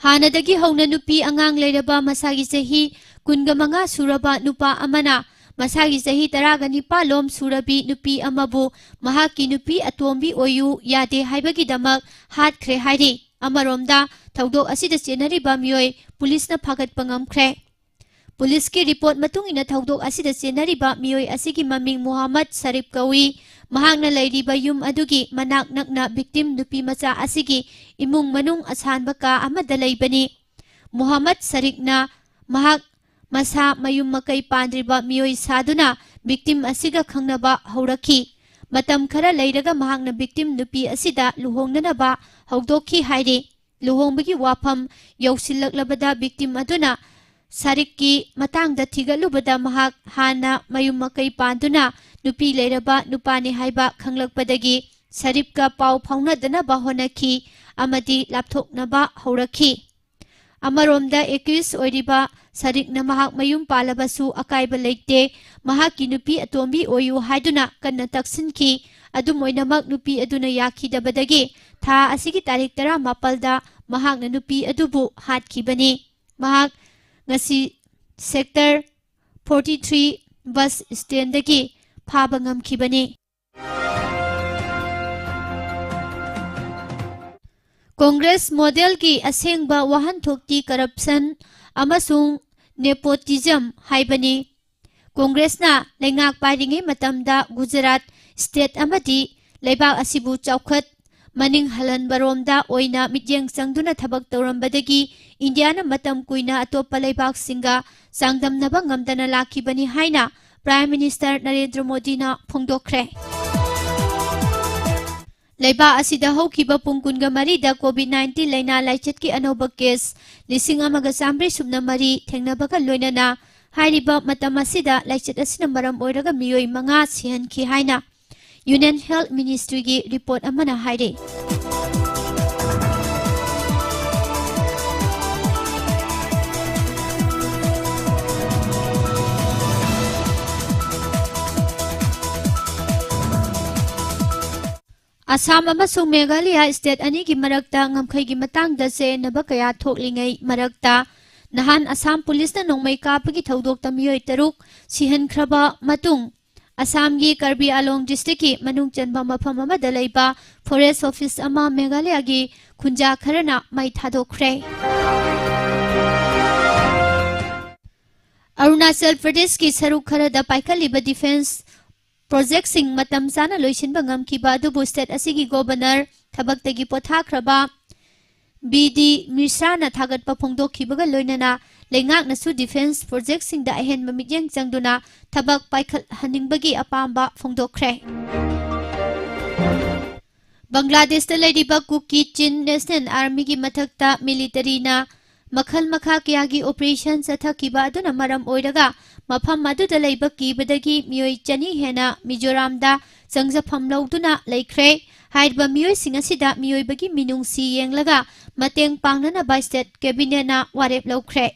ꯍꯥꯟꯅꯗꯒꯤ ꯍꯧꯅ ꯅꯨꯄꯤ ꯑꯉꯥꯡ ꯂꯩꯔꯕ ꯃꯁꯥꯒꯤ ꯆꯍꯤ ꯀꯨꯟꯒ ꯃꯉꯥ ꯁꯨꯔꯕ ꯅꯨꯄꯥ ꯑꯃꯅ ꯃꯁꯥꯒꯤ ꯆꯍꯤ ꯇꯔꯥꯒ ꯅꯤꯄꯥꯜ ꯂꯣꯝ ꯁꯨꯔꯕꯤ ꯅꯨꯄꯤ ꯑꯃꯕꯨ ꯃꯍꯥꯛꯀꯤ ꯅꯨꯄꯤ ꯑꯇꯣꯝꯕꯤ ꯑꯣꯏꯌꯨ ꯌꯥꯗꯦ ꯍꯥꯏꯕꯒꯤꯗꯃꯛ ꯍꯥꯠꯈ꯭ꯔꯦ ꯍꯥꯏꯔꯤ꯫ ꯑꯃꯔꯣꯝꯗ ꯊꯧꯗꯣꯛ ꯑꯁꯤꯗ ꯆꯦꯟꯅꯔꯤꯕ ꯃꯤꯑꯣꯏ ꯄꯨꯂꯤꯁꯅ ꯐꯥꯒꯠꯄ ꯉꯝꯈ꯭ꯔꯦ꯫ ꯄꯨꯂꯤꯁꯀꯤ report ꯃꯇꯨꯡ ꯏꯟꯅ ꯊꯧꯗꯣꯛ ꯑꯁꯤꯗ ꯆꯦꯟꯅꯔꯤꯕ ꯃꯤꯑꯣꯏ ꯑꯁꯤꯒꯤ ꯃꯃꯤꯡ ꯃꯨꯍꯝꯃꯗ ꯁꯔꯤꯐ ꯀꯧꯏ꯫ ꯃꯍꯥꯛꯅ ꯂꯩꯔꯤꯕ ꯌꯨꯝ ꯑꯗꯨꯒꯤ ꯃꯅꯥꯛ ꯅꯛꯅ victim ꯅꯨꯄꯤ ꯃꯆꯥ ꯑꯁꯤꯒꯤ ꯏꯃꯨꯡ ꯃꯅꯨꯡ ꯑꯁꯥꯟꯕ ꯀꯥ ꯑꯃꯗ ꯂꯩꯕꯅꯤ꯫ ꯃꯨꯍꯝꯃꯗ ꯁꯔꯤꯐꯅ ꯃꯍꯥꯛ ꯃꯁꯥ ꯃꯌꯨꯝ ꯃꯀꯩ ꯄꯥꯟꯗ꯭ꯔꯤꯕ ꯃꯤꯑꯣꯏ ꯁꯥꯗꯨꯅ victim ꯑꯁꯤꯒ ꯈꯪꯅꯕ ꯍꯧꯔꯛꯈꯤ꯫ ꯃꯇꯝ ꯈꯔ ꯂꯩꯔꯒ ꯃꯍꯥꯛꯅ victim ꯅꯨꯄꯤ ꯑꯁꯤꯗ ꯂꯨꯍꯣꯡꯅꯅꯕ ꯍꯧꯗꯣꯛꯈꯤ ꯍꯥꯏꯔꯤ꯫ ꯂꯨꯍꯣꯡꯕꯒꯤ ꯋꯥꯐꯝ ꯌꯧꯁꯤꯜꯂꯛꯂꯕꯗ victim ꯑꯗꯨꯅ ꯁꯔꯤꯐꯀꯤ ꯃꯇꯥꯡꯗ ꯊꯤꯒꯠꯂꯨꯕꯗ ꯃꯍꯥꯛ ꯍꯥꯟꯅ ꯃꯌꯨꯝ ꯃꯀꯩ ꯄꯥꯟꯗꯨꯅ ꯅꯨꯄꯤ ꯂꯩꯔꯕ ꯅꯨꯄꯥꯅꯤ ꯍꯥꯏꯕ ꯈꯪꯂꯛꯄꯗꯒꯤ ꯁꯔꯤꯐꯀ ꯄꯥꯎ ꯐꯥꯎꯅꯗꯅꯕ ꯍꯣꯠꯅꯈꯤ ꯑꯃꯗꯤ ꯂꯥꯞꯊꯣꯛꯅꯕ ꯍꯧꯔꯛꯈꯤ꯫ ꯑꯃꯔꯣꯝꯗ accused ꯑꯣꯏꯔꯤꯕ ꯁꯔꯤꯐꯅ ꯃꯍꯥꯛ ꯃꯌꯨꯝ ꯄꯥꯜꯂꯕꯁꯨ ꯑꯀꯥꯏꯕ ꯂꯩꯇꯦ, ꯃꯍꯥꯛꯀꯤ ꯅꯨꯄꯤ ꯑꯇꯣꯝꯕꯤ ꯑꯣꯏꯌꯨ ꯍꯥꯏꯗꯨꯅ ꯀꯟꯅ ꯇꯛꯁꯤꯟꯈꯤ꯫ ꯑꯗꯨꯝ ꯑꯣꯏꯅꯃꯛ ꯅꯨꯄꯤ ꯑꯗꯨꯅ ꯌꯥꯈꯤꯗꯕꯗꯒꯤ ꯊꯥ ꯑꯁꯤꯒꯤ ꯇꯥꯔꯤꯛ ꯇꯔꯥꯃꯥꯄꯜꯗ ꯃꯍꯥꯛꯅ ꯅꯨꯄꯤ ꯑꯗꯨꯕꯨ ꯍꯥꯠꯈꯤꯕꯅꯤ꯫ ꯃꯍꯥꯛ ꯉꯁꯤ sector forty three bus standꯗꯒꯤ ꯐꯥꯕ ꯉꯝꯈꯤꯕꯅꯤ꯫ Congress modelꯒꯤ ꯑꯁꯦꯡꯕ ꯋꯥꯍꯟꯊꯣꯛꯇꯤ corruption ꯑꯃꯁꯨꯡ nepotism ꯍꯥꯏꯕꯅꯤ꯫ Congressꯅ ꯂꯩꯉꯥꯛ ꯄꯥꯏꯔꯤꯉꯩ ꯃꯇꯝꯗ ꯒꯨꯖꯔꯥꯠ state ꯑꯃꯗꯤ ꯂꯩꯕꯥꯛ ꯑꯁꯤꯕꯨ ꯆꯥꯎꯈꯠ ꯃꯅꯤꯡ ꯍꯜꯍꯟꯕꯔꯣꯝꯗ ꯑꯣꯏꯅ ꯃꯤꯠꯌꯦꯡ ꯆꯪꯗꯨꯅ ꯊꯕꯛ ꯇꯧꯔꯝꯕꯗꯒꯤ ꯏꯟꯗꯤꯌꯥꯅ ꯃꯇꯝ ꯀꯨꯏꯅ ꯑꯇꯣꯞꯄ ꯂꯩꯕꯥꯛꯁꯤꯡꯒ ꯆꯥꯡꯗꯝꯅꯕ ꯉꯝꯗꯅ ꯂꯥꯛꯈꯤꯕꯅꯤ ꯍꯥꯏꯅ Prime Minister ꯅꯔꯦꯟꯗ꯭ꯔ ꯃꯣꯗꯤꯅ ꯐꯣꯡꯗꯣꯛꯈ꯭ꯔꯦ꯫ ꯂꯩꯕꯥꯛ ꯑꯁꯤꯗ ꯍꯧꯈꯤꯕ ꯄꯨꯡ ꯀꯨꯟꯒ ꯃꯔꯤꯗ COVID nineteen ꯂꯥꯏꯅꯥ ꯂꯥꯏꯆꯠꯀꯤ ꯑꯅꯧꯕ case ꯂꯤꯁꯤꯡ ꯑꯃꯒ ꯆꯥꯃꯔꯤ ꯁꯨꯞꯅ ꯃꯔꯤ ꯊꯦꯡꯅꯕꯒ ꯂꯣꯏꯅꯅ ꯍꯥꯏꯔꯤꯕ ꯃꯇꯝ ꯑꯁꯤꯗ ꯂꯥꯏꯆꯠ ꯑꯁꯤꯅ ꯃꯔꯝ ꯑꯣꯏꯔꯒ ꯃꯤꯑꯣꯏ ꯃꯉꯥ ꯁꯤꯍꯟꯈꯤ ꯍꯥꯏꯅ Union Health Ministryꯒꯤ report ꯑꯃꯅ ꯍꯥꯏꯔꯤ꯫ ꯑꯁꯥꯝ ꯑꯃꯁꯨꯡ ꯃꯦꯘꯥꯂꯌ state ꯑꯅꯤꯒꯤ ꯃꯔꯛꯇ ꯉꯝꯈꯩꯒꯤ ꯃꯇꯥꯡꯗ ꯆꯌꯦꯠꯅꯕ ꯀꯌꯥ ꯊꯣꯛꯂꯤꯉꯩ ꯃꯔꯛꯇ, ꯅꯍꯥꯟ ꯑꯁꯥꯝ ꯄꯨꯂꯤꯁꯅ ꯅꯣꯡꯃꯩ ꯀꯥꯞꯄꯒꯤ ꯊꯧꯗꯣꯛꯇ ꯃꯤꯑꯣꯏ ꯇꯔꯨꯛ ꯁꯤꯍꯟꯈ꯭ꯔꯕ ꯃꯇꯨꯡ, ꯑꯁꯥꯝꯒꯤ ꯀꯔꯕꯤ ꯑꯂꯣꯡ districtꯀꯤ ꯃꯅꯨꯡ ꯆꯟꯕ ꯃꯐꯝ ꯑꯃꯗ ꯂꯩꯕ forest office ꯑꯃ ꯃꯦꯘꯥꯂꯌꯒꯤ ꯈꯨꯟꯖꯥ ꯈꯔꯅ ꯃꯩ ꯊꯥꯗꯣꯛꯈ꯭ꯔꯦ꯫ ꯑꯔꯨꯅꯥꯆꯜ ꯄ꯭ꯔꯗꯦꯁꯀꯤ ꯁꯔꯨꯛ ꯈꯔꯗ ꯄꯥꯏꯈꯠꯂꯤꯕ defence projectꯁꯤꯡ ꯃꯇꯝ ꯆꯥꯅ ꯂꯣꯏꯁꯤꯟꯕ ꯉꯝꯈꯤꯕ ꯑꯗꯨꯕꯨ state ꯑꯁꯤꯒꯤ governor ꯊꯕꯛꯇꯒꯤ ꯄꯣꯊꯥꯈ꯭ꯔꯕ ꯕꯤ ꯗꯤ ꯃꯤꯁ꯭ꯔꯥꯅ ꯊꯥꯒꯠꯄ ꯐꯣꯡꯗꯣꯛꯈꯤꯕꯒ ꯂꯣꯏꯅꯅ ꯂꯩꯉꯥꯛꯅꯁꯨ defence projectꯁꯤꯡꯗ ꯑꯍꯦꯟꯕ ꯃꯤꯠꯌꯦꯡ ꯆꯪꯗꯨꯅ ꯊꯕꯛ ꯄꯥꯏꯈꯠꯍꯟꯅꯤꯡꯕꯒꯤ ꯑꯄꯥꯝꯕ ꯐꯣꯡꯗꯣꯛꯈ꯭ꯔꯦ꯫ ꯕꯪꯒ꯭ꯂꯥꯗꯦꯁꯇ ꯂꯩꯔꯤꯕ ꯀꯨꯀꯤ ꯆꯤꯟ National Armyꯒꯤ ꯃꯊꯛꯇ militaryꯅ ꯃꯈꯜ ꯃꯈꯥ ꯀꯌꯥꯒꯤ operation ꯆꯠꯊꯈꯤꯕ ꯑꯗꯨꯅ ꯃꯔꯝ ꯑꯣꯏꯔꯒ ꯃꯐꯝ ꯑꯗꯨꯗ ꯂꯩꯕ ꯀꯤꯕꯗꯒꯤ ꯃꯤꯑꯣꯏ ꯆꯅꯤ ꯍꯦꯟꯅ ꯃꯤꯖꯣꯔꯥꯝꯗ ꯆꯪꯖꯐꯝ ꯂꯧꯗꯨꯅ ꯂꯩꯈ꯭ꯔꯦ꯫ ꯍꯥꯏꯔꯤꯕ ꯃꯤꯑꯣꯏꯁꯤꯡ ꯑꯁꯤꯗ ꯃꯤꯑꯣꯏꯕꯒꯤ ꯃꯤꯅꯨꯡꯁꯤ ꯌꯦꯡꯂꯒ ꯃꯇꯦꯡ ꯄꯥꯡꯅꯅꯕ state cabinetꯅ ꯋꯥꯔꯦꯞ ꯂꯧꯈ꯭ꯔꯦ꯫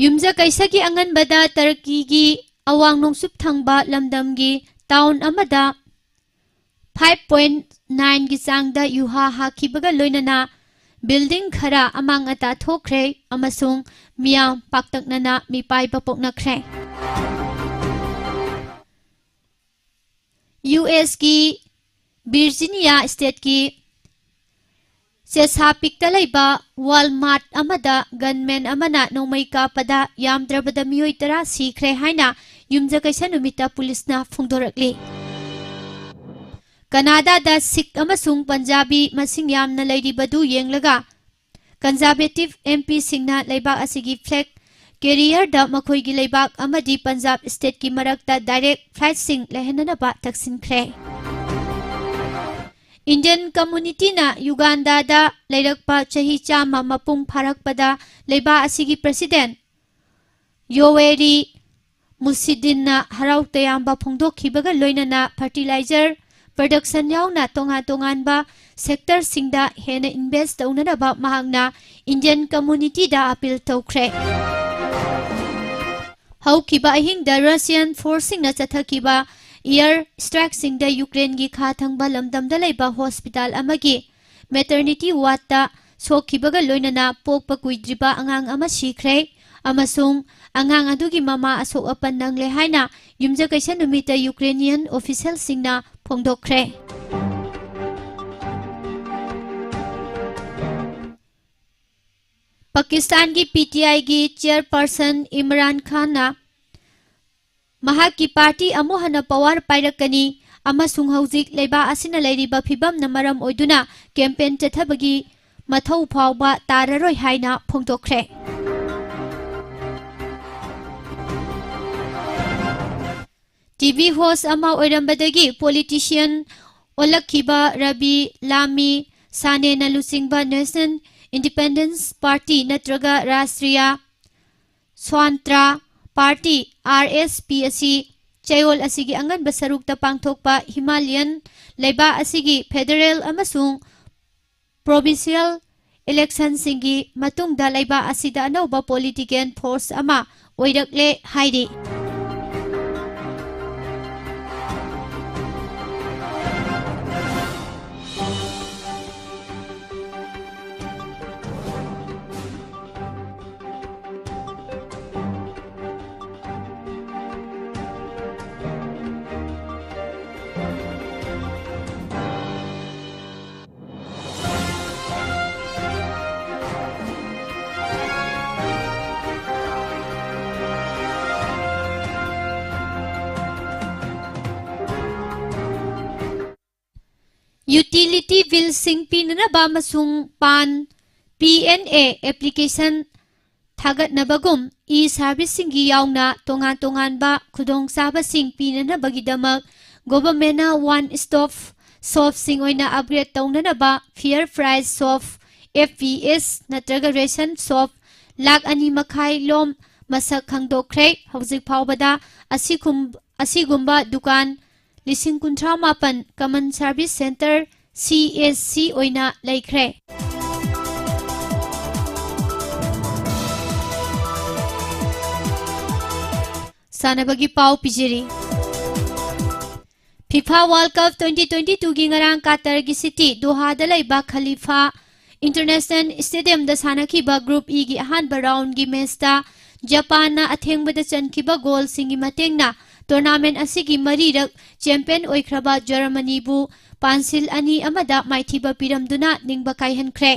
ꯌꯨꯝꯖꯀꯩꯁꯒꯤ ꯑꯉꯟꯕꯗ ꯇꯔꯀꯤꯒꯤ ꯑꯋꯥꯡ ꯅꯣꯡꯆꯨꯞ ꯊꯪꯕ ꯂꯝꯗꯝꯒꯤ town ꯑꯃꯗ five point nineꯒꯤ ꯆꯥꯡꯗ ꯌꯨꯍꯥ ꯍꯥꯈꯤꯕꯒ ꯂꯣꯏꯅꯅ building ꯈꯔ ꯑꯃꯥꯡ ꯑꯇꯥ ꯊꯣꯛꯈ꯭ꯔꯦ ꯑꯃꯁꯨꯡ ꯃꯤꯌꯥꯝ ꯄꯥꯛꯇꯛꯅꯅ ꯃꯤꯄꯥꯏꯕ ꯄꯣꯛꯅꯈ꯭ꯔꯦ꯫ ꯌꯨ ꯑꯦꯁꯀꯤ ꯚꯤꯔꯖꯤꯅꯤꯌꯥ stateꯀꯤ ꯆꯦꯁꯥꯄꯤꯛꯇ ꯂꯩꯕ Walmart ꯑꯃꯗ gunman ꯑꯃꯅ ꯅꯣꯡꯃꯩ ꯀꯥꯞꯄꯗ ꯌꯥꯝꯗ꯭ꯔꯕꯗ ꯃꯤꯑꯣꯏ ꯇꯔꯥ ꯁꯤꯈ꯭ꯔꯦ ꯍꯥꯏꯅ ꯌꯨꯝꯖꯀꯩꯁ ꯅꯨꯃꯤꯠꯇ ꯄꯨꯂꯤꯁꯅ ꯐꯣꯡꯗꯣꯔꯛꯂꯤ꯫ ꯀꯅꯥꯗꯥꯗ ꯁꯤꯈ ꯑꯃꯁꯨꯡ ꯄꯟꯖꯥꯕꯤ ꯃꯁꯤꯡ ꯌꯥꯝꯅ ꯂꯩꯔꯤꯕꯗꯨ ꯌꯦꯡꯂꯒ conservative M Pꯁꯤꯡꯅ ꯂꯩꯕꯥꯛ ꯑꯁꯤꯒꯤ flag ꯀꯦꯔꯤꯌꯔꯗ ꯃꯈꯣꯏꯒꯤ ꯂꯩꯕꯥꯛ ꯑꯃꯗꯤ ꯄꯟꯖꯥꯕ ꯁ꯭ꯇꯦꯠꯀꯤ ꯃꯔꯛꯇ ꯗꯥꯏꯔꯦꯛ ꯐ꯭ꯂꯥꯏꯠꯁꯤꯡ ꯂꯩꯍꯟꯅꯅꯕ ꯇꯛꯁꯤꯟꯈ꯭ꯔꯦ꯫ ꯏꯟꯗꯤꯌꯟ ꯀꯝꯃꯨꯅꯤꯇꯤꯅ ꯌꯨꯒꯥꯟꯗꯥꯗ ꯂꯩꯔꯛꯄ ꯆꯍꯤ ꯆꯥꯝꯃ ꯃꯄꯨꯡ ꯐꯥꯔꯛꯄꯗ ꯂꯩꯕꯥꯛ ꯑꯁꯤꯒꯤ ꯄ꯭ꯔꯁꯤꯗꯦꯟ ꯌꯣꯋꯦꯔꯤ ꯃꯨꯁꯤꯗꯤꯟꯅ ꯍꯔꯥꯎ ꯇꯌꯥꯝꯕ ꯐꯣꯡꯗꯣꯛꯈꯤꯕꯒ ꯂꯣꯏꯅꯅ ꯐꯔꯇꯤꯂꯥꯏꯖꯔ ꯄ꯭ꯔꯗꯛꯁꯟ ꯌꯥꯎꯅ ꯇꯣꯉꯥꯟ ꯇꯣꯉꯥꯟꯕ ꯁꯦꯛꯇꯔꯁꯤꯡꯗ ꯍꯦꯟꯅ ꯏꯟꯚꯦꯁ ꯇꯧꯅꯅꯕ ꯃꯍꯥꯛꯅ ꯏꯟꯗꯤꯌꯟ ꯀꯝꯃꯨꯅꯤꯇꯤꯗ ꯑꯄꯤꯜ ꯇꯧꯈ꯭ꯔꯦ꯫ ꯍꯧꯈꯤꯕ ꯑꯍꯤꯡꯗ ꯔꯁꯤꯌꯟ ꯐꯣꯔꯁꯁꯤꯡꯅ ꯆꯠꯊꯈꯤꯕ ꯏꯌꯔ ꯁ꯭ꯇ꯭ꯔꯥꯏꯛꯁꯤꯡꯗ ꯌꯨꯀ꯭ꯔꯦꯟꯒꯤ ꯈꯥ ꯊꯪꯕ ꯂꯝꯗꯝꯗ ꯂꯩꯕ ꯍꯣꯁꯄꯤꯇꯥꯜ ꯑꯃꯒꯤ ꯃꯦꯇꯔꯅꯤꯇꯤ ꯋꯥꯔꯗꯇ ꯁꯣꯛꯈꯤꯕꯒ ꯂꯣꯏꯅꯅ ꯄꯣꯛꯄ ꯀꯨꯏꯗ꯭ꯔꯤꯕ ꯑꯉꯥꯡ ꯑꯃ ꯁꯤꯈ꯭ꯔꯦ ꯑꯃꯁꯨꯡ ꯑꯉꯥꯡ ꯑꯗꯨꯒꯤ ꯃꯃꯥ ꯑꯁꯣꯛ ꯑꯄꯟ ꯅꯪꯂꯦ ꯍꯥꯏꯅ ꯌꯨꯝꯖꯀꯩꯁ ꯅꯨꯃꯤꯠꯇ ꯌꯨꯀ꯭ꯔꯦꯅꯤꯌꯟ ꯑꯣꯐꯤꯁꯤꯌꯦꯜꯁꯤꯡꯅ ꯐꯣꯡꯗꯣꯛꯈ꯭ꯔꯦ꯫ ꯄꯥꯀꯤꯁꯇꯥꯟꯒꯤ ꯄꯤ ꯇꯤ ꯑꯥꯏꯒꯤ ꯆꯤꯌꯔꯄꯔꯁꯟ ꯏꯝꯔꯥꯟ ꯈꯥꯟꯅ ꯃꯍꯥꯛꯀꯤ ꯄꯥꯔꯇꯤ ꯑꯃꯨꯛ ꯍꯟꯅ ꯄꯋꯥꯔ ꯄꯥꯏꯔꯛꯀꯅꯤ ꯑꯃꯁꯨꯡ ꯍꯧꯖꯤꯛ ꯂꯩꯕꯥꯛ ꯑꯁꯤꯅ ꯂꯩꯔꯤꯕ ꯐꯤꯚꯝꯅ ꯃꯔꯝ ꯑꯣꯏꯗꯨꯅ ꯀꯦꯝꯄꯦꯟ ꯆꯠꯊꯕꯒꯤ ꯃꯊꯧ ꯐꯥꯎꯕ ꯇꯥꯔꯔꯣꯏ ꯍꯥꯏꯅ ꯐꯣꯡꯗꯣꯛꯈ꯭ꯔꯦ꯫ ꯇꯤ ꯚꯤ ꯍꯣꯁ ꯑꯃ ꯑꯣꯏꯔꯝꯕꯗꯒꯤ ꯄꯣꯂꯤꯇꯤꯁꯤꯌꯟ ꯑꯣꯜꯂꯛꯈꯤꯕ ꯔꯕꯤ ꯂꯥꯃꯤ ꯁꯥꯅꯦꯅ ꯂꯨꯆꯤꯡꯕ ꯅꯦꯁꯅꯦꯜ ꯏꯟꯗꯤꯄꯦꯟꯗꯦꯟꯁ ꯄꯥꯔꯇꯤ ꯅꯠꯇ꯭ꯔꯒ Rashtriya Swantra party, R S P, ꯑꯁꯤ ꯆꯌꯣꯜ ꯑꯁꯤꯒꯤ ꯑꯉꯟꯕ ꯁꯔꯨꯛꯇ ꯄꯥꯡꯊꯣꯛꯄ ꯍꯤꯃꯥꯂꯌꯟ ꯂꯩꯕꯥꯛ ꯑꯁꯤꯒꯤ ꯐꯦꯗꯔꯦꯜ ꯑꯃꯁꯨꯡ ꯄ꯭ꯔꯣꯕꯤꯟꯁꯤꯌꯦꯜ ꯏꯂꯦꯛꯁꯟꯁꯤꯡꯒꯤ ꯃꯇꯨꯡꯗ ꯂꯩꯕꯥꯛ ꯑꯁꯤꯗ ꯑꯅꯧꯕ ꯄꯣꯂꯤꯇꯤꯀꯦꯜ ꯐꯣꯔꯁ ꯑꯃ ꯑꯣꯏꯔꯛꯂꯦ ꯍꯥꯏꯔꯤ꯫ ꯌꯨꯇꯤꯂꯤꯇꯤ ꯕꯤꯜꯁꯤꯡ ꯄꯤꯅꯅꯕ ꯑꯃꯁꯨꯡ ꯄꯥꯟ, ꯄꯤ ꯑꯦꯟ ꯑꯦ, ꯑꯦꯄ꯭ꯂꯤꯀꯦꯁꯟ ꯊꯥꯒꯠꯅꯕꯒꯨꯝ, e-serviceꯁꯤꯡꯒꯤ ꯌꯥꯎꯅ ꯇꯣꯉꯥꯟ ꯇꯣꯉꯥꯟꯕ ꯈꯨꯗꯣꯡꯆꯥꯕꯁꯤꯡ ꯄꯤꯅꯅꯕꯒꯤꯗꯃꯛ governmentꯅ one stop shopꯁꯤꯡ ꯑꯣꯏꯅ upgrade ꯇꯧꯅꯅꯕ fair price shop, F P S ꯅꯠꯇ꯭ꯔꯒ ration shop ꯂꯥꯈ ꯑꯅꯤ ꯃꯈꯥꯏ ꯂꯣꯝ ꯃꯁꯛ ꯈꯪꯗꯣꯛꯈ꯭ꯔꯦ꯫ ꯍꯧꯖꯤꯛ ꯐꯥꯎꯕꯗ ꯑꯁꯤꯒꯨꯝ-, ꯑꯁꯤꯒꯨꯝꯕ ꯗꯨꯀꯥꯟ ꯂꯤꯁꯤꯡ ꯀꯨꯟꯊ꯭ꯔꯥ ꯃꯥꯄꯟ common service centre, C S C ꯑꯣꯏꯅ ꯂꯩꯈ꯭ꯔꯦ꯫ ꯁꯥꯟꯅꯕꯒꯤ ꯄꯥꯎ ꯄꯤꯖꯔꯤ꯫ FIFA World Cup twenty twenty-twoꯒꯤ ꯉꯔꯥꯡ ꯀꯥꯇꯔꯒꯤ city ꯗꯣꯍꯥꯗ ꯂꯩꯕ ꯈꯂꯤꯐꯥ International Stadiumꯗ ꯁꯥꯟꯅꯈꯤꯕ Group Eꯒꯤ ꯑꯍꯥꯟꯕ roundꯒꯤ matchꯇ ꯖꯄꯥꯟꯅ ꯑꯊꯦꯡꯕꯗ ꯆꯟꯈꯤꯕ goalꯁꯤꯡꯒꯤ ꯃꯇꯦꯡꯅ tournament ꯑꯁꯤꯒꯤ ꯃꯔꯤꯔꯛ champion ꯑꯣꯏꯈ꯭ꯔꯕ ꯖꯔꯃꯅꯤꯕꯨ ꯄꯥꯟꯁꯤꯜ ꯑꯅꯤ ꯑꯃꯗ ꯃꯥꯏꯊꯤꯕ ꯄꯤꯔꯝꯗꯨꯅ ꯅꯤꯡꯕ ꯀꯥꯏꯍꯟꯈ꯭ꯔꯦ꯫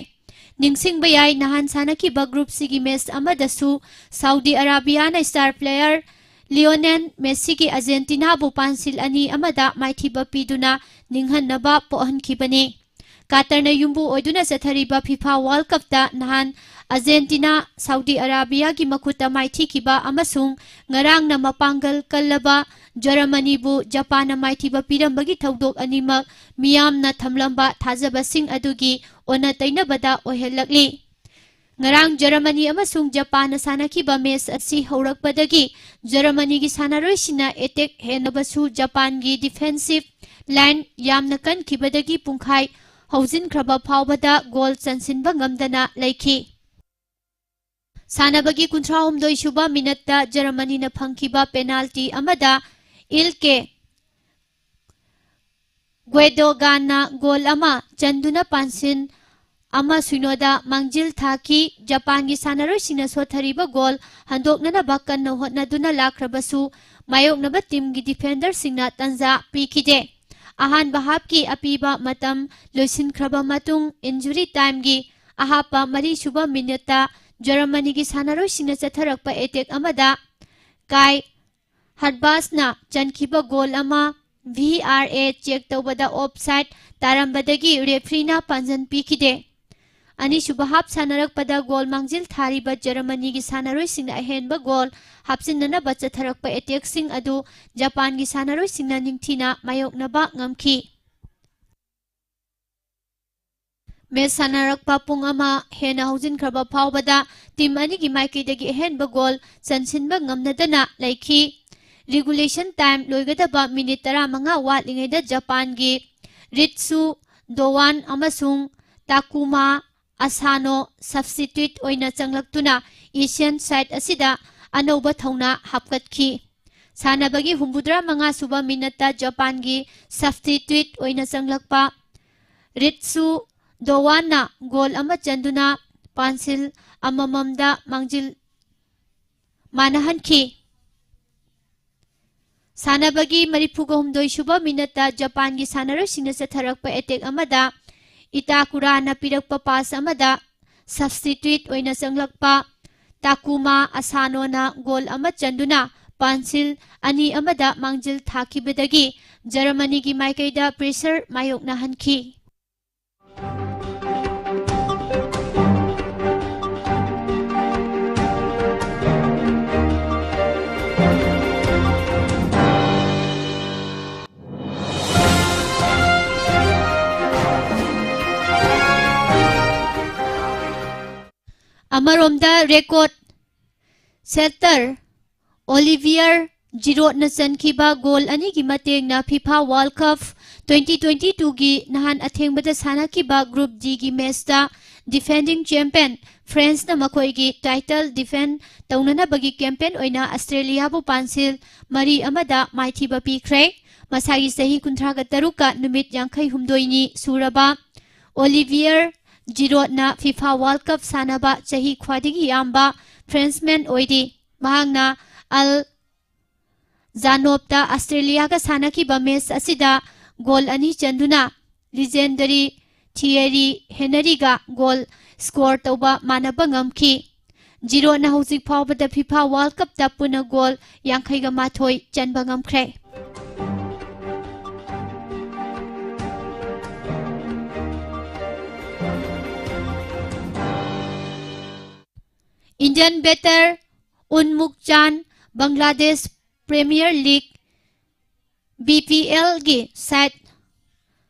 ꯅꯤꯡꯁꯤꯡꯕ ꯌꯥꯏ, ꯅꯍꯥꯟ ꯁꯥꯟꯅꯈꯤꯕ Group Cꯒꯤ match ꯑꯃꯗꯁꯨ ꯁꯥꯎꯗꯤ ꯑꯔꯥꯕꯤꯌꯥꯅ star player ꯂꯤꯑꯣꯅꯦꯜ ꯃꯦꯁꯤꯒꯤ ꯑꯥꯔꯖꯦꯟꯇꯤꯅꯥꯕꯨ ꯄꯥꯟꯁꯤꯜ ꯑꯅꯤ ꯑꯃꯗ ꯃꯥꯏꯊꯤꯕ ꯄꯤꯗꯨꯅ ꯅꯤꯡꯍꯟꯅꯕ ꯄꯣꯛꯍꯟꯈꯤꯕꯅꯤ꯫ ꯀꯥꯇꯔꯅ ꯌꯨꯝꯕꯨ ꯑꯣꯏꯗꯨꯅ ꯆꯠꯊꯔꯤꯕ FIFA World Cupꯇ ꯅꯍꯥꯟ ꯑꯥꯔꯖꯦꯟꯇꯤꯅꯥ ꯁꯥꯎꯗꯤ ꯑꯔꯥꯕꯤꯌꯥꯒꯤ ꯃꯈꯨꯠꯇ ꯃꯥꯏꯊꯤꯈꯤꯕ ꯑꯃꯁꯨꯡ ꯉꯔꯥꯡꯅ ꯃꯄꯥꯡꯒꯜ ꯀꯜꯂꯕ ꯖꯔꯃꯅꯤꯕꯨ ꯖꯄꯥꯟꯅ ꯃꯥꯏꯊꯤꯕ ꯄꯤꯔꯝꯕꯒꯤ ꯊꯧꯗꯣꯛ ꯑꯅꯤꯃꯛ ꯃꯤꯌꯥꯝꯅ ꯊꯝꯂꯝꯕ ꯊꯥꯖꯕꯁꯤꯡ ꯑꯗꯨꯒꯤ ꯑꯣꯟꯅ ꯇꯩꯅꯕꯗ ꯑꯣꯏꯍꯜꯂꯛꯂꯤ꯫ ꯉꯔꯥꯡ ꯖꯔꯃꯅꯤ ꯑꯃꯁꯨꯡ ꯖꯄꯥꯟꯅ ꯁꯥꯟꯅꯈꯤꯕ match ꯑꯁꯤ ꯍꯧꯔꯛꯄꯗꯒꯤ ꯖꯔꯃꯅꯤꯒꯤ ꯁꯥꯟꯅꯔꯣꯏꯁꯤꯡꯅ attack ꯍꯦꯟꯅꯕꯁꯨ ꯖꯄꯥꯟꯒꯤ defensive line ꯌꯥꯝꯅ ꯀꯟꯈꯤꯕꯗꯒꯤ ꯄꯨꯡꯈꯥꯏ ꯍꯧꯖꯤꯟꯈ꯭ꯔꯕ ꯐꯥꯎꯕꯗ goal ꯆꯟꯁꯤꯟꯕ ꯉꯝꯗꯅ ꯂꯩꯈꯤ꯫ ꯁꯥꯟꯅꯕꯒꯤ ꯀꯨꯟꯊ꯭ꯔꯥꯍꯨꯝꯗꯣꯏ ꯁꯨꯕ minuteꯇ ꯖꯔꯃꯅꯤꯅ ꯐꯪꯈꯤꯕ penalty ꯑꯃꯗ ꯏꯜꯀꯦ ꯒ꯭ꯋꯦꯗꯣꯒꯥꯟꯅ goal ꯑꯃ ꯆꯟꯗꯨꯅ ꯄꯥꯟꯁꯤꯟ ꯑꯃ ꯁꯤꯅꯣꯗ ꯃꯥꯡꯖꯤꯜ ꯊꯥꯈꯤ꯫ ꯖꯄꯥꯟꯒꯤ ꯁꯥꯟꯅꯔꯣꯏꯁꯤꯡꯅ ꯁꯣꯠꯊꯔꯤꯕ goal ꯍꯟꯗꯣꯛꯅꯅꯕ ꯀꯟꯅ ꯍꯣꯠꯅꯗꯨꯅ ꯂꯥꯛꯈ꯭ꯔꯕꯁꯨ ꯃꯥꯌꯣꯛꯅꯕ teamꯒꯤ defenderꯁꯤꯡꯅ ꯇꯥꯟꯖꯥ ꯄꯤꯈꯤꯗꯦ꯫ ꯑꯍꯥꯟꯕ halfꯀꯤ ꯑꯄꯤꯕ ꯃꯇꯝ ꯂꯣꯏꯁꯤꯟꯈ꯭ꯔꯕ ꯃꯇꯨꯡ injury timeꯒꯤ ꯑꯍꯥꯞꯄ ꯃꯔꯤꯁꯨꯕ minuteꯇ ꯖꯔꯃꯅꯤꯒꯤ ꯁꯥꯟꯅꯔꯣꯏꯁꯤꯡꯅ ꯆꯠꯊꯔꯛꯄ attack ꯑꯃꯗ ꯀꯥꯏ ꯍꯔꯕꯥꯁꯅ ꯆꯟꯈꯤꯕ goal ꯑꯃ V R A check ꯇꯧꯕꯗ offside ꯇꯥꯔꯝꯕꯗꯒꯤ refereeꯅ ꯄꯥꯟꯖꯟ ꯄꯤꯈꯤꯗꯦ꯫ ꯑꯅꯤꯁꯨꯕ half ꯁꯥꯟꯅꯔꯛꯄꯗ ꯒꯣꯜ ꯃꯥꯡꯖꯤꯜ ꯊꯥꯔꯤꯕ ꯖꯔꯃꯅꯤꯒꯤ ꯁꯥꯟꯅꯔꯣꯏꯁꯤꯡꯅ ꯑꯍꯦꯟꯕ ꯒꯣꯜ ꯍꯥꯞꯆꯤꯟꯅꯅꯕ ꯆꯠꯊꯔꯛꯄ attackꯁꯤꯡ ꯑꯗꯨ ꯖꯄꯥꯟꯒꯤ ꯁꯥꯟꯅꯔꯣꯏꯁꯤꯡꯅ ꯅꯤꯡꯊꯤꯅ ꯃꯥꯌꯣꯛꯅꯕ ꯉꯝꯈꯤ꯫ Match ꯁꯥꯟꯅꯔꯛꯄ ꯄꯨꯡ ꯑꯃ ꯍꯦꯟꯅ ꯍꯧꯖꯤꯟꯈ꯭ꯔꯕ ꯐꯥꯎꯕꯗ team ꯑꯅꯤꯒꯤ ꯃꯥꯏꯀꯩꯗꯒꯤ ꯑꯍꯦꯟꯕ ꯒꯣꯜ ꯆꯟꯁꯤꯟꯕ ꯉꯝꯅꯗꯅ ꯂꯩꯈꯤ꯫ Regulation time ꯂꯣꯏꯒꯗꯕ minute ꯇꯔꯥꯃꯉꯥ ꯋꯥꯠꯂꯤꯉꯩꯗ ꯖꯄꯥꯟꯒꯤ ꯔꯤꯠꯁꯨ ꯗꯣꯋꯥꯟ ꯑꯃꯁꯨꯡ ꯇꯥꯀꯨꯃꯥ ꯑꯁꯥꯅꯣ substitute ꯑꯣꯏꯅ ꯆꯪꯂꯛꯇꯨꯅ Asian side ꯑꯁꯤꯗ ꯑꯅꯧꯕ ꯊꯧꯅꯥ ꯍꯥꯞꯀꯠꯈꯤ꯫ ꯁꯥꯟꯅꯕꯒꯤ ꯍꯨꯝꯐꯨꯇꯔꯥ ꯃꯉꯥ ꯁꯨꯕ minuteꯇ ꯖꯄꯥꯟꯒꯤ substitute ꯑꯣꯏꯅ ꯆꯪꯂꯛꯄ ꯔꯤꯠꯁꯨ ꯗꯣꯋꯥꯟꯅ ꯒꯣꯜ ꯑꯃ ꯆꯟꯗꯨꯅ ꯄꯥꯟꯁꯤꯜ ꯑꯃꯃꯝꯗ ꯃꯥꯡꯖꯤꯜ ꯃꯥꯟꯅꯍꯟꯈꯤ꯫ ꯁꯥꯟꯅꯕꯒꯤ ꯃꯔꯤꯐꯨꯒ ꯍꯨꯝꯗꯣꯏ ꯁꯨꯕ minuteꯇ ꯖꯄꯥꯟꯒꯤ ꯁꯥꯟꯅꯔꯣꯏꯁꯤꯡꯅ ꯆꯠꯊꯔꯛꯄ attack ꯑꯃꯗ ꯏꯇꯥꯀꯨꯔꯥꯅ ꯄꯤꯔꯛꯄ pass ꯑꯃꯗ substitute ꯑꯣꯏꯅ ꯆꯪꯂꯛꯄ ꯇꯥꯀꯨꯃꯥ ꯑꯁꯥꯅꯣꯅ ꯒꯣꯜ ꯑꯃ ꯆꯟꯗꯨꯅ ꯄꯥꯟꯁꯤꯜ ꯑꯅꯤ ꯑꯃꯗ ꯃꯥꯡꯖꯤꯜ ꯊꯥꯈꯤꯕꯗꯒꯤ ꯖꯔꯃꯅꯤꯒꯤ ꯃꯥꯏꯀꯩꯗ pressure ꯃꯥꯌꯣꯛꯅꯍꯟꯈꯤ꯫ ꯑꯃꯔꯣꯝꯗ record setter Olivier Giroudꯅ ꯆꯟꯈꯤꯕ ꯒꯣꯜ ꯑꯅꯤꯒꯤ ꯃꯇꯦꯡꯅ FIFA World Cup twenty twenty-twoꯒꯤ ꯅꯍꯥꯟ ꯑꯊꯦꯡꯕꯗ ꯁꯥꯟꯅꯈꯤꯕ Group Dꯒꯤ matchꯇ defending champion Franceꯅ ꯃꯈꯣꯏꯒꯤ title defend ꯇꯧꯅꯅꯕꯒꯤ campaign ꯑꯣꯏꯅ Australiaꯕꯨ ꯄꯥꯟꯁꯤꯜ ꯃꯔꯤ ꯑꯃꯗ ꯃꯥꯏꯊꯤꯕ ꯄꯤꯈ꯭ꯔꯦ꯫ ꯃꯁꯥꯒꯤ ꯆꯍꯤ ꯀꯨꯟꯊ꯭ꯔꯥꯒ ꯇꯔꯨꯛꯀ ꯅꯨꯃꯤꯠ ꯌꯥꯡꯈꯩ ꯍꯨꯝꯗꯣꯏꯅꯤ ꯁꯨꯔꯕ Olivier Giroudꯅ FIFA World Cup ꯁꯥꯟꯅꯕ ꯆꯍꯤ ꯈ꯭ꯋꯥꯏꯗꯒꯤ ꯌꯥꯝꯕ Frenchman ꯑꯣꯏꯔꯤ꯫ ꯃꯍꯥꯛꯅ ꯑꯜ ꯖꯥꯅꯣꯞꯇ Australiaꯒ ꯁꯥꯟꯅꯈꯤꯕ match ꯑꯁꯤꯗ ꯒꯣꯜ ꯑꯅꯤ ꯆꯟꯗꯨꯅ legendary Thierry Henryꯒ ꯒꯣꯜ score ꯇꯧꯕ ꯃꯥꯟꯅꯕ ꯉꯝꯈꯤ꯫ Giroudꯅ ꯍꯧꯖꯤꯛ ꯐꯥꯎꯕꯗ FIFA World Cupꯇ ꯄꯨꯟꯅ ꯒꯣꯜ ꯌꯥꯡꯈꯩꯒ ꯃꯥꯊꯣꯏ ꯆꯟꯕ ꯉꯝꯈ꯭ꯔꯦ꯫ Indian batter ꯎꯟꯃꯨꯛ ꯆꯥꯟ Bangladesh premier league, B P ꯑꯦꯜꯒꯤ ꯁꯥꯏꯠ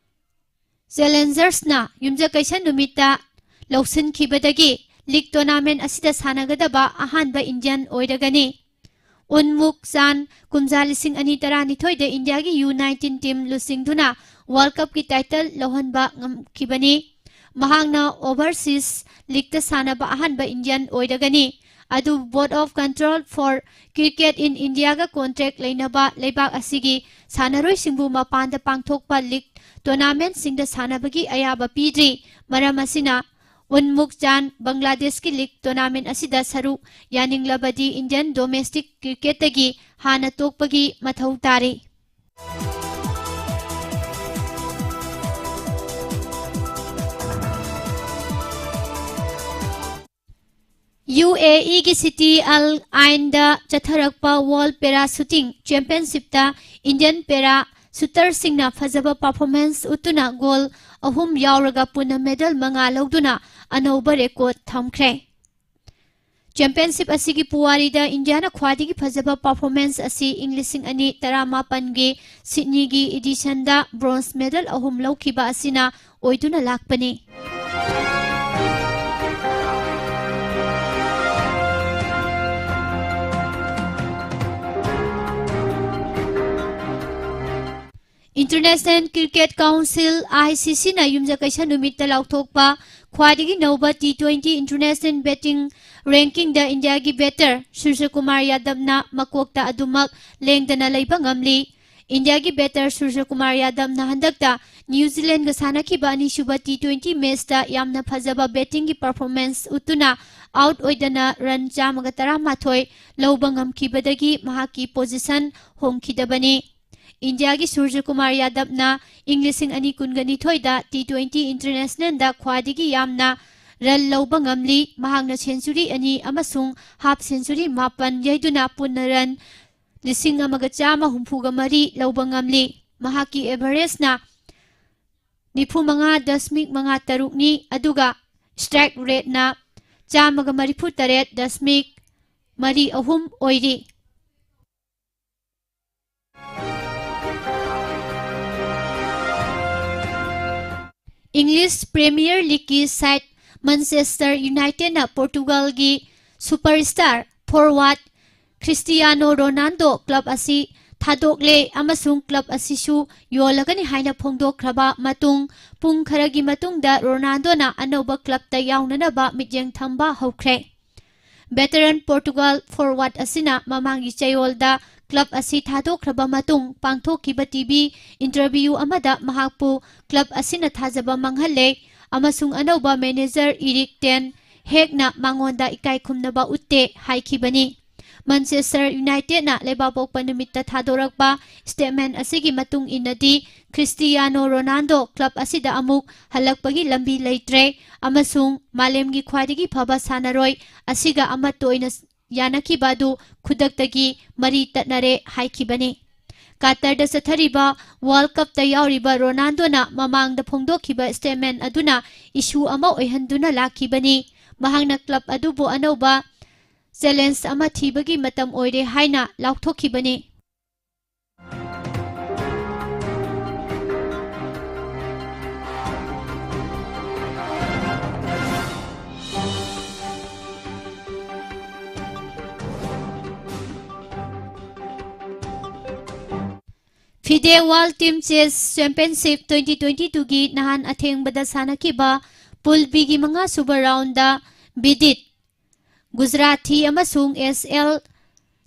ꯆꯦꯂꯦꯟꯖꯔꯁꯅ ꯌꯨꯝꯖꯀꯩꯁ ꯅꯨꯃꯤꯠꯇ ꯂꯧꯁꯤꯟꯈꯤꯕꯗꯒꯤ ꯂꯤꯒ ꯇꯣꯔꯅꯥꯃꯦꯟꯠ ꯑꯁꯤꯗ ꯁꯥꯟꯅꯒꯗꯕ ꯑꯍꯥꯟꯕ ꯏꯟꯗꯤꯌꯟ ꯑꯣꯏꯔꯒꯅꯤ꯫ ꯎꯟꯃꯨꯛ ꯆꯥꯟ ꯀꯨꯝꯖꯥ ꯂꯤꯁꯤꯡ ꯑꯅꯤ ꯇꯔꯥꯅꯤꯊꯣꯏꯗ ꯏꯟꯗꯤꯌꯥꯒꯤ ꯌꯨ ꯅꯥꯏꯟꯇꯤꯟ ꯇꯤꯝ ꯂꯨꯆꯤꯡꯗꯨꯅ ꯋꯥꯔꯜꯗ ꯀꯞꯀꯤ ꯇꯥꯏꯇꯜ ꯂꯧꯍꯟꯕ ꯉꯝꯈꯤꯕꯅꯤ꯫ ꯃꯍꯥꯛꯅ ꯑꯣꯚꯔꯁꯤꯁ ꯂꯤꯒꯇ ꯁꯥꯟꯅꯕ ꯑꯍꯥꯟꯕ ꯏꯟꯗꯤꯌꯟ ꯑꯣꯏꯔꯒꯅꯤ꯫ ꯑꯗꯨꯕꯨ Board of Control for Cricket in Indiaꯒ ꯀꯣꯟꯇ꯭ꯔꯦꯛ ꯂꯩꯅꯕ ꯂꯩꯕꯥꯛ ꯑꯁꯤꯒꯤ ꯁꯥꯟꯅꯔꯣꯏꯁꯤꯡꯕꯨ ꯃꯄꯥꯟꯗ ꯄꯥꯡꯊꯣꯛꯄ ꯂꯤꯒ ꯇꯣꯔꯅꯥꯃꯦꯟꯠꯁꯤꯡꯗ ꯁꯥꯟꯅꯕꯒꯤ ꯑꯌꯥꯕ ꯄꯤꯗ꯭ꯔꯤ꯫ ꯃꯔꯝ ꯑꯁꯤꯅ ꯎꯟꯃꯨꯛ ꯆꯥꯟ ꯕꯪꯒ꯭ꯂꯥꯗꯦꯁꯀꯤ ꯂꯤꯒ ꯇꯣꯔꯅꯥꯃꯦꯟꯠ ꯑꯁꯤꯗ ꯁꯔꯨꯛ ꯌꯥꯅꯤꯡꯂꯕꯗꯤ ꯏꯟꯗꯤꯌꯟ ꯗꯣꯃꯦꯁꯇꯤꯛ ꯀ꯭ꯔꯤꯀꯦꯠꯇꯒꯤ ꯍꯥꯟꯅ ꯇꯣꯛꯄꯒꯤ ꯃꯊꯧ ꯇꯥꯔꯤ꯫ ꯌꯨ ꯑꯦ ꯏꯒꯤ ꯁꯤꯇꯤ ꯑꯜ ꯑꯥꯏꯟꯗ ꯆꯠꯊꯔꯛꯄ ꯋꯥꯔꯜꯗ ꯄꯦꯔꯥ ꯁꯨꯇꯤꯡ ꯆꯦꯝꯄꯤꯌꯟꯁꯤꯞꯇ ꯏꯟꯗꯤꯌꯟ ꯄꯦꯔꯥ ꯁꯨꯇꯔꯁꯤꯡꯅ ꯐꯖꯕ ꯄꯔꯐꯣꯔꯃꯦꯟꯁ ꯎꯠꯇꯨꯅ ꯒꯣꯜ ꯑꯍꯨꯝ ꯌꯥꯎꯔꯒ ꯄꯨꯟꯅ ꯃꯦꯗꯜ ꯃꯉꯥ ꯂꯧꯗꯨꯅ ꯑꯅꯧꯕ ꯔꯦꯀꯣꯔꯗ ꯊꯝꯈ꯭ꯔꯦ꯫ ꯆꯦꯝꯄꯤꯌꯟꯁꯤꯞ ꯑꯁꯤꯒꯤ ꯄꯨꯋꯥꯔꯤꯗ ꯏꯟꯗꯤꯌꯥꯅ ꯈ꯭ꯋꯥꯏꯗꯒꯤ ꯐꯖꯕ ꯄꯔꯐꯣꯔꯃꯦꯟꯁ ꯑꯁꯤ ꯏꯪ ꯂꯤꯁꯤꯡ ꯑꯅꯤ ꯇꯔꯥꯃꯥꯄꯟꯒꯤ ꯁꯤꯗꯅꯤꯒꯤ ꯏꯗꯤꯁꯟꯗ ꯕ꯭ꯔꯣꯟꯖ ꯃꯦꯗꯜ ꯑꯍꯨꯝ ꯂꯧꯈꯤꯕ ꯑꯁꯤꯅ ꯑꯣꯏꯗꯨꯅ ꯂꯥꯛꯄꯅꯤ꯫ International Cricket Council, I C Cꯅ ꯌꯨꯝꯖꯀꯩꯁ ꯅꯨꯃꯤꯠꯇ ꯂꯥꯎꯊꯣꯛꯄ ꯈ꯭ꯋꯥꯏꯗꯒꯤ ꯅꯧꯕ ꯇꯤ ꯇ꯭ꯋꯦꯟꯇꯤ International Batting Rankingꯗ ꯏꯟꯗꯤꯌꯥꯒꯤ ꯕꯦꯇꯔ ꯁꯨꯔꯖꯀꯨꯃꯥꯔ ꯌꯥꯗꯕꯅ ꯃꯀꯣꯛꯇ ꯑꯗꯨꯃꯛ ꯂꯦꯡꯗꯅ ꯂꯩꯕ ꯉꯝꯂꯤ꯫ ꯏꯟꯗꯤꯌꯥꯒꯤ ꯕꯦꯇꯔ ꯁꯨꯔꯖꯀꯨꯃꯥꯔ ꯌꯥꯗꯕꯅ ꯍꯟꯗꯛꯇ ꯅ꯭ꯌꯨ ꯖꯤꯂꯦꯟꯗꯒ ꯁꯥꯟꯅꯈꯤꯕ ꯑꯅꯤꯁꯨꯕ ꯇꯤ ꯇ꯭ꯋꯦꯟꯇꯤ ꯃꯦꯆꯇ ꯌꯥꯝꯅ ꯐꯖꯕ ꯕꯦꯇꯤꯡꯒꯤ ꯄꯔꯐꯣꯔꯃꯦꯟꯁ ꯎꯠꯇꯨꯅ ꯑꯥꯎꯠ ꯑꯣꯏꯗꯅ ꯔꯟ ꯆꯥꯝꯃꯒ ꯇꯔꯥꯃꯥꯊꯣꯏ ꯂꯧꯕ ꯉꯝꯈꯤꯕꯗꯒꯤ ꯃꯍꯥꯛꯀꯤ ꯄꯣꯖꯤꯁꯟ ꯍꯣꯡꯈꯤꯗꯕꯅꯤ꯫ ꯏꯟꯗꯤꯌꯥꯒꯤ ꯁꯨꯔꯖꯀꯨꯃꯥꯔ ꯌꯥꯗꯕꯅ ꯏꯪ ꯂꯤꯁꯤꯡ ꯑꯅꯤ ꯀꯨꯟꯒ ꯅꯤꯊꯣꯏꯗ ꯇꯤ ꯇ꯭ꯋꯦꯟꯇꯤ ꯏꯟꯇꯔꯅꯦꯁꯅꯦꯜꯗ ꯈ꯭ꯋꯥꯏꯗꯒꯤ ꯌꯥꯝꯅ ꯔꯟ ꯂꯧꯕ ꯉꯝꯂꯤ꯫ ꯃꯍꯥꯛꯅ ꯁꯦꯟꯆꯨꯔꯤ ꯑꯅꯤ ꯑꯃꯁꯨꯡ ꯍꯥꯐ ꯁꯦꯟꯆꯨꯔꯤ ꯃꯥꯄꯟ ꯌꯩꯗꯨꯅ ꯄꯨꯟꯅ ꯔꯟ ꯂꯤꯁꯤꯡ ꯑꯃꯒ ꯆꯥꯝꯃ ꯍꯨꯝꯐꯨꯒ ꯃꯔꯤ ꯂꯧꯕ ꯉꯝꯂꯤ꯫ ꯃꯍꯥꯛꯀꯤ ꯑꯦꯚꯔꯦꯖꯅ ꯅꯤꯐꯨ ꯃꯉꯥ ꯗꯁꯃꯤꯛ ꯃꯉꯥ ꯇꯔꯨꯛꯅꯤ, ꯑꯗꯨꯒ ꯁ꯭ꯇ꯭ꯔꯥꯏꯛ ꯔꯦꯠꯅ ꯆꯥꯝꯃꯒ ꯃꯔꯤꯐꯨ ꯇꯔꯦꯠ ꯗꯁꯃꯤꯛ ꯃꯔꯤ ꯑꯍꯨꯝ ꯑꯣꯏꯔꯤ꯫ English Premier Leagueꯀꯤ side Manchester Unitedꯅ Portugalꯒꯤ superstar forward Cristiano Ronaldo club ꯑꯁꯤ ꯊꯥꯗꯣꯛꯂꯦ ꯑꯃꯁꯨꯡ club ꯑꯁꯤꯁꯨ ꯌꯣꯜꯂꯒꯅꯤ ꯍꯥꯏꯅ ꯐꯣꯡꯗꯣꯛꯈ꯭ꯔꯕ ꯃꯇꯨꯡ, ꯄꯨꯡ ꯈꯔꯒꯤ ꯃꯇꯨꯡꯗ Ronaldoꯅ ꯑꯅꯧꯕ clubꯇ ꯌꯥꯎꯅꯅꯕ ꯃꯤꯠꯌꯦꯡ ꯊꯝꯕ ꯍꯧꯈ꯭ꯔꯦ꯫ Veteran Portugal forward ꯑꯁꯤꯅ ꯃꯃꯥꯡꯒꯤ ꯆꯌꯣꯜꯗ club ꯑꯁꯤ ꯊꯥꯗꯣꯛꯈ꯭ꯔꯕ ꯃꯇꯨꯡ ꯄꯥꯡꯊꯣꯛꯈꯤꯕ ꯇꯤꯚꯤ interview ꯑꯃꯗ ꯃꯍꯥꯛꯄꯨ club ꯑꯁꯤꯅ ꯊꯥꯖꯕ ꯃꯥꯡꯍꯜꯂꯦ ꯑꯃꯁꯨꯡ ꯑꯅꯧꯕ manager Erik ten Hagꯅ ꯃꯉꯣꯟꯗ ꯏꯀꯥꯏ ꯈꯨꯝꯅꯕ ꯎꯠꯇꯦ ꯍꯥꯏꯈꯤꯕꯅꯤ꯫ Manchester Unitedꯅ ꯂꯩꯕꯥꯛꯄꯣꯛꯄ ꯅꯨꯃꯤꯠꯇ ꯊꯥꯗꯣꯔꯛꯄ statement ꯑꯁꯤꯒꯤ ꯃꯇꯨꯡ ꯏꯟꯅꯗꯤ, Cristiano Ronaldo club ꯑꯁꯤꯗ ꯑꯃꯨꯛ ꯍꯜꯂꯛꯄꯒꯤ ꯂꯝꯕꯤ ꯂꯩꯇ꯭ꯔꯦ ꯑꯃꯁꯨꯡ ꯃꯥꯂꯦꯝꯒꯤ ꯈ꯭ꯋꯥꯏꯗꯒꯤ ꯐꯕ ꯁꯥꯟꯅꯔꯣꯏ ꯑꯁꯤꯒ ꯑꯃꯠꯇ ꯑꯣꯏꯅ ꯌꯥꯅꯈꯤꯕ ꯑꯗꯨ ꯈꯨꯗꯛꯇꯒꯤ ꯃꯔꯤ ꯇꯠꯅꯔꯦ ꯍꯥꯏꯈꯤꯕꯅꯤ꯫ ꯀꯥꯇꯔꯗ ꯆꯠꯊꯔꯤꯕ World Cupꯇ ꯌꯥꯎꯔꯤꯕ Ronaldoꯅ ꯃꯃꯥꯡꯗ ꯐꯣꯡꯗꯣꯛꯈꯤꯕ statement ꯑꯗꯨꯅ issue ꯑꯃ ꯑꯣꯏꯍꯟꯗꯨꯅ ꯂꯥꯛꯈꯤꯕꯅꯤ꯫ ꯃꯍꯥꯛꯅ club ꯑꯗꯨꯕꯨ ꯑꯅꯧꯕ challenge ꯑꯃ ꯊꯤꯕꯒꯤ ꯃꯇꯝ ꯑꯣꯏꯔꯦ ꯍꯥꯏꯅ ꯂꯥꯎꯊꯣꯛꯈꯤꯕꯅꯤ꯫ FIDE World Team Chess Championship twenty twenty-twoꯒꯤ ꯅꯍꯥꯟ ꯑꯊꯦꯡꯕꯗ ꯁꯥꯟꯅꯈꯤꯕ Pool Bꯒꯤ ꯃꯉꯥꯁꯨꯕ roundꯗ Vidit Gujrathi ꯑꯃꯁꯨꯡ S L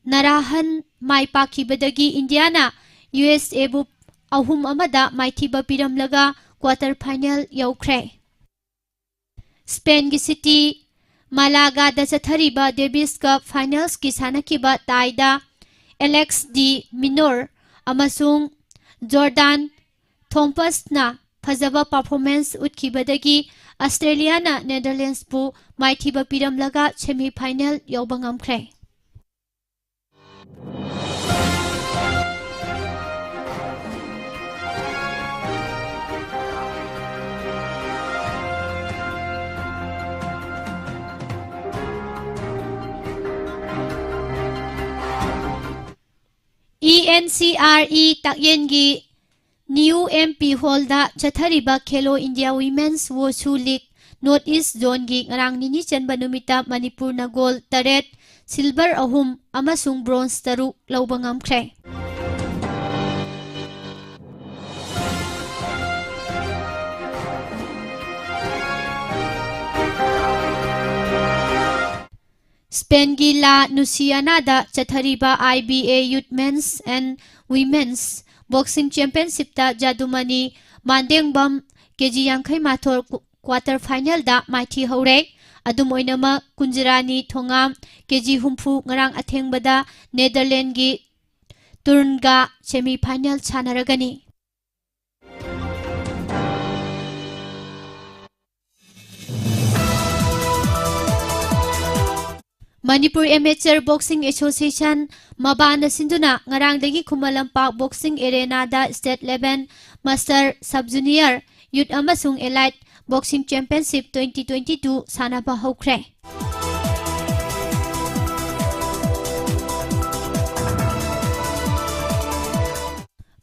Narahan ꯃꯥꯏ ꯄꯥꯛꯈꯤꯕꯗꯒꯤ ꯏꯟꯗꯤꯌꯥꯅ USAꯕꯨ ꯑꯍꯨꯝ ꯑꯃꯗ ꯃꯥꯏꯊꯤꯕ ꯄꯤꯔꯝꯂꯒ quarter final ꯌꯧꯈ꯭ꯔꯦ꯫ Spainꯒꯤ city Malagaꯗ ꯆꯠꯊꯔꯤꯕ Davis Cup finalsꯀꯤ ꯁꯥꯟꯅꯈꯤꯕ tieꯗ Alex de Minaur ꯑꯃꯁꯨꯡ Jordan Thompsꯅ ꯐꯖꯕ performance ꯎꯠꯈꯤꯕꯗꯒꯤ Australiaꯅ Netherlandsꯄꯨ ꯃꯥꯏꯊꯤꯕ ꯄꯤꯔꯝꯂꯒ semi final ꯌꯧꯕ ꯉꯝꯈ꯭ꯔꯦ꯫ ꯑꯦꯟ ꯁꯤ ꯑꯥꯔ ꯏ ꯇꯥꯛꯌꯦꯟꯒꯤ ꯅ꯭ꯌꯨ ꯑꯦꯝ ꯄꯤ ꯍꯣꯜꯗ ꯆꯠꯊꯔꯤꯕ Khelo India women's wushu league north east ꯖꯣꯟꯒꯤ ꯉꯔꯥꯡ ꯅꯤꯅꯤ ꯆꯟꯕ ꯅꯨꯃꯤꯠꯇ ꯃꯅꯤꯄꯨꯔꯅ ꯒꯣꯜ ꯇꯔꯦꯠ, ꯁꯤꯜꯚꯔ ꯑꯍꯨꯝ ꯑꯃꯁꯨꯡ ꯕ꯭ꯔꯣꯟꯖ ꯇꯔꯨꯛ ꯂꯧꯕ ꯉꯝꯈ꯭ꯔꯦ꯫ ꯁ꯭ꯄꯦꯟꯒꯤ ꯂꯥ ꯅꯨꯁꯤꯌꯥꯅꯥꯗ ꯆꯠꯊꯔꯤꯕ I B A Youth Men's and Women's Boxing Championshipꯇ ꯖꯥꯗꯨꯃꯅꯤ ꯃꯥꯟꯗꯦꯡꯕꯝ ꯀꯦ ꯖꯤ ꯌꯥꯡꯈꯩ ꯃꯥꯊꯣꯏ ꯀ꯭ꯋꯥꯇꯔ ꯐꯥꯏꯅꯦꯜꯗ ꯃꯥꯏꯊꯤꯍꯧꯔꯦ꯫ ꯑꯗꯨꯝ ꯑꯣꯏꯅꯃꯛ, ꯀꯨꯟꯖꯔꯥꯅꯤ ꯊꯣꯉꯥꯝ ꯀꯦ ꯖꯤ ꯍꯨꯝꯐꯨ ꯉꯔꯥꯡ ꯑꯊꯦꯡꯕꯗ ꯅꯦꯗꯔꯂꯦꯟꯒꯤ ꯇꯨꯔꯟꯒ ꯁꯦꯃꯤ ꯐꯥꯏꯅꯦꯜ ꯁꯥꯟꯅꯔꯒꯅꯤ꯫ ꯃꯅꯤꯄꯨꯔ ꯑꯦꯃꯦꯆꯔ ꯕꯣꯛꯁꯤꯡ ꯑꯦꯁꯣꯁꯤꯌꯦꯁꯟ, ꯃꯕꯥꯅ ꯁꯤꯟꯗꯨꯅ ꯉꯔꯥꯡꯗꯒꯤ ꯈꯨꯃꯟ ꯂꯝꯄꯥꯛ ꯕꯣꯛꯁꯤꯡ ꯑꯦꯔꯦꯅꯥꯗ state level master, sub junior, youth ꯑꯃꯁꯨꯡ elite boxing championship twenty twenty two ꯁꯥꯟꯅꯕ ꯍꯧꯈ꯭ꯔꯦ꯫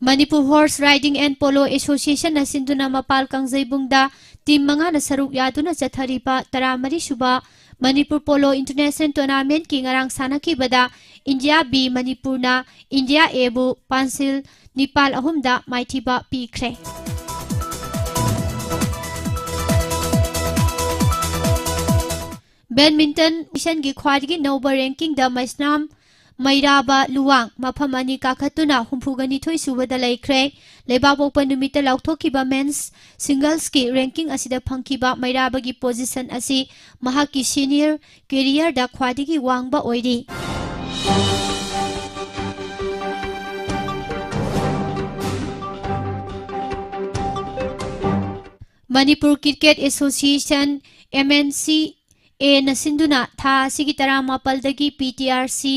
Manipur horse riding and polo ꯑꯦꯁꯣꯁꯤꯌꯦꯁꯟꯅ ꯁꯤꯟꯗꯨꯅ ꯃꯄꯥꯜ ꯀꯥꯡꯖꯩꯕꯨꯡꯗ ꯇꯤꯝ ꯃꯉꯥꯅ ꯁꯔꯨꯛ ꯌꯥꯗꯨꯅ ꯆꯠꯊꯔꯤꯕ ꯇꯔꯥꯃꯔꯤ ꯁꯨꯕ ꯃꯅꯤꯄꯨꯔ ꯄꯣꯂꯣ ꯏꯟꯇꯔꯅꯦꯁꯅꯦꯜ ꯇꯣꯔꯅꯥꯃꯦꯟꯠꯀꯤ ꯉꯔꯥꯡ ꯁꯥꯟꯅꯈꯤꯕꯗ ꯏꯟꯗꯤꯌꯥ ꯕꯤ ꯃꯅꯤꯄꯨꯔꯅ ꯏꯟꯗꯤꯌꯥ ꯑꯦꯕꯨ ꯄꯥꯟꯁꯤꯜ ꯅꯤꯄꯥꯜ ꯑꯍꯨꯝꯗ ꯃꯥꯏꯊꯤꯕ ꯄꯤꯈ꯭ꯔꯦ꯫ ꯕꯦꯗꯃꯤꯟꯇꯟ ꯏꯁꯟꯒꯤ ꯈ꯭ꯋꯥꯏꯗꯒꯤ ꯅꯧꯕ ꯔꯦꯡꯀꯤꯡꯗ ꯃꯩꯁꯅꯥꯝ ꯃꯩꯔꯥꯕ ꯂꯨꯋꯥꯡ ꯃꯐꯝ ꯑꯅꯤ ꯀꯥꯈꯠꯇꯨꯅ ꯍꯨꯝꯐꯨꯒ ꯅꯤꯊꯣꯏ ꯁꯨꯕꯗ ꯂꯩꯈ꯭ꯔꯦ꯫ ꯂꯩꯕꯥꯛꯄꯣꯛꯄ ꯅꯨꯃꯤꯠꯇ ꯂꯥꯎꯊꯣꯛꯈꯤꯕ ꯃꯦꯟꯁ ꯁꯤꯡꯒꯜꯁꯀꯤ ꯔꯦꯡꯀꯤꯡ ꯑꯁꯤꯗ ꯐꯪꯈꯤꯕ ꯃꯩꯔꯥꯕꯒꯤ ꯄꯣꯖꯤꯁꯟ ꯑꯁꯤ ꯃꯍꯥꯛꯀꯤ ꯁꯤꯅꯤꯌꯔ ꯀꯦꯔꯤꯌꯔꯗ ꯈ꯭ꯋꯥꯏꯗꯒꯤ ꯋꯥꯡꯕ ꯑꯣꯏꯔꯤ꯫ Manipur cricket association, M N C ꯑꯦꯅ ꯁꯤꯟꯗꯨꯅ ꯊꯥ ꯑꯁꯤꯒꯤ ꯇꯔꯥꯃꯥꯄꯜꯗꯒꯤ P T R C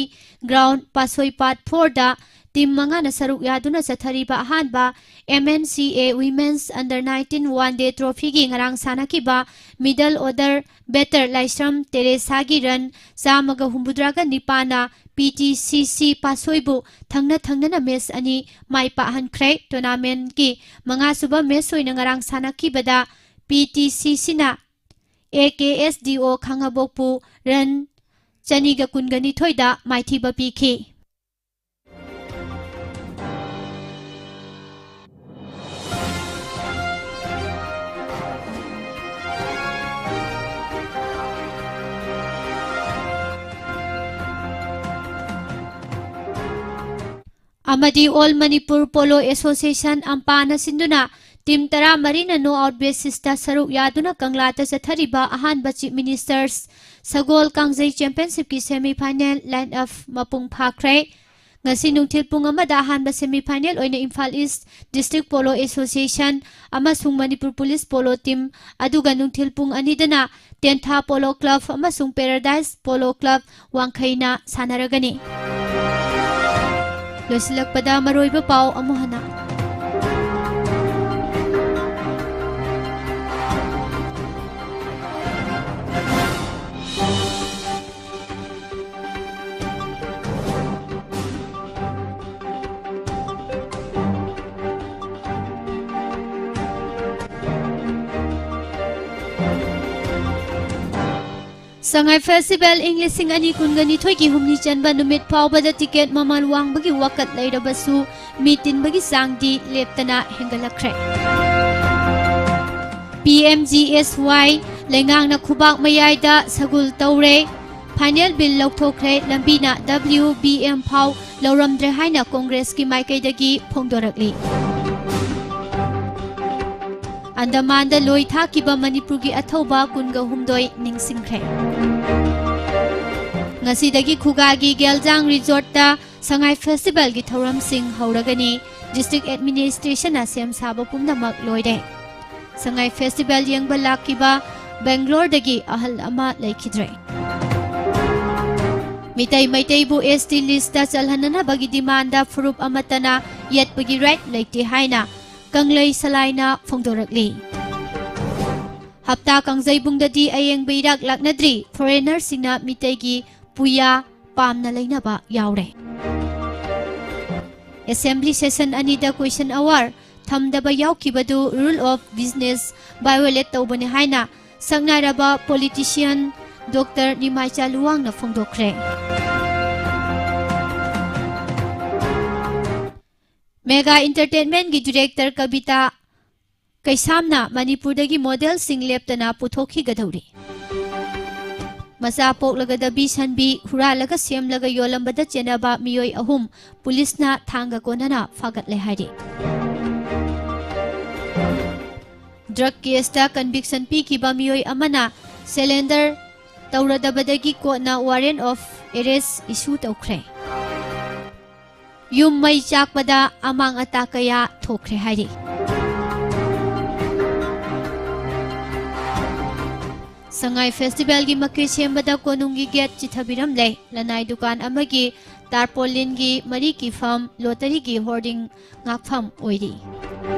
ground ꯄꯥꯁꯣꯏ ꯄꯥꯠ ꯐꯣꯔꯗ ꯇꯤꯝ ꯃꯉꯥꯅ ꯁꯔꯨꯛ ꯌꯥꯗꯨꯅ ꯆꯠꯊꯔꯤꯕ ꯑꯍꯥꯟꯕ ꯑꯦꯝ ꯑꯦꯟ ꯁꯤ ꯑꯦ Women's Under nineteen One Day Trophyꯒꯤ ꯉꯔꯥꯡ ꯁꯥꯟꯅꯈꯤꯕ ꯃꯤꯗꯜ ꯑꯣꯔꯗꯔ ꯕꯦꯇꯔ ꯂꯥꯏꯁ꯭ꯔꯝ ꯇꯦꯔꯦꯁꯥꯒꯤ ꯔꯟ ꯆꯥꯝꯃꯒ ꯍꯨꯝꯐꯨꯇꯔꯥꯒ ꯅꯤꯄꯥꯟꯅ ꯄꯤ ꯇꯤ ꯁꯤ ꯁꯤ ꯄꯥꯁꯣꯏꯕꯨ ꯊꯪꯅ ꯊꯪꯅꯅ ꯃꯦꯆ ꯑꯅꯤ ꯃꯥꯏ ꯄꯥꯛꯍꯟꯈ꯭ꯔꯦ꯫ ꯇꯣꯔꯅꯥꯃꯦꯟꯠꯀꯤ ꯃꯉꯥꯁꯨꯕ ꯃꯦꯆ ꯑꯣꯏꯅ ꯉꯔꯥꯡ ꯁꯥꯟꯅꯈꯤꯕꯗ ꯄꯤ ꯇꯤ ꯁꯤ ꯁꯤꯅ ꯑꯦ ꯀꯦ ꯑꯦꯁ ꯗꯤ ꯑꯣ ꯈꯥꯉꯕꯣꯛꯄꯨ ꯔꯟ ꯆꯅꯤꯒ ꯀꯨꯟꯒ ꯅꯤꯊꯣꯏꯗ ꯃꯥꯏꯊꯤꯕ ꯄꯤꯈꯤ꯫ ꯑꯃꯗꯤ All Manipur Polo Association, ꯑꯝꯄꯥꯅ ꯁꯤꯟꯗꯨꯅ team ꯇꯔꯥꯃꯔꯤꯅ knock out basisꯇ ꯁꯔꯨꯛ ꯌꯥꯗꯨꯅ ꯀꯪꯂꯥꯗ ꯆꯠꯊꯔꯤꯕ ꯑꯍꯥꯟꯕ Chief Ministerꯁ ꯁꯒꯣꯜ ꯀꯥꯡꯖꯩ championshipꯀꯤ semi final line up ꯃꯄꯨꯡ ꯐꯥꯈ꯭ꯔꯦ꯫ ꯉꯁꯤ ꯅꯨꯡꯊꯤꯜ ꯄꯨꯡ ꯑꯃꯗ ꯑꯍꯥꯟꯕ semi final ꯑꯣꯏꯅ Imphal East District Polo Association ꯑꯃꯁꯨꯡ ꯃꯅꯤꯄꯨꯔ Police Polo Team, ꯑꯗꯨꯒ ꯅꯨꯡꯊꯤꯜ ꯄꯨꯡ ꯑꯅꯤꯗꯅ ꯇꯦꯟꯊꯥ Polo Club ꯑꯃꯁꯨꯡ Paradise Polo Club ꯋꯥꯡꯈꯩꯅ ꯁꯥꯟꯅꯔꯒꯅꯤ꯫ ꯂꯣꯏꯁꯤꯜꯂꯛꯄꯗ ꯃꯔꯨꯑꯣꯏꯕ ꯄꯥꯎ ꯑꯃꯨꯛ ꯍꯟꯅ꯫ ꯁꯉꯥꯏ Festival ꯏꯪ ꯂꯤꯁꯤꯡ ꯑꯅꯤ ꯀꯨꯟꯒ ꯅꯤꯊꯣꯏꯒꯤ ꯍꯨꯝꯅꯤ ꯆꯟꯕ ꯅꯨꯃꯤꯠ ꯐꯥꯎꯕꯗ ticket ꯃꯃꯜ ꯋꯥꯡꯕꯒꯤ ꯋꯥꯀꯠ ꯂꯩꯔꯕꯁꯨ, ꯃꯤ ꯇꯤꯟꯕꯒꯤ ꯆꯥꯡꯗꯤ ꯂꯦꯞꯇꯅ ꯍꯦꯟꯒꯠꯂꯛꯈ꯭ꯔꯦ꯫ P M G S Y ꯂꯩꯉꯥꯛꯅ ꯈꯨꯕꯥꯛ ꯃꯌꯥꯏꯗ ꯁꯒꯨꯜ ꯇꯧꯔꯦ꯫ Final bill ꯂꯧꯊꯣꯛꯈ꯭ꯔꯦ꯫ ꯂꯝꯕꯤꯅ W B M ꯐꯥꯎ ꯂꯧꯔꯝꯗ꯭ꯔꯦ ꯍꯥꯏꯅ ꯀꯣꯡꯒ꯭ꯔꯦꯁꯀꯤ ꯃꯥꯏꯀꯩꯗꯒꯤ ꯐꯣꯡꯗꯣꯔꯛꯂꯤ꯫ ꯑꯟꯗꯃꯥꯟꯗ ꯂꯣꯏ ꯊꯥꯈꯤꯕ ꯃꯅꯤꯄꯨꯔꯒꯤ ꯑꯊꯧꯕ ꯀꯨꯟꯒ ꯍꯨꯝꯗꯣꯏ ꯅꯤꯡꯁꯤꯡꯈ꯭ꯔꯦ꯫ ꯉꯁꯤꯗꯒꯤ ꯈꯨꯒꯥꯒꯤ ꯒꯦꯜꯖꯥꯡ Resortꯇ ꯁꯉꯥꯏ Festivalꯒꯤ ꯊꯧꯔꯝꯁꯤꯡ ꯍꯧꯔꯒꯅꯤ꯫ District Administrationꯅ ꯁꯦꯝ ꯁꯥꯕ ꯄꯨꯝꯅꯃꯛ ꯂꯣꯏꯔꯦ꯫ ꯁꯉꯥꯏ Festival ꯌꯦꯡꯕ ꯂꯥꯛꯈꯤꯕ ꯕꯦꯡꯒ꯭ꯂꯣꯔꯗꯒꯤ ꯑꯍꯜ ꯑꯃ ꯂꯩꯈꯤꯗ꯭ꯔꯦ꯫ ꯃꯤꯇꯩ ꯃꯩꯇꯩꯕꯨ S T listꯇ ꯆꯜꯍꯟꯅꯅꯕꯒꯤ demandꯗ ꯐꯨꯔꯨꯞ ꯑꯃꯠꯇꯅ ꯌꯦꯠꯄꯒꯤ right ꯂꯩꯇꯦ ꯍꯥꯏꯅ ꯀꯪꯂꯩ ꯁꯂꯥꯏꯅ ꯐꯣꯡꯗꯣꯔꯛꯂꯤ꯫ ꯍꯞꯇꯥ ꯀꯥꯡꯖꯩꯕꯨꯡꯗꯗꯤ ꯑꯌꯦꯡꯕ ꯏꯔꯥꯛ ꯂꯥꯛꯅꯗ꯭ꯔꯤ꯫ Foreignerꯁꯤꯡꯅ ꯃꯤꯇꯩꯒꯤ ꯄꯨꯌꯥ, ꯄꯥꯝꯅ ꯂꯩꯅꯕ ꯌꯥꯎꯔꯦ꯫ Assembly session ꯑꯅꯤꯗ question hour ꯊꯝꯗꯕ ꯌꯥꯎꯈꯤꯕꯗꯨ rule of business violate ꯇꯧꯕꯅꯤ ꯍꯥꯏꯅ ꯁꯛꯅꯥꯏꯔꯕ politician Doctor ꯅꯤꯃꯥꯏꯆꯥ ꯂꯨꯋꯥꯡꯅ ꯐꯣꯡꯗꯣꯛꯈ꯭ꯔꯦ꯫ Mega Entertainment ꯒꯤ director ꯀꯕꯤꯇꯥ ꯀꯩꯁꯥꯝꯅ ꯃꯅꯤꯄꯨꯔꯗꯒꯤ model ꯁꯤꯡ ꯂꯦꯞꯇꯅ ꯄꯨꯊꯣꯛꯈꯤꯒꯗꯧꯔꯤ꯫ ꯃꯆꯥ ꯄꯣꯛꯂꯒ ꯗꯕꯤ ꯁꯟꯕꯤ ꯍꯨꯔꯥꯜꯂꯒ ꯁꯦꯝꯂꯒ ꯌꯣꯜꯂꯝꯕꯗ ꯆꯦꯟꯅꯕ ꯃꯤꯑꯣꯏ ꯑꯍꯨꯝ ꯄꯨꯂꯤꯁꯅ ꯊꯥꯡꯒ ꯀꯣꯟꯅꯅ ꯐꯥꯒꯠꯂꯦ ꯍꯥꯏꯔꯤ꯫ Drug case ꯇ conviction ꯄꯤꯈꯤꯕ ꯃꯤꯑꯣꯏ ꯑꯃꯅ surrender ꯇꯧꯔꯗꯕꯗꯒꯤ court ꯅ warrant of arrest issue ꯇꯧꯈ꯭ꯔꯦ꯫ ꯌꯨꯝ ꯃꯩ ꯆꯥꯛꯄꯗ ꯑꯃꯥꯡ ꯑꯇꯥ ꯀꯌꯥ ꯊꯣꯛꯈ꯭ꯔꯦ ꯍꯥꯏꯔꯤ꯫ ꯁꯉꯥꯏ festival ꯒꯤ ꯃꯀꯦ ꯁꯦꯝꯕꯗ ꯀꯣꯅꯨꯡꯒꯤ gate ꯆꯤꯊꯕꯤꯔꯝꯂꯦ꯫ ꯂꯅꯥꯏ ꯗꯨꯀꯥꯟ ꯑꯃꯒꯤ tarpaulin ꯒꯤ ꯃꯔꯤ ꯀꯤꯐꯝ lottery ꯒꯤ hoarding ꯉꯥꯛꯐꯝ ꯑꯣꯏꯔꯤ꯫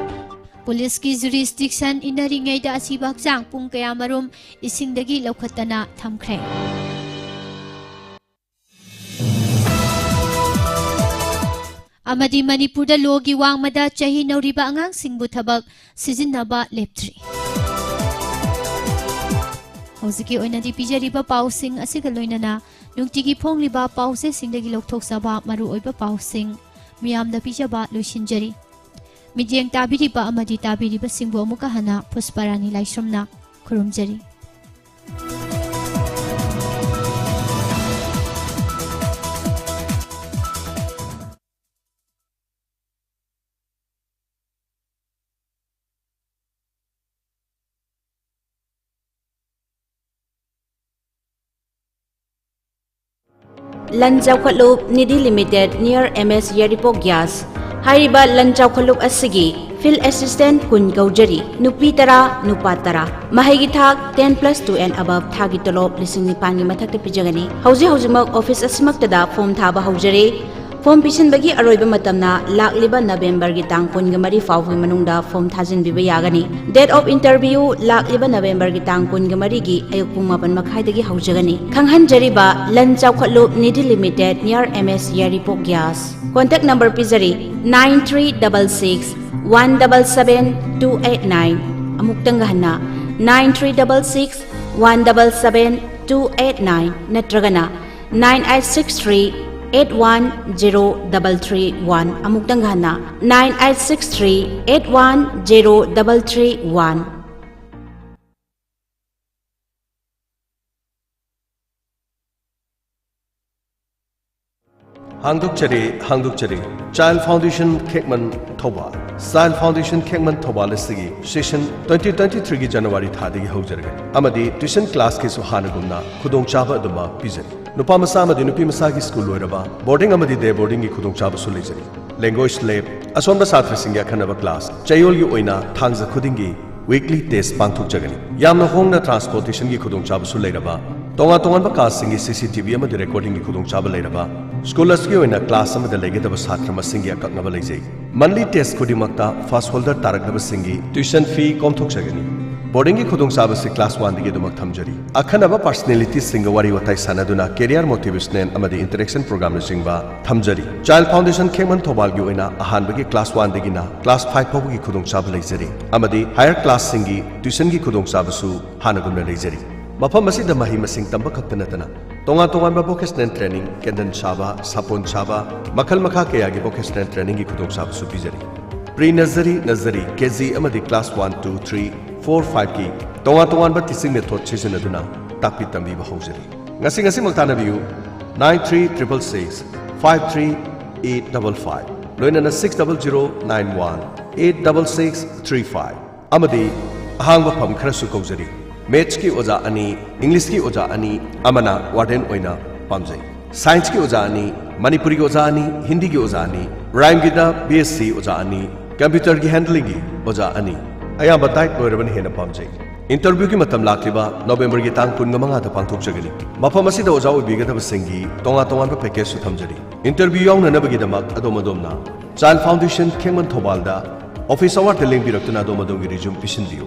ꯄꯨꯂꯤꯁꯀꯤ jurisdiction ꯏꯟꯅꯔꯤꯉꯩꯗ ꯑꯁꯤꯕ ꯍꯛꯆꯥꯡ ꯄꯨꯡ ꯀꯌꯥꯃꯔꯨꯝ ꯏꯁꯤꯡꯗꯒꯤ ꯂꯧꯈꯠꯇꯅ ꯊꯝꯈ꯭ꯔꯦ꯫ ꯑꯃꯗꯤ ꯃꯅꯤꯄꯨꯔꯗ ꯂꯣꯒꯤ ꯋꯥꯡꯃꯗ ꯆꯍꯤ ꯅꯧꯔꯤꯕ ꯑꯉꯥꯡꯁꯤꯡꯕꯨ ꯊꯕꯛ ꯁꯤꯖꯤꯟꯅꯕ ꯂꯦꯞꯇ꯭ꯔꯤ꯫ ꯍꯧꯖꯤꯛꯀꯤ ꯑꯣꯏꯅꯗꯤ ꯄꯤꯖꯔꯤꯕ ꯄꯥꯎꯁꯤꯡ ꯑꯁꯤꯒ ꯂꯣꯏꯅꯅ ꯅꯨꯡꯇꯤꯒꯤ ꯐꯣꯡꯂꯤꯕ ꯄꯥꯎꯆꯦꯁꯤꯡꯗꯒꯤ ꯂꯧꯊꯣꯛꯆꯕ ꯃꯔꯨꯑꯣꯏꯕ ꯄꯥꯎꯁꯤꯡ ꯃꯤꯌꯥꯝꯗ ꯄꯤꯖꯕ ꯂꯣꯏꯁꯤꯟꯖꯔꯤ꯫ ꯃꯤꯠꯌꯦꯡ ꯇꯥꯕꯤꯔꯤꯕ ꯑꯃꯗꯤ ꯇꯥꯕꯤꯔꯤꯕꯁꯤꯡꯕꯨ ꯑꯃꯨꯛꯀ ꯍꯟꯅ ꯄꯨꯁꯄꯥꯔꯥꯅꯤ ꯂꯥꯏꯁ꯭ꯔꯝꯅ ꯈꯨꯔꯨꯝꯖꯔꯤ꯫ ꯂꯟ ꯆꯥꯎꯈꯠꯂꯨꯞ Nidhi limited near M S ꯌꯥꯏꯔꯤꯄꯣꯛ ꯒ꯭ꯌꯥꯁ꯫ ꯍꯥꯏꯔꯤꯕ ꯂꯟ ꯆꯥꯎꯈꯠꯂꯨꯞ ꯑꯁꯤꯒꯤ field assistant ꯀꯨꯟ ꯀꯧꯖꯔꯤ, ꯅꯨꯄꯤ ꯇꯔꯥ, ꯅꯨꯄꯥ ꯇꯔꯥ꯫ ꯃꯍꯩꯒꯤ ꯊꯥꯛ ten plus two and above, ꯊꯥꯒꯤ ꯇꯣꯂꯣꯞ ꯂꯤꯁꯤꯡ ꯅꯤꯄꯥꯟꯒꯤ ꯃꯊꯛꯇ ꯄꯤꯖꯒꯅꯤ꯫ ꯍꯧꯖꯤꯛ ꯍꯧꯖꯤꯛꯃꯛ office ꯑꯁꯤꯃꯛꯇꯗ form ꯊꯥꯕ ꯍꯧꯖꯔꯦ꯫ ꯐꯣꯝ ꯄꯤꯁꯤꯟꯕꯒꯤ ꯑꯔꯣꯏꯕ ꯃꯇꯝꯅ ꯂꯥꯛꯂꯤꯕ ꯅꯕꯦꯝꯕꯔꯒꯤ ꯇꯥꯡ ꯀꯨꯟꯒ ꯃꯔꯤ ꯐꯥꯎꯕꯒꯤ ꯃꯅꯨꯡꯗ ꯐꯣꯝ ꯊꯥꯖꯤꯟꯕꯤꯕ ꯌꯥꯒꯅꯤ꯫ Date of interview ꯂꯥꯛꯂꯤꯕ ꯅꯕꯦꯝꯕꯔꯒꯤ ꯇꯥꯡ ꯀꯨꯟꯒ ꯃꯔꯤꯒꯤ ꯑꯌꯨꯛ ꯄꯨꯡ ꯃꯥꯄꯟ ꯃꯈꯥꯏꯗꯒꯤ ꯍꯧꯖꯒꯅꯤ꯫ ꯈꯪꯍꯟꯖꯔꯤꯕ, ꯂꯟ ꯆꯥꯎꯈꯠꯂꯨꯞ Nidhi limited near M S ꯌꯥꯏꯔꯤꯄꯣꯛ ꯒ꯭ꯌꯥꯁ꯫ Contact number ꯄꯤꯖꯔꯤ, nine three double six one double seven two eight nine꯫ ꯑꯃꯨꯛꯇꯪꯒ ꯍꯟꯅ, nine three double six one double seven two eight nine ꯅꯠꯇ꯭ꯔꯒꯅ nine eight six three eight one zero double three one꯫ ꯑꯃꯨꯛꯇꯪꯒ ꯍꯟꯅ, nine eight six three eight one zero double three one꯫ ꯍꯥꯡꯗꯣꯛꯆꯔꯤ, ꯍꯥꯡꯗꯣꯛꯆꯔꯤ꯫ Child Foundation ꯈꯦꯛꯃꯟ Thoubal. Child Foundation ꯈꯦꯛꯃꯟ Thoubal ꯑꯁꯤꯒꯤ session twenty twenty-three ꯒꯤ January ꯊꯥꯗꯒꯤ ꯍꯧꯖꯔꯒꯅꯤ ꯑꯃꯗꯤ tuition class ꯀꯤꯁꯨ ꯍꯥꯟꯅꯒꯨꯝꯅ ꯈꯨꯗꯣꯡꯆꯥꯕ ꯑꯗꯨꯃꯛ ꯄꯤꯖꯔꯤ꯫ ꯅꯨꯄꯥ ꯃꯆꯥ ꯑꯃꯗꯤ ꯅꯨꯄꯤ ꯃꯆꯥꯒꯤ school ꯂꯣꯏꯔꯕ, boarding ꯑꯃꯗꯤ day boarding ꯒꯤ ꯈꯨꯗꯣꯡꯆꯥꯕꯁꯨ ꯂꯩꯖꯔꯤ꯫ Language lab, ꯑꯁꯣꯟꯕ ꯁꯥꯇ꯭ꯔꯁꯤꯡꯒꯤ ꯑꯈꯟꯅꯕ class, ꯆꯌꯣꯜꯒꯤ ꯑꯣꯏꯅ ꯊꯥꯡꯖ ꯈꯨꯗꯤꯡꯒꯤ weekly test ꯄꯥꯡꯊꯣꯛꯆꯒꯅꯤ꯫ ꯌꯥꯝꯅ ꯍꯣꯡꯅ transportation ꯒꯤ ꯈꯨꯗꯣꯡꯆꯥꯕꯁꯨ ꯂꯩꯔꯕ, ꯇꯣꯉꯥꯟ ꯇꯣꯉꯥꯟꯕ class ꯁꯤꯡꯒꯤ C C T V ꯑꯃꯗꯤ recording ꯒꯤ ꯈꯨꯗꯣꯡꯆꯥꯕ ꯂꯩꯔꯕ, school ꯑꯁꯤꯒꯤ ꯑꯣꯏꯅ class ꯑꯃꯗ ꯂꯩꯒꯗꯕ ꯁꯥꯇ꯭ꯔ ꯃꯁꯤꯡꯒꯤ ꯑꯀꯛꯅꯕ ꯂꯩꯖꯩ꯫ Monthly test ꯈꯨꯗꯤꯡꯃꯛꯇ first holder ꯇꯥꯔꯛꯂꯕꯁꯤꯡꯒꯤ tuition fee ꯀꯣꯝꯊꯣꯛꯆꯒꯅꯤ꯫ Boarding ꯒꯤ ꯈꯨꯗꯣꯡꯆꯥꯕꯁꯤ class one ꯗꯒꯤ ꯑꯗꯨꯃꯛ ꯊꯝꯖꯔꯤ꯫ ꯑꯈꯟꯅꯕ personality ꯁꯤꯡꯒ ꯋꯥꯔꯤ ꯋꯥꯇꯥꯏ ꯁꯥꯟꯅꯗꯨꯅ career motivational ꯑꯃꯗꯤ interaction program ꯅꯆꯤꯡꯕ ꯊꯝꯖꯔꯤ꯫ Child Foundation ꯈꯦꯛꯃꯟ ꯊꯧꯕꯥꯜꯒꯤ ꯑꯣꯏꯅ ꯑꯍꯥꯟꯕꯒꯤ class one ꯗꯒꯤꯅ class five ꯐꯥꯎꯕꯒꯤ ꯈꯨꯗꯣꯡꯆꯥꯕ ꯂꯩꯖꯔꯤ ꯑꯃꯗꯤ higher class ꯁꯤꯡꯒꯤ tuition ꯒꯤ ꯈꯨꯗꯣꯡꯆꯥꯕꯁꯨ ꯍꯥꯟꯅꯒꯨꯝꯅ ꯂꯩꯖꯔꯤ꯫ ꯃꯐꯝ ꯑꯁꯤꯗ ꯃꯍꯩ ꯃꯁꯤꯡ ꯇꯝꯕ ꯈꯛꯇ ꯅꯠꯇꯅ ꯇꯣꯉꯥꯟ ꯇꯣꯉꯥꯟꯕ vocational training, ꯀꯦꯟꯗꯜ ꯁꯥꯕ, ꯁꯥꯄꯣꯟ ꯁꯥꯕ, ꯃꯈꯜ ꯃꯈꯥ ꯀꯌꯥꯒꯤ vocational training ꯒꯤ ꯈꯨꯗꯣꯡꯆꯥꯕꯁꯨ ꯄꯤꯖꯔꯤ꯫ Pre nursery, nursery, K G ꯑꯃꯗꯤ class one, two, three, four, five ꯀꯤ ꯇꯣꯉꯥꯟ ꯇꯣꯉꯥꯟꯕ teaching method ꯁꯤꯖꯤꯟꯅꯗꯨꯅ ꯇꯥꯛꯄꯤ ꯇꯝꯕꯤꯕ ꯍꯧꯖꯔꯤ꯫ ꯉꯁꯤ ꯉꯁꯤꯃꯛ ꯇꯥꯟꯅꯕꯤꯌꯨ, nine three triple six five three eight double five, ꯂꯣꯏꯅꯅ six double zero nine one eight double six three five꯫ ꯑꯃꯗꯤ ꯑꯍꯥꯡꯕ ꯐꯝ ꯈꯔꯁꯨ ꯀꯧꯖꯔꯤ꯫ Maths ꯀꯤ ꯑꯣꯖꯥ ꯑꯅꯤ, English ꯀꯤ ꯑꯣꯖꯥ ꯑꯅꯤ, ꯑꯃꯅ warden ꯑꯣꯏꯅ ꯄꯥꯝꯖꯩ꯫ Science ꯀꯤ ꯑꯣꯖꯥ ꯑꯅꯤ, ꯃꯅꯤꯄꯨꯔꯤꯒꯤ ꯑꯣꯖꯥ ꯑꯅꯤ, ꯍꯤꯟꯗꯤꯒꯤ ꯑꯣꯖꯥ ꯑꯅꯤ, rhyme ꯒꯤꯗ B S C ꯑꯣꯖꯥ ꯑꯅꯤ, computer ꯒꯤ handling ꯒꯤ ꯑꯣꯖꯥ ꯑꯅꯤ꯫ ꯑꯌꯥꯝꯕ diet ꯂꯣꯏꯔꯕꯅ ꯍꯦꯟꯅ ꯄꯥꯝꯖꯩ꯫ Interview ꯒꯤ ꯃꯇꯝ ꯂꯥꯛꯂꯤꯕ November ꯒꯤ ꯇꯥꯡ ꯀꯨꯟꯃꯉꯥꯗ ꯄꯥꯡꯊꯣꯛꯆꯒꯅꯤ꯫ ꯃꯐꯝ ꯑꯁꯤꯗ ꯑꯣꯖꯥ ꯑꯣꯏꯕꯤꯒꯗꯕꯁꯤꯡꯒꯤ ꯇꯣꯉꯥꯟ ꯇꯣꯉꯥꯟꯕ package ꯁꯨ ꯊꯝꯖꯔꯤ꯫ Interview ꯌꯥꯎꯅꯅꯕꯒꯤꯗꯃꯛ ꯑꯗꯣꯝ ꯑꯗꯣꯝꯅ Child Foundation, ꯈꯦꯡꯃꯟ, ꯊꯧꯕꯥꯜꯗ office hourꯗ ꯂꯦꯡꯕꯤꯔꯛꯇꯨꯅ ꯑꯗꯣꯝ ꯑꯗꯣꯝꯒꯤ resume ꯄꯤꯁꯤꯟꯕꯤꯌꯨ꯫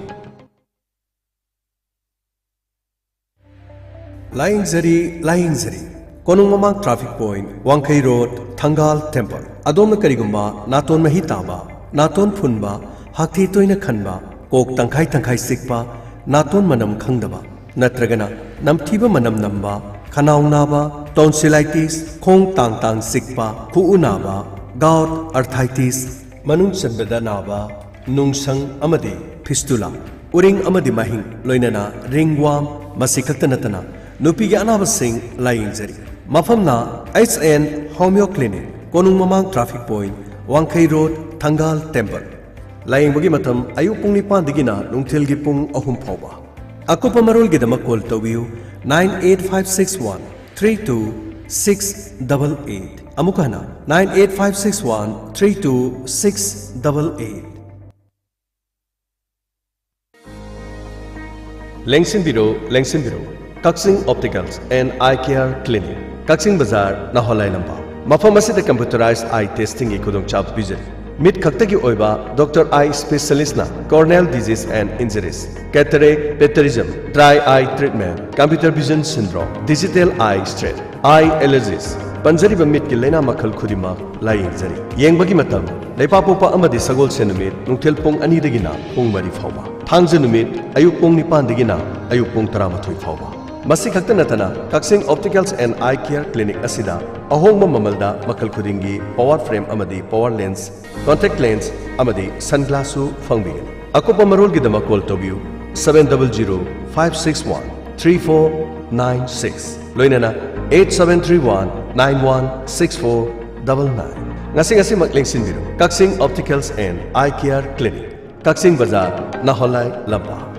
ꯂꯥꯌꯦꯡꯖꯔꯤ, ꯂꯥꯌꯦꯡꯖꯔꯤ꯫ ꯀꯣꯅꯨꯡ ꯃꯃꯥꯡ traffic point, ꯋꯥꯡꯈꯩ road, ꯊꯪꯒꯥꯜ temple꯫ ꯑꯗꯣꯝꯅ ꯀꯔꯤꯒꯨꯝꯕ ꯅꯥꯇꯣꯟ ꯃꯍꯤ ꯇꯥꯕ, ꯅꯥꯇꯣꯟ ꯐꯨꯟꯕ, ꯍꯥꯛꯊꯤ ꯇꯣꯏꯅ ꯈꯟꯕ, ꯀꯣꯛ ꯇꯪꯈꯥꯏ ꯇꯪꯈꯥꯏ ꯆꯤꯛꯄ, ꯅꯥꯇꯣꯟ ꯃꯅꯝ ꯈꯪꯗꯕ, ꯅꯠꯇ꯭ꯔꯒꯅ ꯅꯝꯊꯤꯕ ꯃꯅꯝ ꯅꯝꯕ, ꯈꯅꯥꯎ ꯅꯥꯕ, tonsillitis, ꯈꯣꯡ ꯇꯥꯡ ꯇꯥꯡ ꯆꯤꯛꯄ, ꯈꯨꯎ ꯅꯥꯕ, gout, arthritis, ꯃꯅꯨꯡ ꯆꯟꯕꯗ ꯅꯥꯕ, ꯅꯨꯡꯁꯪ ꯑꯃꯗꯤ fistula, ꯎꯔꯤꯡ ꯑꯃꯗꯤ ꯃꯍꯤꯡ, ꯂꯣꯏꯅꯅ ringworm, ꯃꯁꯤ ꯈꯛꯇ ꯅꯠꯇꯅ ꯅꯨꯄꯤꯒꯤ ꯑꯅꯥꯕꯁꯤꯡ ꯂꯥꯌꯦꯡꯖꯔꯤ꯫ ꯃꯐꯝꯅ H N Homeo Clinic, ꯀꯣꯅꯨꯡ ꯃꯃꯥꯡ traffic point, ꯋꯥꯡꯈꯩ road, ꯊꯪꯒꯥꯜ temple꯫ ꯂꯥꯌꯦꯡꯕꯒꯤ ꯃꯇꯝ ꯑꯌꯨꯛ ꯄꯨꯡ ꯅꯤꯄꯥꯟꯗꯒꯤꯅ ꯅꯨꯡꯊꯤꯜꯒꯤ ꯄꯨꯡ ꯑꯍꯨꯝ ꯐꯥꯎꯕ꯫ ꯑꯀꯨꯞꯄ ꯃꯔꯣꯜꯒꯤꯗꯃꯛ call ꯇꯧꯕꯤꯌꯨ, nine eight five six one three two six double eight꯫ ꯑꯃꯨꯛ ꯍꯟꯅ, nine eight five six one three two six double eight꯫ ꯂꯦꯡꯁꯤꯟꯕꯤꯔꯣ, ꯂꯦꯡꯁꯤꯟꯕꯤꯔꯣ꯫ Kakching Opticals and Eye Care Clinic, ꯀꯛꯆꯤꯡ ꯕꯖꯥꯔ, ꯅꯥꯍꯣꯂꯥꯏ ꯂꯝꯄꯥꯛ꯫ ꯃꯐꯝ ꯑꯁꯤꯗ computerized eye testingꯒꯤ ꯈꯨꯗꯣꯡꯆꯥꯕ ꯄꯤꯖꯔꯤ꯫ ꯃꯤꯠ ꯈꯛꯇꯒꯤ ꯑꯣꯏꯕ doctor eye specialistꯅ corneal disease and injuries, cataract, pterygium, dry eye treatment, computer vision syndrome, digital eye strain, eye allergies, ꯄꯟꯖꯔꯤꯕ ꯃꯤꯠꯀꯤ ꯂꯥꯏꯅꯥ ꯃꯈꯜ ꯈꯨꯗꯤꯡꯃꯛ ꯂꯥꯌꯦꯡꯖꯔꯤ꯫ ꯌꯦꯡꯕꯒꯤ ꯃꯇꯝ ꯂꯩꯕꯥꯛꯄꯣꯛꯄ ꯑꯃꯗꯤ ꯁꯒꯣꯜꯁꯦꯟ ꯅꯨꯃꯤꯠ ꯅꯨꯡꯊꯤꯜ ꯄꯨꯡ ꯑꯅꯤꯗꯒꯤꯅ ꯄꯨꯡ ꯃꯔꯤ ꯐꯥꯎꯕ, ꯊꯥꯡꯖ ꯅꯨꯃꯤꯠ ꯑꯌꯨꯛ ꯄꯨꯡ ꯅꯤꯄꯥꯟꯗꯒꯤꯅ ꯑꯌꯨꯛ ꯄꯨꯡ ꯇꯔꯥꯃꯥꯊꯣꯏ ꯐꯥꯎꯕ꯫ ꯃꯁꯤ ꯈꯛꯇ ꯅꯠꯇꯅ, ꯀꯛꯆꯤꯡ Opticals and Eye Care Clinic ꯑꯁꯤꯗ ꯑꯍꯣꯡꯕ ꯃꯃꯜꯗ ꯃꯈꯜ ꯈꯨꯗꯤꯡꯒꯤ power frame ꯑꯃꯗꯤ power lens, contact lens ꯑꯃꯗꯤ sunglassꯁꯨ ꯐꯪꯕꯤꯒꯅꯤ꯫ ꯑꯀꯨꯞꯄ ꯃꯔꯣꯜꯒꯤꯗꯃꯛ call ꯇꯧꯕꯤꯌꯨ, seven double zero five six one three four nine six, ꯂꯣꯏꯅꯅ eight seven three one nine one six four double nine꯫ ꯉꯁꯤ ꯉꯁꯤꯃꯛ ꯂꯦꯡꯁꯤꯟꯕꯤꯔꯨ, ꯀꯛꯆꯤꯡ Opticals and Eye Care Clinic, ꯀꯛꯆꯤꯡ ꯕꯖꯥꯔ, ꯅꯥꯍꯣꯂꯥꯏ ꯂꯝꯄꯥꯛ꯫